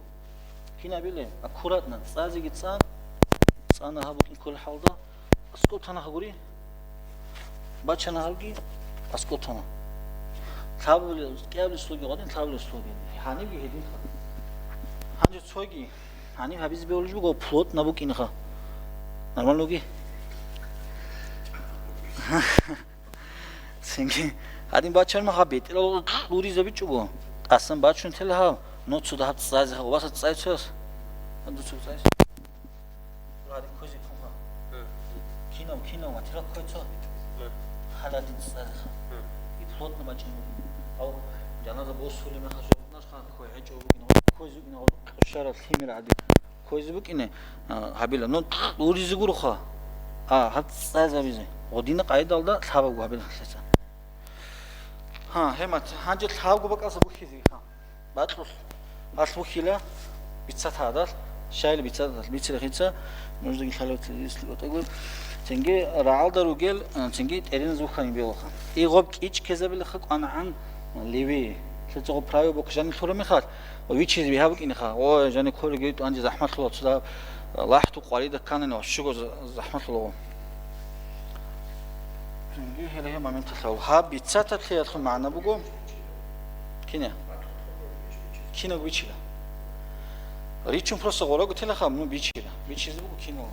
Кинабиле, аккуратно, цӀазеги цӀан, цӀана гьаб букӀин кколел хӀалда, аскӀоб тана гьагури, бачана гьабги, аскӀоб тана. Лъабабилеб, кӀиабилеб слоги гъадин, лъабабилеб слоги. Гьанибги гьединха. Гьанже цоги, гьаниб гьабизе бегьулеб буго, плотно букӀинеха. Нормально буги? Цинги, гьадин бачарма гьаб бетӀерал уризабичӀого, тӀасан бачун тела гьав, но цо дагьаб цӀазе гьав, васа цӀай цояс. Гьадин цо цӀай. Гьадин ккозе ккун гьав. Кинав, кинав, материал ккой цо. Гьадин цӀазе гьав. И плотно бачӀин бугин. Гьав жаназа босулеб мехалъ жо наш хан ккой гьечӀо бугин, ккозе бугин, гьав кьушараб лъимер гьадин. Ккозе букӀине, а, гьабила. Ну, уризе гуроха. А, гьаб цӀайзабизе. Гъодина къайдалда лъабабго гьабила лъеца. Гьа, гьемат, гьанже лъабго бакӀалса бухьизе, гьа. Бакьулъ, гьалъ бухьила, бицат гьадалъ, щайила бицат гьадалъ, бицила хица, нуждаги лъалев телевизор лъикӀ ватӀаго. Цинги рагӀалда ругел, а, цинги тӀериназ бухьани белаха. И гъоб кӀичӀ ккезабилаха кӀванагӀан леви. Лъеца гъоб правил бухъ жанив лъура мехалъ, Вичизе бигьа букӀинеха, о, жани кколеги анже захӀмалъула цо дагьаб лахӀту къварида кканани, ва щуго за-, захӀмалъула. Цинги гьеле гьеб моменталъ гьаб бицатаблъиялъул магӀна буго, кине? Кинаб бичила? Ричун просто гъорого телаха, ну, бичила. Бичизе буго кино.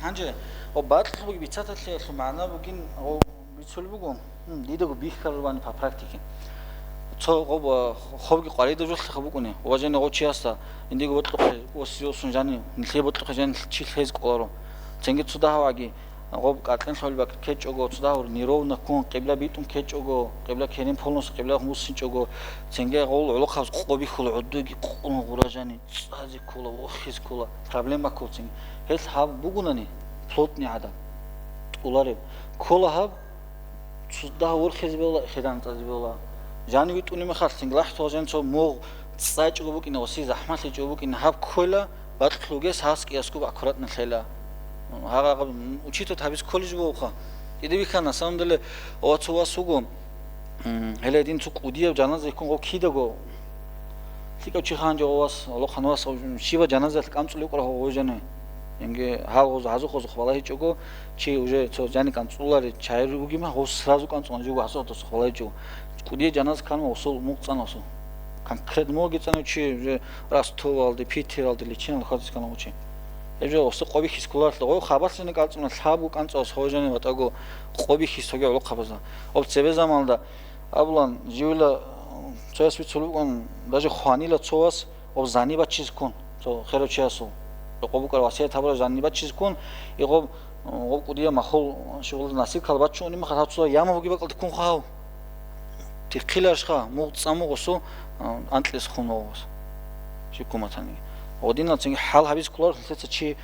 Гьанже, о, бакьулъ буги бицатаблъиялъул магӀна бугин, о, Бицулеб буго, м, дидаго бихьарабани по практике. Цо гъоб, а, хобги къваридаб жолъиха букӀуни, ва жани гъов чиясда, индего бокьухъе, осиосун жани, нилъее бокьухъе жани чи лъез кӀоларо. Цинги цо дагьаваги, гъоб кӀаркьен лъолеб бакӀ ккечӀого, цо дагьав неровно ккун, къибла битӀун ккечӀого, къибла керен полностью къибла муссинчӀого, цинги гъол гӀолохъабаз къо бихьула, гӀодуги къун гъура жани, цӀазе ккола, вохизе ккола, проблема ккола цинги. Гьелъ гьаб бугунани, плотный гӀадаб, тӀулареб. Ккола гьаб, Цо дагь ворхизе бегьула, хедан цӀазе бегьула. Жан витӀуни мехалъ, цинги лахӀтула жан цо мугъ цӀачӀого букӀина, оси захӀмалъичӀого букӀина, гьаб ккойла, бакьулъ вугес гьаскӀиясго аккуратно лъела. Гьагъа-, гьаб, м, учитывать гьабиз кколеб жо бугоха. КӀида бихьа, на самом деле, ва цо вас вуго, м, гьеле гьедин цо кӀудияб жаназа йиккун гъов кидаго, лъикӀав чи ханжа гъов вас, гьолохъан вас, щибаб жаназаялъ кӀанцӀулев вукӀарав гъов жани. Инги гьал гъоз гьазухъ-гьазухъ балагьичӀого, чи уже цо жани кӀанцӀулари чагӀи ругима, гъов сразу кӀанцӀуна жуго гьазухъ-гьазухъ балагьичӀого. КӀудияй жаназа кканва гъосул мугъ цӀана гъосул. Конкретно мугъги цӀана чи уже Ростовалде, Питералде, лечениялде хадис ккана гъов чи. Гьеб жо гъосул къо бихьизе кколарелъул гъов хабалъ жани кӀанцӀуна, лъабго кӀанцӀула гъов жани ватӀаго къо бихьизе цоги гӀолохъабазда. Гъоб цебе заманалда абулан, живила, цояс бицулеб букӀун, даже хванила цо вас, Гъоб зани бачизе ккун, цо херав чиясул. Рокъоб букӀараб васият гьабураб зани бачизе ккун, и гъоб, гъоб кӀудияб махул, щугъулда насилкал бачун уни махал гьав цо яму бугеб бакӀалде ккун хъав. Тихъиларшха, мугъ цӀа мугъ осу, а, анкьлъизе ккун вавас. Щиб куматани. Гъодинал цинги хӀал гьабизе кколар, лъеца чи,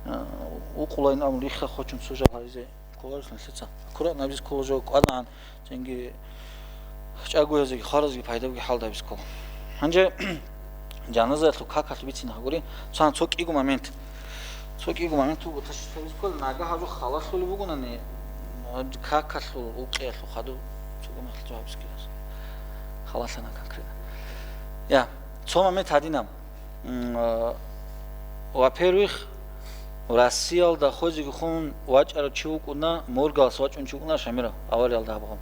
а, укъулайин абун рихха хочун цо жал гьабизе. Кколарилан лъица. Аккуратно гьабиз ккола жо кӀванагӀан, цинги чӀагоязеги, хваразеги пайдабги хӀалда гьабиз ккола. Гьанже жаназаялъул какалъ бицина гьагури, цан цо кӀиго момент. Цо кӀиго момент буго, ташиш гьабиз ккола, нагагь гьаб жо халалъулеб бугонани, какалъул, укъиялъул хадуб цо гьабиз ккелас. Халалъана конкретно. Я, цо момент гьадинаб. М, э, во-первых, Россиялда хозиги хун вачӀарав чи вукӀуна, моргалас вачӀун чи вукӀуна Шамиров, авариялда гьабгъун.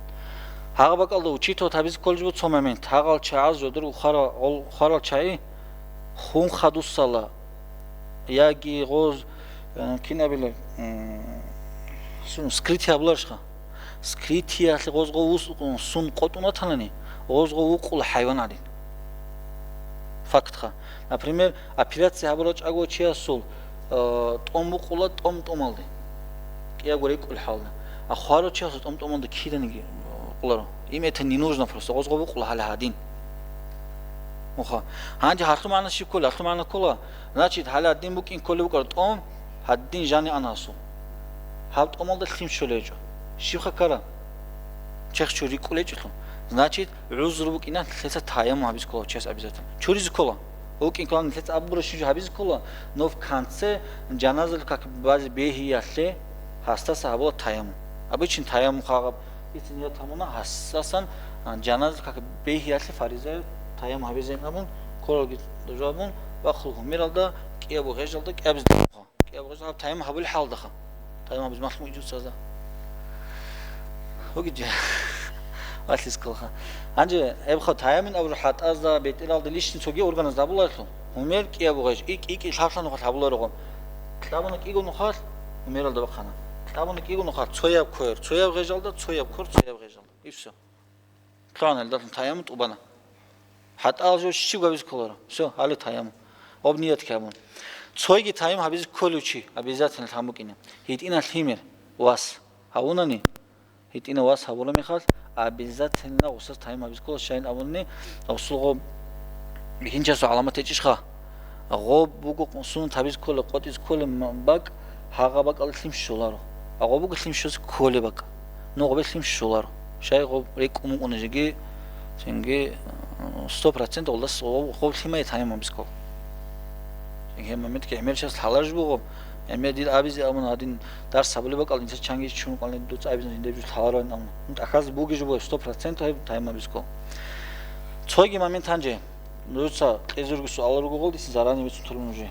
Гьагъа бакӀалда учитывать гьабизе кколеб буго цо момент. Гьагъал чагӀаз жодор ухара-, гъол ухарал чагӀи хун хадусала, яги гъоз, э, кинабила, м, сун, скрытие гьабуларищха? Скрытиялъе гъоз гъов вус-, сун къотӀун ватанани, гъоз гъов вукъула хӀайван гӀадин. Фактха. Например, операция гьабурал чӀаго чиясул, э, тӀом букъула тӀом-тӀомалде. КӀиябго рекӀкӀул хӀалда. А хварав чиясул тӀом-тӀомалде киданиги, э, къуларо. Им это не нужно просто. Гъоз гъов букъула гьале гьадин. Муха. Гьанже гьалъул магӀна щиб ккола? Гьалъул магӀна ккола, значит, гьале гьадин букӀин кколеб букӀараб тӀом, гьадин жани ана асул. Гьаб тӀомалда лъим щолей гьечӀо. Щибха ккара? Чехчо рикӀкӀулечӀелъул. Значит, гӀузру букӀина, лъеца таяммум гьабиз ккола чияс обязательно. Чуризе ккола. ВукӀин ккола, лъеца абура щинжу гьабизе ккола, но в конце жаназал как базе бегьиялъе гьасдаса гьабула таяммум. Обычный таяммум хагъаб. Ицин я тамуна гьасдасан, а, жаназал как бегьиялъе фариза таяммум гьабизе абун, кколалги жо абун, Бахъул гьумералда, кӀиябго гъежалда, кӀиабизе лъимха. КӀиябго гъежалда гьаб таяммум гьабулеб хӀалалдаха. Таяммум гьабизе махлум ижуца за. Вугиджи. Валъис кколха. Гьанже гьебха таяммум абураб хӀатӀазда, бетӀералда, лишни цоги органазда гьабуларелъул. Гьумер кӀиябго гъеж, икӀ-икӀ лъаб-лъаб нухалъ гьабуларо. Кьабуна кӀиго нухалъ, гьумералда бахъана. Кьабуна кӀиго нухалъ, цояб квер, цояб гъежалда, цояб квер, цояб гъежалда. И всё. Лъугьана гьелдалъун таяммум тӀубана. ХӀатӀал жо щиб гьабизе кколаро. Всё, гьале таяммум. Гьоб ният кьабун. Цойги таяммум гьабизе кколев чи, обязательно лъан букӀине. ГьитӀинал лъимер, вас. Гьавунани? ГьитӀина вас гьабураб мехалъ, обязательно гъусас таяммум гьабизе ккола, щайин абуни, гъусул гъоб бихьинчасул гӀаламат гьечӀищха? Гъоб буго суннат гьабизе кколеб, къотӀизе кколеб м-, бакӀ, гьагъа бакӀалда лъим щоларо. А гъоб буго лъим щозе кколеб бакӀ. Ну гъобе лъим щоларо. Щай гъоб рекӀун букӀуна жеги, цинги, э, сто процент гъолдас гъоб, гъоб лъимай таяммум гьабизе ккола. Гьеб моментги гӀемер час лъаларж буго, гӀемер дир абизе абуна, гьадин дарс гьабулеб бакӀал инса чанги чун кӀвалин дуца абизна жиндеб жо лъаларан абуна. Ну, тӀахьаз буги жо буго, сто процент гьеб таяммум гьабизе ккола. Цойги момент гьанже, дуца кьезурги суал руго гъолдиси заранее бицун турун уже.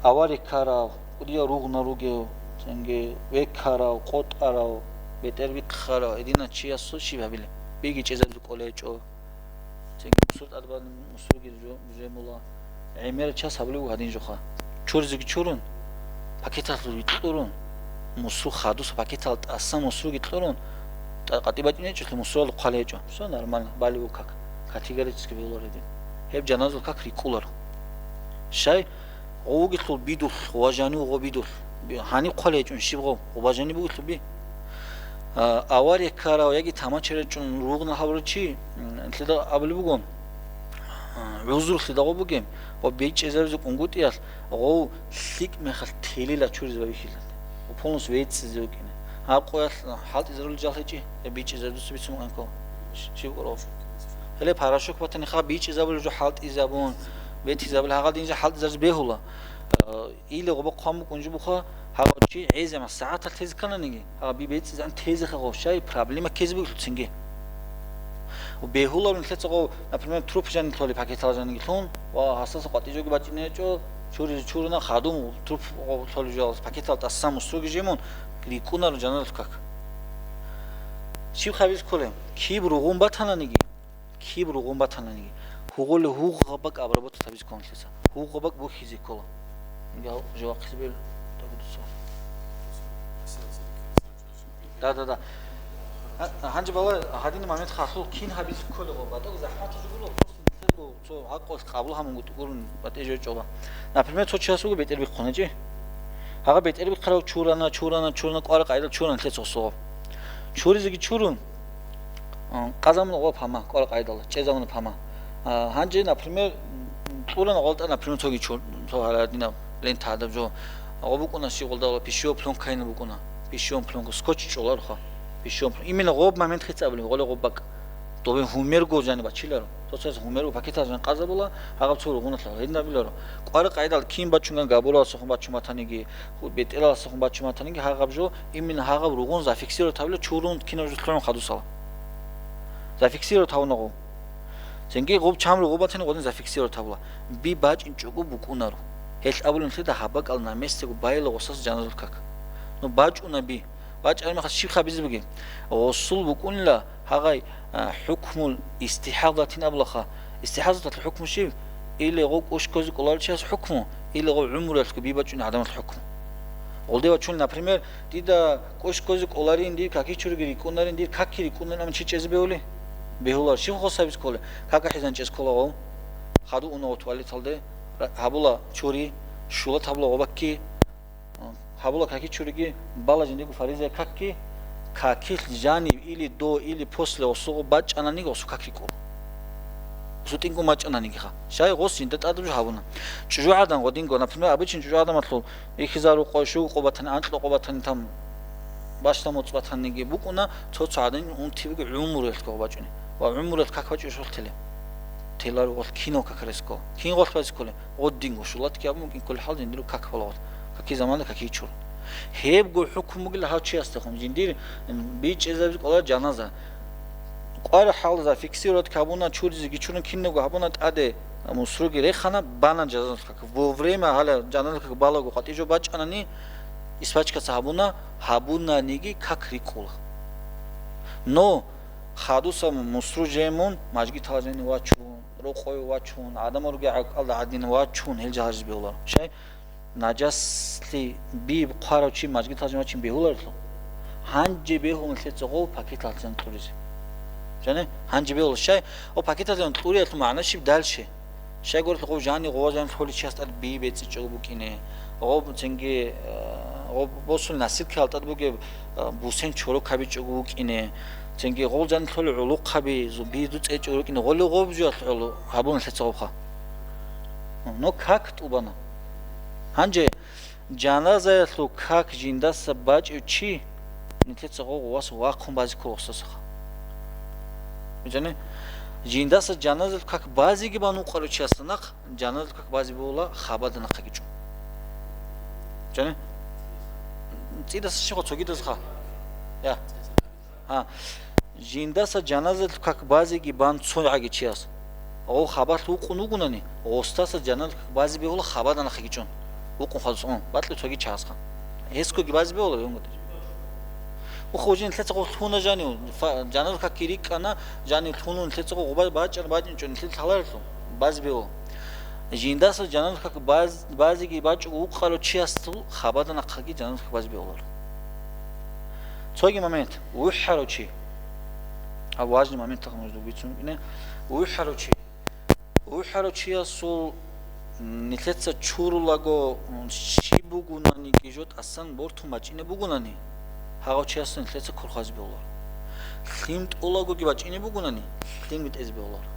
Авария ккарав, кӀудиял ругъна ругев, цинги веккарав, къотӀарав, бетӀер бихъарав, гьединав чиясул щиб гьабилеб? Биги чӀезабизе кколей гьечӀо. Цинги мусул тӀад бани мусулги жо-, жемула. ГӀемерал час гьабулеб буго гьадин жоха. Чуризеги чурун, пакеталъулги кьурун, мусул хадуса пакетал тӀасан мусулги кьурун, тӀа-, къватӀибе бачӀунеб гьечӀолъи мусулалда хъвалеб гьечӀо. Всё нормально, балеб буго как. Категорически бегьуларо гьедин. Гьеб жаназул как рикӀкӀуларо. Щай? Гъов вугелъул бидулъ, ва жанив гъов бидулъ. Би-, гьаниб хъвалеб гьечӀун щиб гъов? Гъов ва жанив бугелъул би. А, авария ккарав яги тамачи речӀун ругъна гьавурав чи, м, лъида абулеб буго, а, гӀузру лъидагъо бугеб, ва бичӀчӀизабизе кӀунгутӀиялъ гъов лъикӀ мехалъ телила чуризе ва вихьилан. Ва полностью вецӀцӀизе вукӀине. Гьаб къоялъ хӀалтӀизарулел жал гьечӀи, я бичӀчӀизабизе дуца бицун вукӀанкъо. Щ-, щиб кӀурав? Гьеле порошок батани ха бичӀчӀизабулеб жо хӀалтӀизабун, бетизабулеб гьагъадин жо хӀалтӀизаризе бегьула. А, Или гъоба хъван букӀун жо буха, гьав чи гӀезегӀан сагӀаталъ тезе ккананиги, гьав би бецӀизегӀан тезеха гъов, щай проблема ккезе бугелъул цинги. Бегьуларун лъеца гъов, например, труп жаниб лъолеб пакетал жаниги лъун ва гьасдаса къватӀи жоги бачӀине гьечӀо, чуризе чуруна, хадуб труп гъов лъолеб жоялдаса пакетал тӀасан мусулги жемун, рикӀкӀунаро жаназалъул как. Щиб хабиз кколеб? Киб ругъун батананиги, Киб ругъун батананиги, гьугъули гьугъа бакӀ обработать гьабизе кколелъица, гьугъа бакӀ бухьизе ккола. Гьав жавахъизе бел дагу дуца. Да, да, да. А, гьанже бала гьадин момент халъул кин гьабизе кколего, батӀаго захӀматаб жо гуро, просто нилъерго цо гьакъалъ къабул гьабун гурун батӀи жо чӀоба. Например, цо час вуго бетӀер бихъуначӀи. Гьагъа бетӀер бихъарав чурана, чурана, чурана, кӀвара къайдал чурана лъе цо согъо. Чуризеги чурун, А, къазамуна гъо пама, кӀвар къайдала, чӀезавуна пама. А, гьанже, например, кьурана гъолтӀа, например, цоги чо-, цо гьаладинаб лента гьадаб жо. Гъо букӀуна щи гъолдала пищевая плёнкайина букӀуна. Пищевая плёнка, скотч чӀолароха. Пищевая плёнка. Именно гъоб момент хицабли, гъоле гъоб бакӀ. Добе гьумерго жани бачиларо. Цо-цояс гьумерго пакетал жан къазабула, гьагъаб цо ругъуналъа. Гьединабиларо. КӀвар къайдал кин бачунган габураласухъун бачун батаниги, ху-, бетӀераласухъун бачун батаниги, гьагъаб жо, именно гьагъаб ругъун зафиксировать гьабила, чурун кинаб жо лъугӀун хадусала. Зафиксировать гьавуна гъов. Цинги гъуб чамру гъубатани гъодин зафиксировать гьабула. Би бачӀинчӀого букӀунаро. Гьелъ абулин лъида гьаб бакӀал на местего байила гъосас жаназул как. Ну бачӀуна би. БачӀараб мехалъ щиб хабизе бугеб? Гъосул букӀунила гьагъай, а, хӀукмул истихӀазатин абулаха. ИстихӀазаталъул хӀукму щиб? Или гъов кӀущ ккозе кӀоларев чияс хӀукму, или гъов гӀумруялъго би бачӀунеб гӀадамалъул хӀукму. Гъолде вачун, например, дида кӀущ ккозе кӀоларин, дир каки чуриги рикӀкӀунарин, дир каки рикӀкӀунарин, амма чи чӀезе бегьули? Бегьулар. Щиб хос гьабиз кколе? Кака хӀизан чӀез ккола гъов. Хаду уна гъов туалеталде, ра-, гьабула чури, щулат гьабула гъобакки, гьабула каки чуриги, бала жиндиго фаризая какки, какилъ жанив или до, или после осуго бачӀананиги осу как рикӀкӀула. Осу тӀинкӀун бачӀананигиха. Щай гъос жинда тӀадаб жо гьабуна. ЧӀужугӀадан гъодинго, например, обычный чӀужугӀадамалъул Ихизару къо, щуго къо батани, анкьа къо батани, там, бащда моцӀ батаниги букӀуна, цо-цо гӀадин унти буго гӀумруялъго бачӀуни. Ва гӀумруялъ как бачӀуш гъолъ теле. Телар гъолъ кинал как рес ккола. Кин гъолъ базе кколе? Гъодинго, шулатги абун букӀин кколе хӀал жиндирго как бала гъолъ. Каки замана каки чур. Гьебго хӀукму бугила гьав чиясдехун. Жиндир, м, бичӀчӀизабиз кӀола жаназа. КӀвар хӀал зафиксировать гьабуна, чуризеги чурун киналго гьабуна тӀаде. Мусруги рехана, бана жаназалъул как. Во время гьала жаназалъул как балаго къватӀиб жо бачӀанани, исбачкаца гьабуна, гьабунаниги как рикӀкӀула. Но хадуса мусру жемун, мажгиталда жени вачун, рокъове вачун, гӀадамал ругел гӀакӀалда гӀадин вачун, гьел жагьилазе бегьуларо. Щай? Нажаслъи би хъварав чи мажгиталда жен вачин бегьуларелъул, гьанже бегьулин лъеца гъов пакеталъ жен кьуризе. Жани? Гьанже бегьула. Щай? О пакеталъ жен кьуриялъул магӀна щиб дальше? Щай гурелъул гъов жани гъова жан лъоличияс тӀад би бецӀичӀого букӀине, гъов цинги, э, гъов босун носилкаялда тӀад бугеб, э, бусен чорок гьабичӀого вукӀине, цинги гъов жан лъолел гӀолохъаби, зу-, би зу цӀечӀого вукӀине, гъолев гъов жуялъ гӀоло гьабуна лъеца гъобха. Но как тӀубана. Гьанже жаназаялъул как жиндаса бачӀев чи, нилъеца гъо-, гъовас вахъун базе ккола гъосдасаха. Бижани? Жиндаса жаназаялъул как базеги бан вукъарав чиясда нахъ, жаназаялъул как базе бегьула хабада нахъаги чӀун. Бижани? ЦӀидаса щибха, цогидасха? Я. А, жиндаса жаназалъул как базеги бан цо гӀаги чияс. Гъов хабалъ вукъун вугунани, гъосдаса жаназалъул как базе бегьула хабада нахъаги чӀун. Вукъун хадус, ун, бакьи цоги чагӀазха. Гьесгоги базе бегьула, венгоде. Ухо жин лъецахъо лъуна жанив, фа-, жаназалъул какги рикӀкӀана, жанив лъунун лъецахъо гъуба бачӀар бачӀинчӀо, нилъер лъаларелъул базе бегьула. Жиндаса жаназалъул как баз-, базеги бачӀого вукъарав чиясул хабада нахъаги жаназалъул как базе бегьуларо. Цоги момент, вухӀарав чи. А важный момент тахмуз дугицун кӀине. ВухӀарав чи. ВухӀарав чиясул нилъеца чурулаго, м, щиб бугунаниги жо тӀасан бортун бачӀине бугунани, гьагъав чиясул нилъеца курхазе бегьуларо. Лъим тӀолагоги бачӀине бугунани, лъимги тӀезе бегьуларо.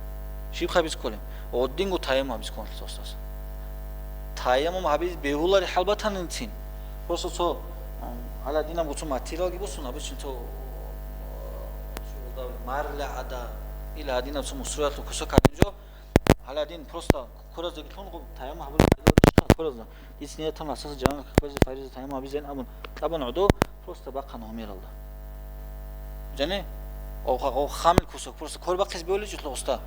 Щиб хабиз кколеб? Гъодинго таяммум гьабиз кколан лъосдаса. Таяммум гьабиз бегьулари хӀалбатанинцин. Просто цо, м, гьала динаб гуцун материалги босун, обычно цо, э, марла гӀада, или гьадинаб цо мусруялъул кусок гьадин жо, гьала дин просто кураздаги лъун, гъоб таяммум гьабулеб гьадин чӀахъа куразда. Дица ниятан асаса жаназа как базе фариза таяммум гьабизейин абун, тӀабан гӀодо просто бахъана гьумералда. Жани? О, ха-, о, хамил кусок, просто кор бахъиз бегьуличӀелъул уста.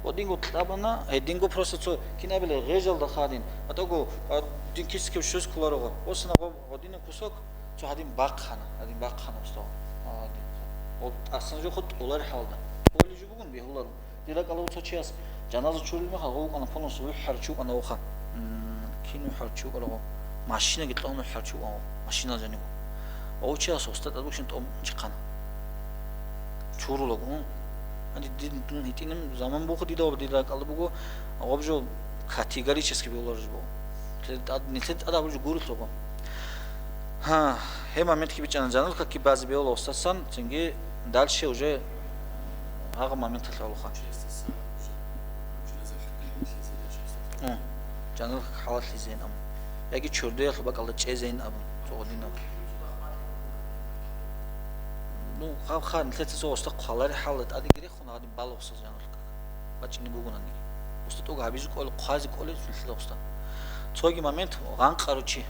Гъодинго тӀабана, гьединго просто цо кинабиле гъежалда хадин. АтӀаго, а, дин кисикев щуз куларого. Осана гъо-, гъодинаб кусок, цо гьадин бахъана, гьадин бахъана уста. А, гьадин. О, тӀасан жо хо тӀолари хӀалда. ТӀолей жо бугун бегьуларо. Дир ракӀалда цо чияс жаназа чурулеб мехалъ, гъов вукӀана полностью вухӀарав чи вукӀана вуха. М, кин вухӀарав чи вукӀарав гъов? Машинаги кьун вухӀарав чи вукӀана гъов. Машина жанив. Гъов чияс уста тӀад букӀин тӀом чехъана. Чурулаго, м? Гьанже дин, дун гьитӀинаб заман буго дида ва дир ракӀалда буго, гъоб жо категорически бегьулареб жо буго. Нилъер тӀад, нилъер тӀад гьабулеб жо гурелъул гъо. Гьа, гьеб моментги бичӀчӀана, жаназалъул какги базе бегьула устасан, цинги дальше уже гьагъаб моменталъ гьавулха. Гьу, жаназалъул как хӀалаллъизейин абун. Яги чордоялъул бакӀалда чӀезейин абун, цо гъодинаб. Ну, гьаб ха, нилъеца цо уста хъвалари хӀалда тӀадеги рехун, гьадин балагьуса жаназалъул как бачӀине бугонаниги. Уста тӀуг гьабизе кӀолеб, хъвазе кӀолеб нилъеда уста. Цоги момент, гъанкъарав чи.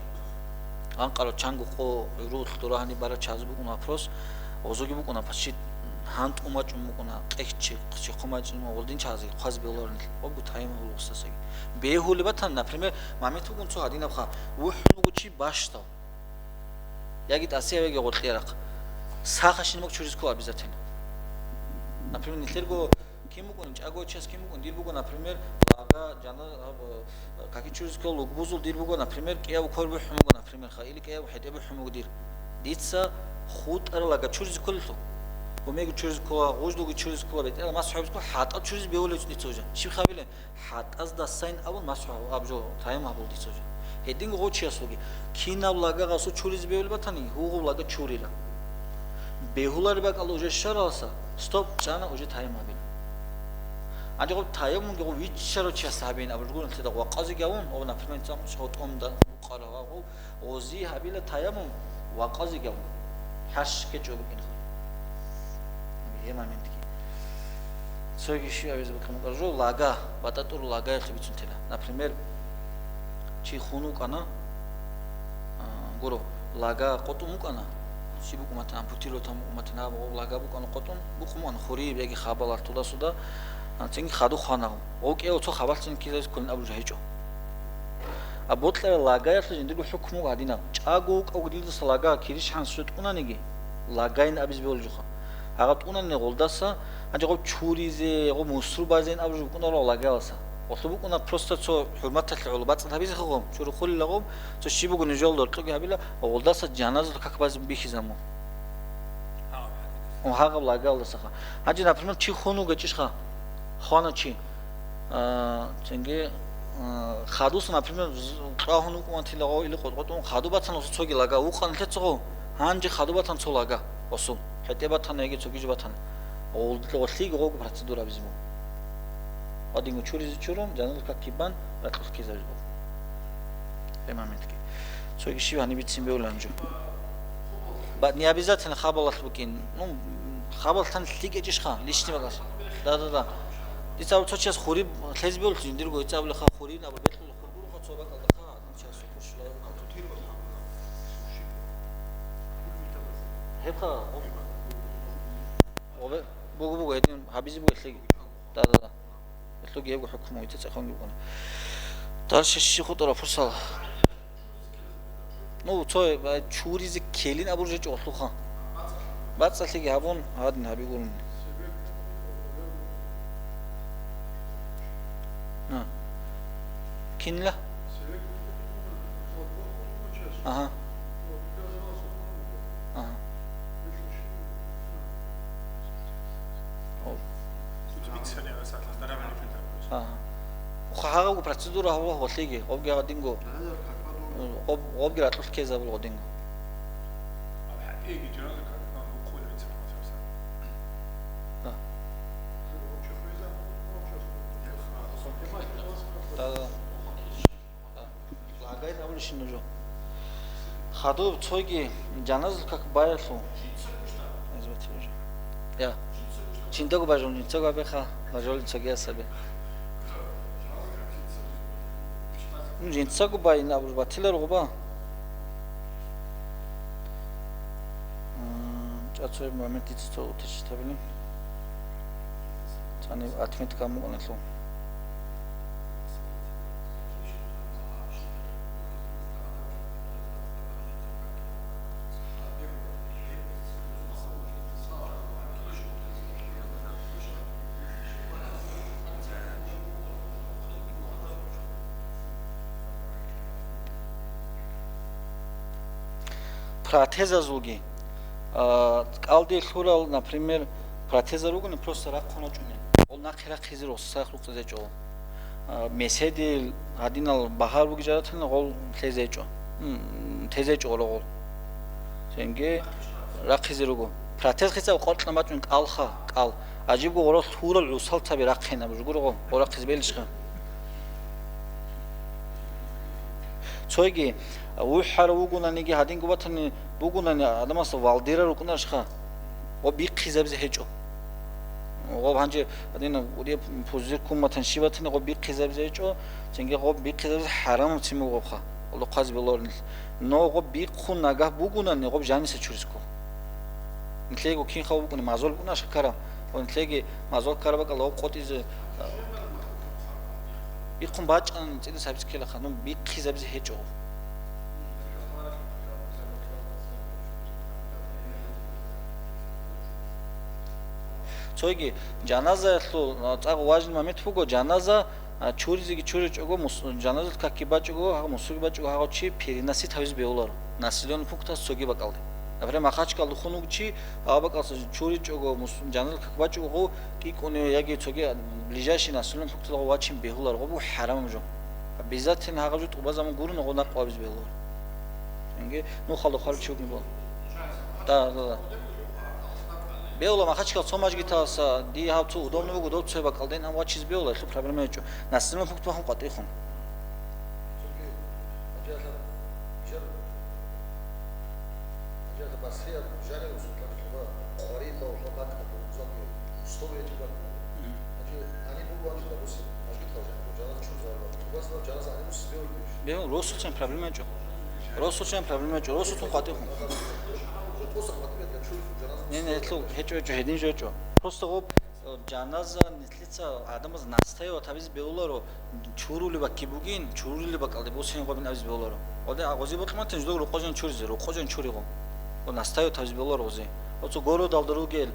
Гъанкъарав чанго къо гӀурулъ дора гьаниб барав чазе букӀун вопрос. Гъозоги букӀуна почти гьантӀун бачӀун букӀуна, къехчи, чи хъумачӀун гъолдин чазе хъвазе бегьуларо нилъ. Гъобгу таяммум гьабула устасаги. Бегьулеб батани, например, момент бугун цо гьадинабха, вухӀун вуго чи бащдал. Яги тӀасияб, яги гъоркье рахъ. Сахашин муг чуриз ккола обязательно. Например, нилъерго кин букӀун, чӀаго час кин букӀун, дир буго, например, лага, жана, аб, каки чуриз ккола лугбузул дир буго, например, кӀияв кор бухӀун буго, например, ха, или кӀияв хӀетӀе бухӀун буго дир. Дица хутӀара лага чуриз кколелъул. Гьумеги чуриз ккола, гъуждулги чуриз ккола, бетӀерал масхӀу гьабиз ккола, хӀатӀал чуриз бегьулев цо дица уже. Щиб хабиле? ХӀатӀазда сайин абун масхӀу аб жо, таяммум гьабул дица уже. Гьединго гъо чиясулги. Кинаб лага гъасу чуризе бегьулеб батани, гьугъуб лага чурила. Бегьулареб бакӀалда уже щваралса, стоп, чӀана уже таяммум гьабила. Гьанже гъоб таяммумги гъоб виччарав чияс гьабин абулгун лъида вакъазе гавун, о, например, цӀакъ гъотӀомда букъарав гъов, Гъози гьабила таяммум ва къази гьабун. Хьарщ ккечӀо букӀин. Гьеб моментги. Цоги щиб абизе букӀин букӀараб жо, лага, батӀатӀур лагаялъе бицунтила. Например, чи хун вукӀана, а, гуро, лага къотӀун вукӀана, чи букӀуматин, ампутировать букӀуматин, гьаб лага букӀана къотӀун, букӀуман хурияб яги хабалар туда-суда, А, цинги хадуб хвана. Гъов кӀиявго цо хабалъ цинги ккезарис кколин абулеб жо гьечӀо. А бокьараб лагаялъул жиндирго хӀукму буго гьадинаб. ЧӀаго вукӀавго дилдаса лага киришгьанас цо тӀунаниги, лагайин абизе бегьулеб жоха. Гьагъаб тӀунани гъолдаса, гьанже гъоб чуризе, гъоб мусру базейин абулеб жо букӀунаро лагаялдаса. Гъолъул букӀуна просто цо хӀурматалъе гӀоло бацӀцӀад гьабизеха гъоб, чури хулила гъоб, цо щиб буго нижер доркьоги гьабила, гъолдаса жаназаялъул как базе бихьизабун. Гьагъаб лагаялдасаха. Гьанже, например, чи хун вугечӀищха? Хвана чи. А, цинги, а, хадуса, например, з-, кьвагьун вукӀун ватила гъов или къотӀ-къотӀун, хадуб батана цоги лага, вукъана лъецаго, гьанже хадуб батана цо лага, гъосул, хӀетӀе батана яги цогиже батана. Гъол-, гъолъиги гъого процедура абизе буго. Гьадинго чуризе чурун, жаназаялъул как бан, ракьулъ ккезабизе буго. Гьеб моментги. Цоги щиб гьаниб бицин бегьулаан жо. Ба-, не обязательно хабалалъ букӀин. Ну, хабалалъан лъикӀ гьечӀищха, личный багаж. Да, да, да. Дица абу цо час хуриб лъезе бегьулаан жиндирго, дица абулеха хурин, абу бекьула хургуруха цо бакӀалдаха, гьадин час хуршила. Гьебха, гъоб-, гъобе-, буго, буго, гьедин гьабизе буго лъеги. Да, да, да. Гьелъулги гьебго хӀукму, дица цӀехонги букӀана. Дальше щи хутӀараб пурсал? Ну, цо, э, чуризе ккелин абураб жо гьечӀо гъолъулха. БацӀцӀалъиги гьабун, гьадин гьабигурун. А. Кинла? Ага. Ага. О. Ага. Хагьавго процедура гьавула гъолъиги, гъобги гъадинго. Гъоб-, гъобги ракьулъ ккезабул гъадинго. Да. Да, да. Лагайин абулищин нуж. Хадуб цоги жаназаялъул как баялъул. Я. Жиндаго бажун, жинцаго абеха, бажулин цогияс абе. Ну, жинцаго байин абур батилар гъуба. М, чӀацоеб момент дица цо уточнить гьабилин. Цани отметка мукӀуналъул. Протезазулги, а, кӀалдилъурал, например, протеза ругони просто рахъун рачӀуни. Ол нахъе рахъизе росах рукъизе чӀо. А, меседил гьадинал багьар буги жаратани гъол лъезе чӀо. М, тезе чӀо гъол. Цинги рахъизе руго. Протез хисаб къоркьан бачӀун кӀалха, кӀал. Ажибго гъоро лъурал гӀусал цаби рахъинаб жугургъо, гъорахъизе белищха. Цойги, вухӀара вугунаниги гьадинго батани бугунани адамас валдира рукӀунаршха, гъо бихъизабизе гьечӀо. Гъоб гьанже гьадина уреб пузир ккун батан щиб батани гъо бихъизабизе гьечӀо, цинги гъо бихъизабизе хӀарамаб цин бугобха, гъолда хъвазе белорнилъ. Но гъо бихъун нагагь бугунани гъоб жаниса чурисго. Нилъего кинха вукӀуна, мазол букӀуна ашкараб, ва нилъеги мазол ккараб бакӀалда гъоб къотӀизе, а, бихъун бачӀан цӀидас гьабиз ккелаха, ну, бихъизабизе гьечӀо. Цойги жаназаялъул, а, цӀакъ важный момент буго, жаназа А, чуризеги чуричӀого, мус-, жаназат какги бачӀого, гьагъ мусуги бачӀого, гьагъав чи переносить гьавизе бегьуларо населённый пунктас цоги бакӀалде. Например, Махачкалда хун вугев чи, гьав бакӀалса чуричӀого, мус-, жаназат как бачӀого, гъов кӀикӀунев яги цоги ближайший населённый пункталда гъов вачин бегьуларо, гъов буго хӀарамаб жо. Обязательно гьагъаб жо тӀубазда гурони гъов накъ абизе бегьуларо. Цинги нухалда хварав чи вугин бо. Да, да, да. Бегьула Махачкал цо мажгиталаса, дие гьав цо удобно буго, дов цо бакӀалдейин, ам вачизе бегьула, гьелъул проблема гьечӀо. Населённый пункт бахун къватӀихун. Мгм. Бегьун, росуцин проблема гьечӀо. Росуцин проблема гьечӀо, росуцин къватӀихун. Не, не, гьелъул гьечӀо, гьечӀо, гьедин жо гьечӀо. Просто гъоб, э, Жаназа нилъеца гӀадамаз настаивать гьабизе бегьуларо, чурулеб бакки бугин, чурулеб бакӀалде босин гъобин абизе бегьуларо. Гъоде агъози бокьматин жидого рукъожан чуризе, рукъожан чуригъо. О, настаивать гьабизе бегьуларо гъози. Оцо городалда ругел,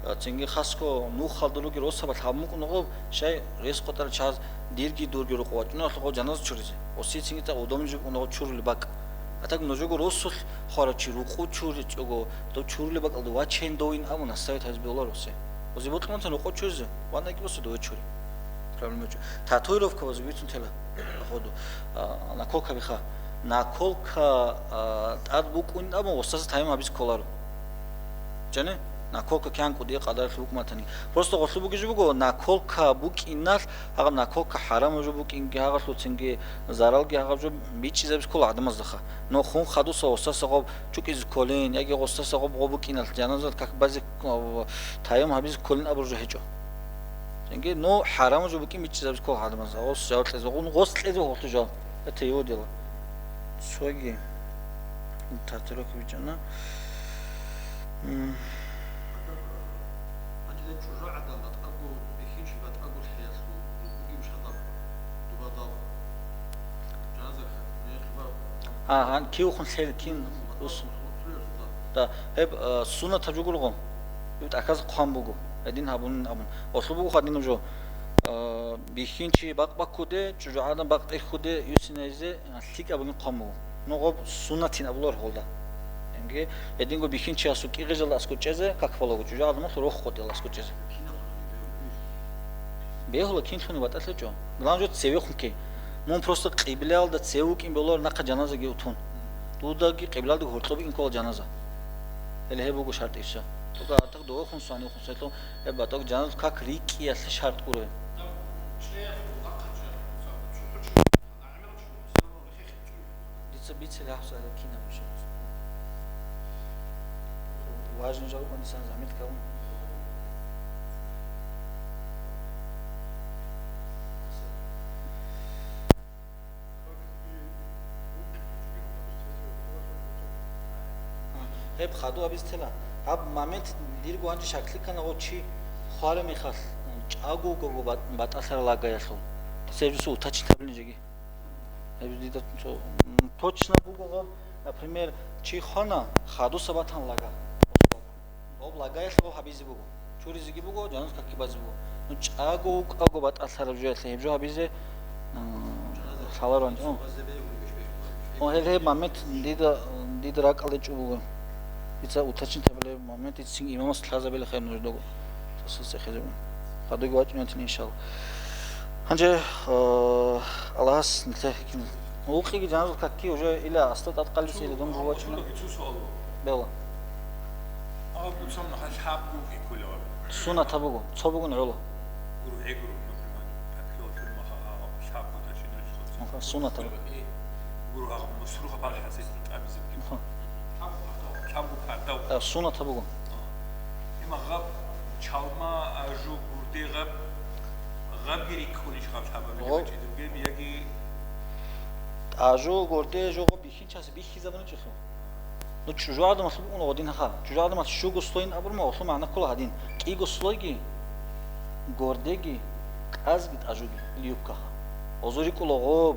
а, цинги хасго нухалда ругел росабал гьабмукӀун гъоб, шай рес къотӀарал чаз дирги дурги рукъо вачӀуналъ гъо жаназа чуризе. Оси цинги цӀакъ удобно жиб унагъо чурулеб бакӀ. А так нужего росулъ хварав чи рукъу чуричӀого, дов чурулеб бакӀалда вачен довин абун настаивать гьабизе бегьуларо осе. Гъози бокьматин рукъо чуризе, ванайги босо дове чури. Проблема чӀо. Татуировкабазул бицун тела, походу. А, наколка биха. Наколка, а, тӀад букӀун абун, гъосаса тайм гьабиз кколаро. Жани? Наколка кянкӀу дие къадаралъ букӀматани. Просто гъолъу бугизе буго, наколка букӀиналъ, гьагъаб наколка хӀарамаб жо букӀинги, гьагъалъуцинги заралги гьагъаб жо бичӀчӀизабиз ккола гӀадамаздаха. Но хун хадуса гъосаса гъоб чукӀизе кколин, яги гъосаса гъоб гъо букӀиналъ жаназа как базе, а, тайм гьабизе кколин абур жо гьечӀо. Цинги, ну, хӀарамаб жо букӀин бичӀчӀизабиз ккола гӀадамаз. Гъос жаваб кьезе, гъун гъос кьезе гъолъу жаваб. Это его дело. Цоги татуировка бичӀчӀана. М. Гьанже чӀужугӀадан батӀаго, бихьинчи батӀаго лъеялъул бугеб шадаб дубадал жаназа мехалъ ба- А, гьан, кивхун лъел, кин, ус. Да, гьеб, а, суннатаб жо гургъун. Гьеб тӀахьаз хъван буго, гьедин гьабун абун. Гъолъул буго гьадинаб жо, а, бихьинчи бакъ баккуде, чӀужугӀадан бакъ тӀерхьуде, юсинайзе, а, лъикӀаб бугин хъван буго. Ну, гъоб суннатин абулар гьолда. Гьединго бихьинчиясул кӀигъижалда аскӀо чӀезе, как полаго, чӀужугӀадан малъ рохь къотӀила аскӀо чӀезе. Бегьула кинлъуни батӀалъечӀо. Главное, жо цевехун ккей. Мун просто къиблаялда цев вукӀин бегьулар нахъа жаназаги утун. Дудаги къиблалдаги гьоркьоб ин ккола жаназа. Гьеле гьеб буго шартӀи, всё. Тога атак довехун, сванихун, светло, гьеб батӀаг жаназа как рикӀкӀиялъе шартӀ гуро. Дица бицел гьабсагӀат кинаб мишал. Важный жал кӀван дисан заметка гьабун. Гьеб хадуб абиз тела. Гьаб момент дирго гьанже шаклъи ккана гъо чи хвараб мехалъ, чӀаго-, го-, го бат-, батӀалъарал лагаялъул. Дица гьеб жо уточнить гьабилин жеги. Гьеб дида цо, м, точно буго гъо, например, чи хвана, хадуса батан лага. Гъоб лагаялъ гъоб гьабизе буго. Чуризеги буго, жаназа какки базе буго. Ну, чӀаго вукӀаго батӀалъараб жоялъе гьеб жо гьабизе, м, лъаларо гьанже. О. О, гьел гьеб момент дида, дида ракӀалде чӀу буго. Дица уточнить гьабилеб момент, дицин имамас лъазабила хай нуждаго. Тасас цехизабун. Хадуги вачӀунатин, иншалла. Гьанже, э, Аллагьас нилъехъе Улкъиги жаназул какки уже ила аста тӀадкъалисе или дун бугьвачӀуна. Цо суал. Бела. Агъаб буцамна хал хӀаб буги кулева. Сунат гьабуго, цо бугун гӀола. Гуру гӀегуру, например, патриот маха агъаб хӀаб бутачи нуч хо. Маха сунат гьабуго. Гуру агъаб мусруха бал хасис тӀабизиб. Маха. ХӀаб бу кардав. Э, сунат гьабуго. Има гъаб чалма ажу гурде гъаб, гъабги риккунищ гъаб хӀабаби Гъо. Бачи дугеб яги ТӀажу горде жо гъо бихьинчасе бихьизабуна чӀухӀу. Ну, чӀужугӀадамалъ букӀуна гъодин гьаха. ЧӀужугӀадамалъ щуго слойин абурма, гъолъу магӀна ккола гьадин. КӀиго слойги, гордеги, кӀазги тӀажуги, или юбкаха. Гъозу рикӀула гъоб,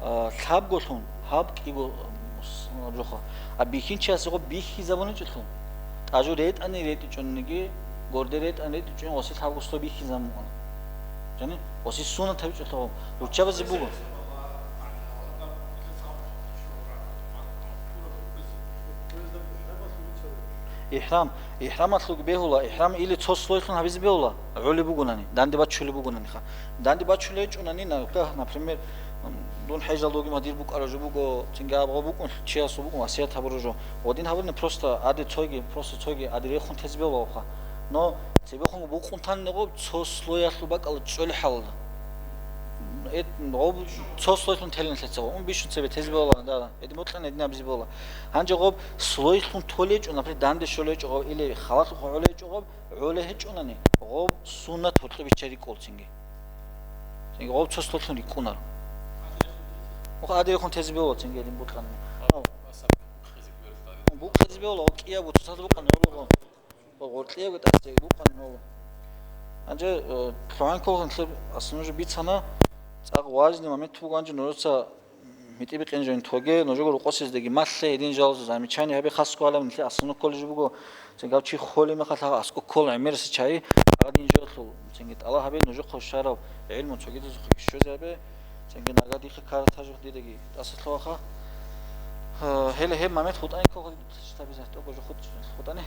а, лъабголъун, гьаб кӀиго, м, с-, жоха. А бихьинчиясе гъоб бихьизабуна чӀухӀу. ТӀажу ретӀани ретӀичӀониги, горде ретӀани ретӀичӀони, гъосе лъабго слой бихьизабун букӀуна. Жани? Оси сунат гьабичӀо лъугьун. Руччабазе буго. Ихрам. Ихрамалъуг бегьула. Ихрам или цо слойлъун гьабизе бегьула. ГӀолеб бугунани. Данде бачулеб бугунани ха. Данде бачулей чӀунани, на-, ка-, например, м, дун хӀежалда вугеб гьадир букӀараб жо буго, цинги абгъо букӀун, чиясул букӀун васият гьабураб жо. Гъодин гьабурни просто аде цойги, просто цойги аде рехун тезе бегьула ха. Но цебехун букӀун тан гъоб цо слоялъул бакӀалда чӀолей хӀалалда. Эт, гъоб цо слойлъун телин лъеца гъоб. Ун бищун цебе тезе бегьула, да, да. Эдин бокьани эдин абизе бегьула. Гьанже гъоб слойлъун толечӀо, например, данде щолечӀо гъоб или халалъухъ гӀолечӀо гъоб, гӀоле гьечӀонани, гъоб суннат гьоркье биччай рикӀкӀол цинги. Цинги гъоб цо слойлъун рикӀкӀунаро. Муха адерихъун тезе бегьула цинги эдин бокьани. Букъизе бегьула, гъоб кӀиябго цоцазда букъани гӀоло гъоб. Гъоркьиябго тӀасияб букъани гьола. Гьанже, э, лъугьан кколгъин лъеб, аслу нуж бицана, цӀакъ важный момент буго, гьанже нужеца митӀи бикъин жо тоге, нужего рукъосездаги малъе, гьедин жалазул замечание гьабе, хас кколеб нилъе аслу кколеб жо буго, цинги гьав чи холеб мехалъ гьав аскӀо ккола гӀемерисеб чагӀи, гьадин жо лъул, цинги тӀалаб гьабе, нужехъе щвараб гӀилму цогидазухъе щвезабе, цинги нагагь дихъе карат гьажухъ дидаги тӀаса лъугьаха. Э, гьеле гьеб момент хутӀани кколгъин, читабизе тӀокӀо жо хутӀ-, хутӀани.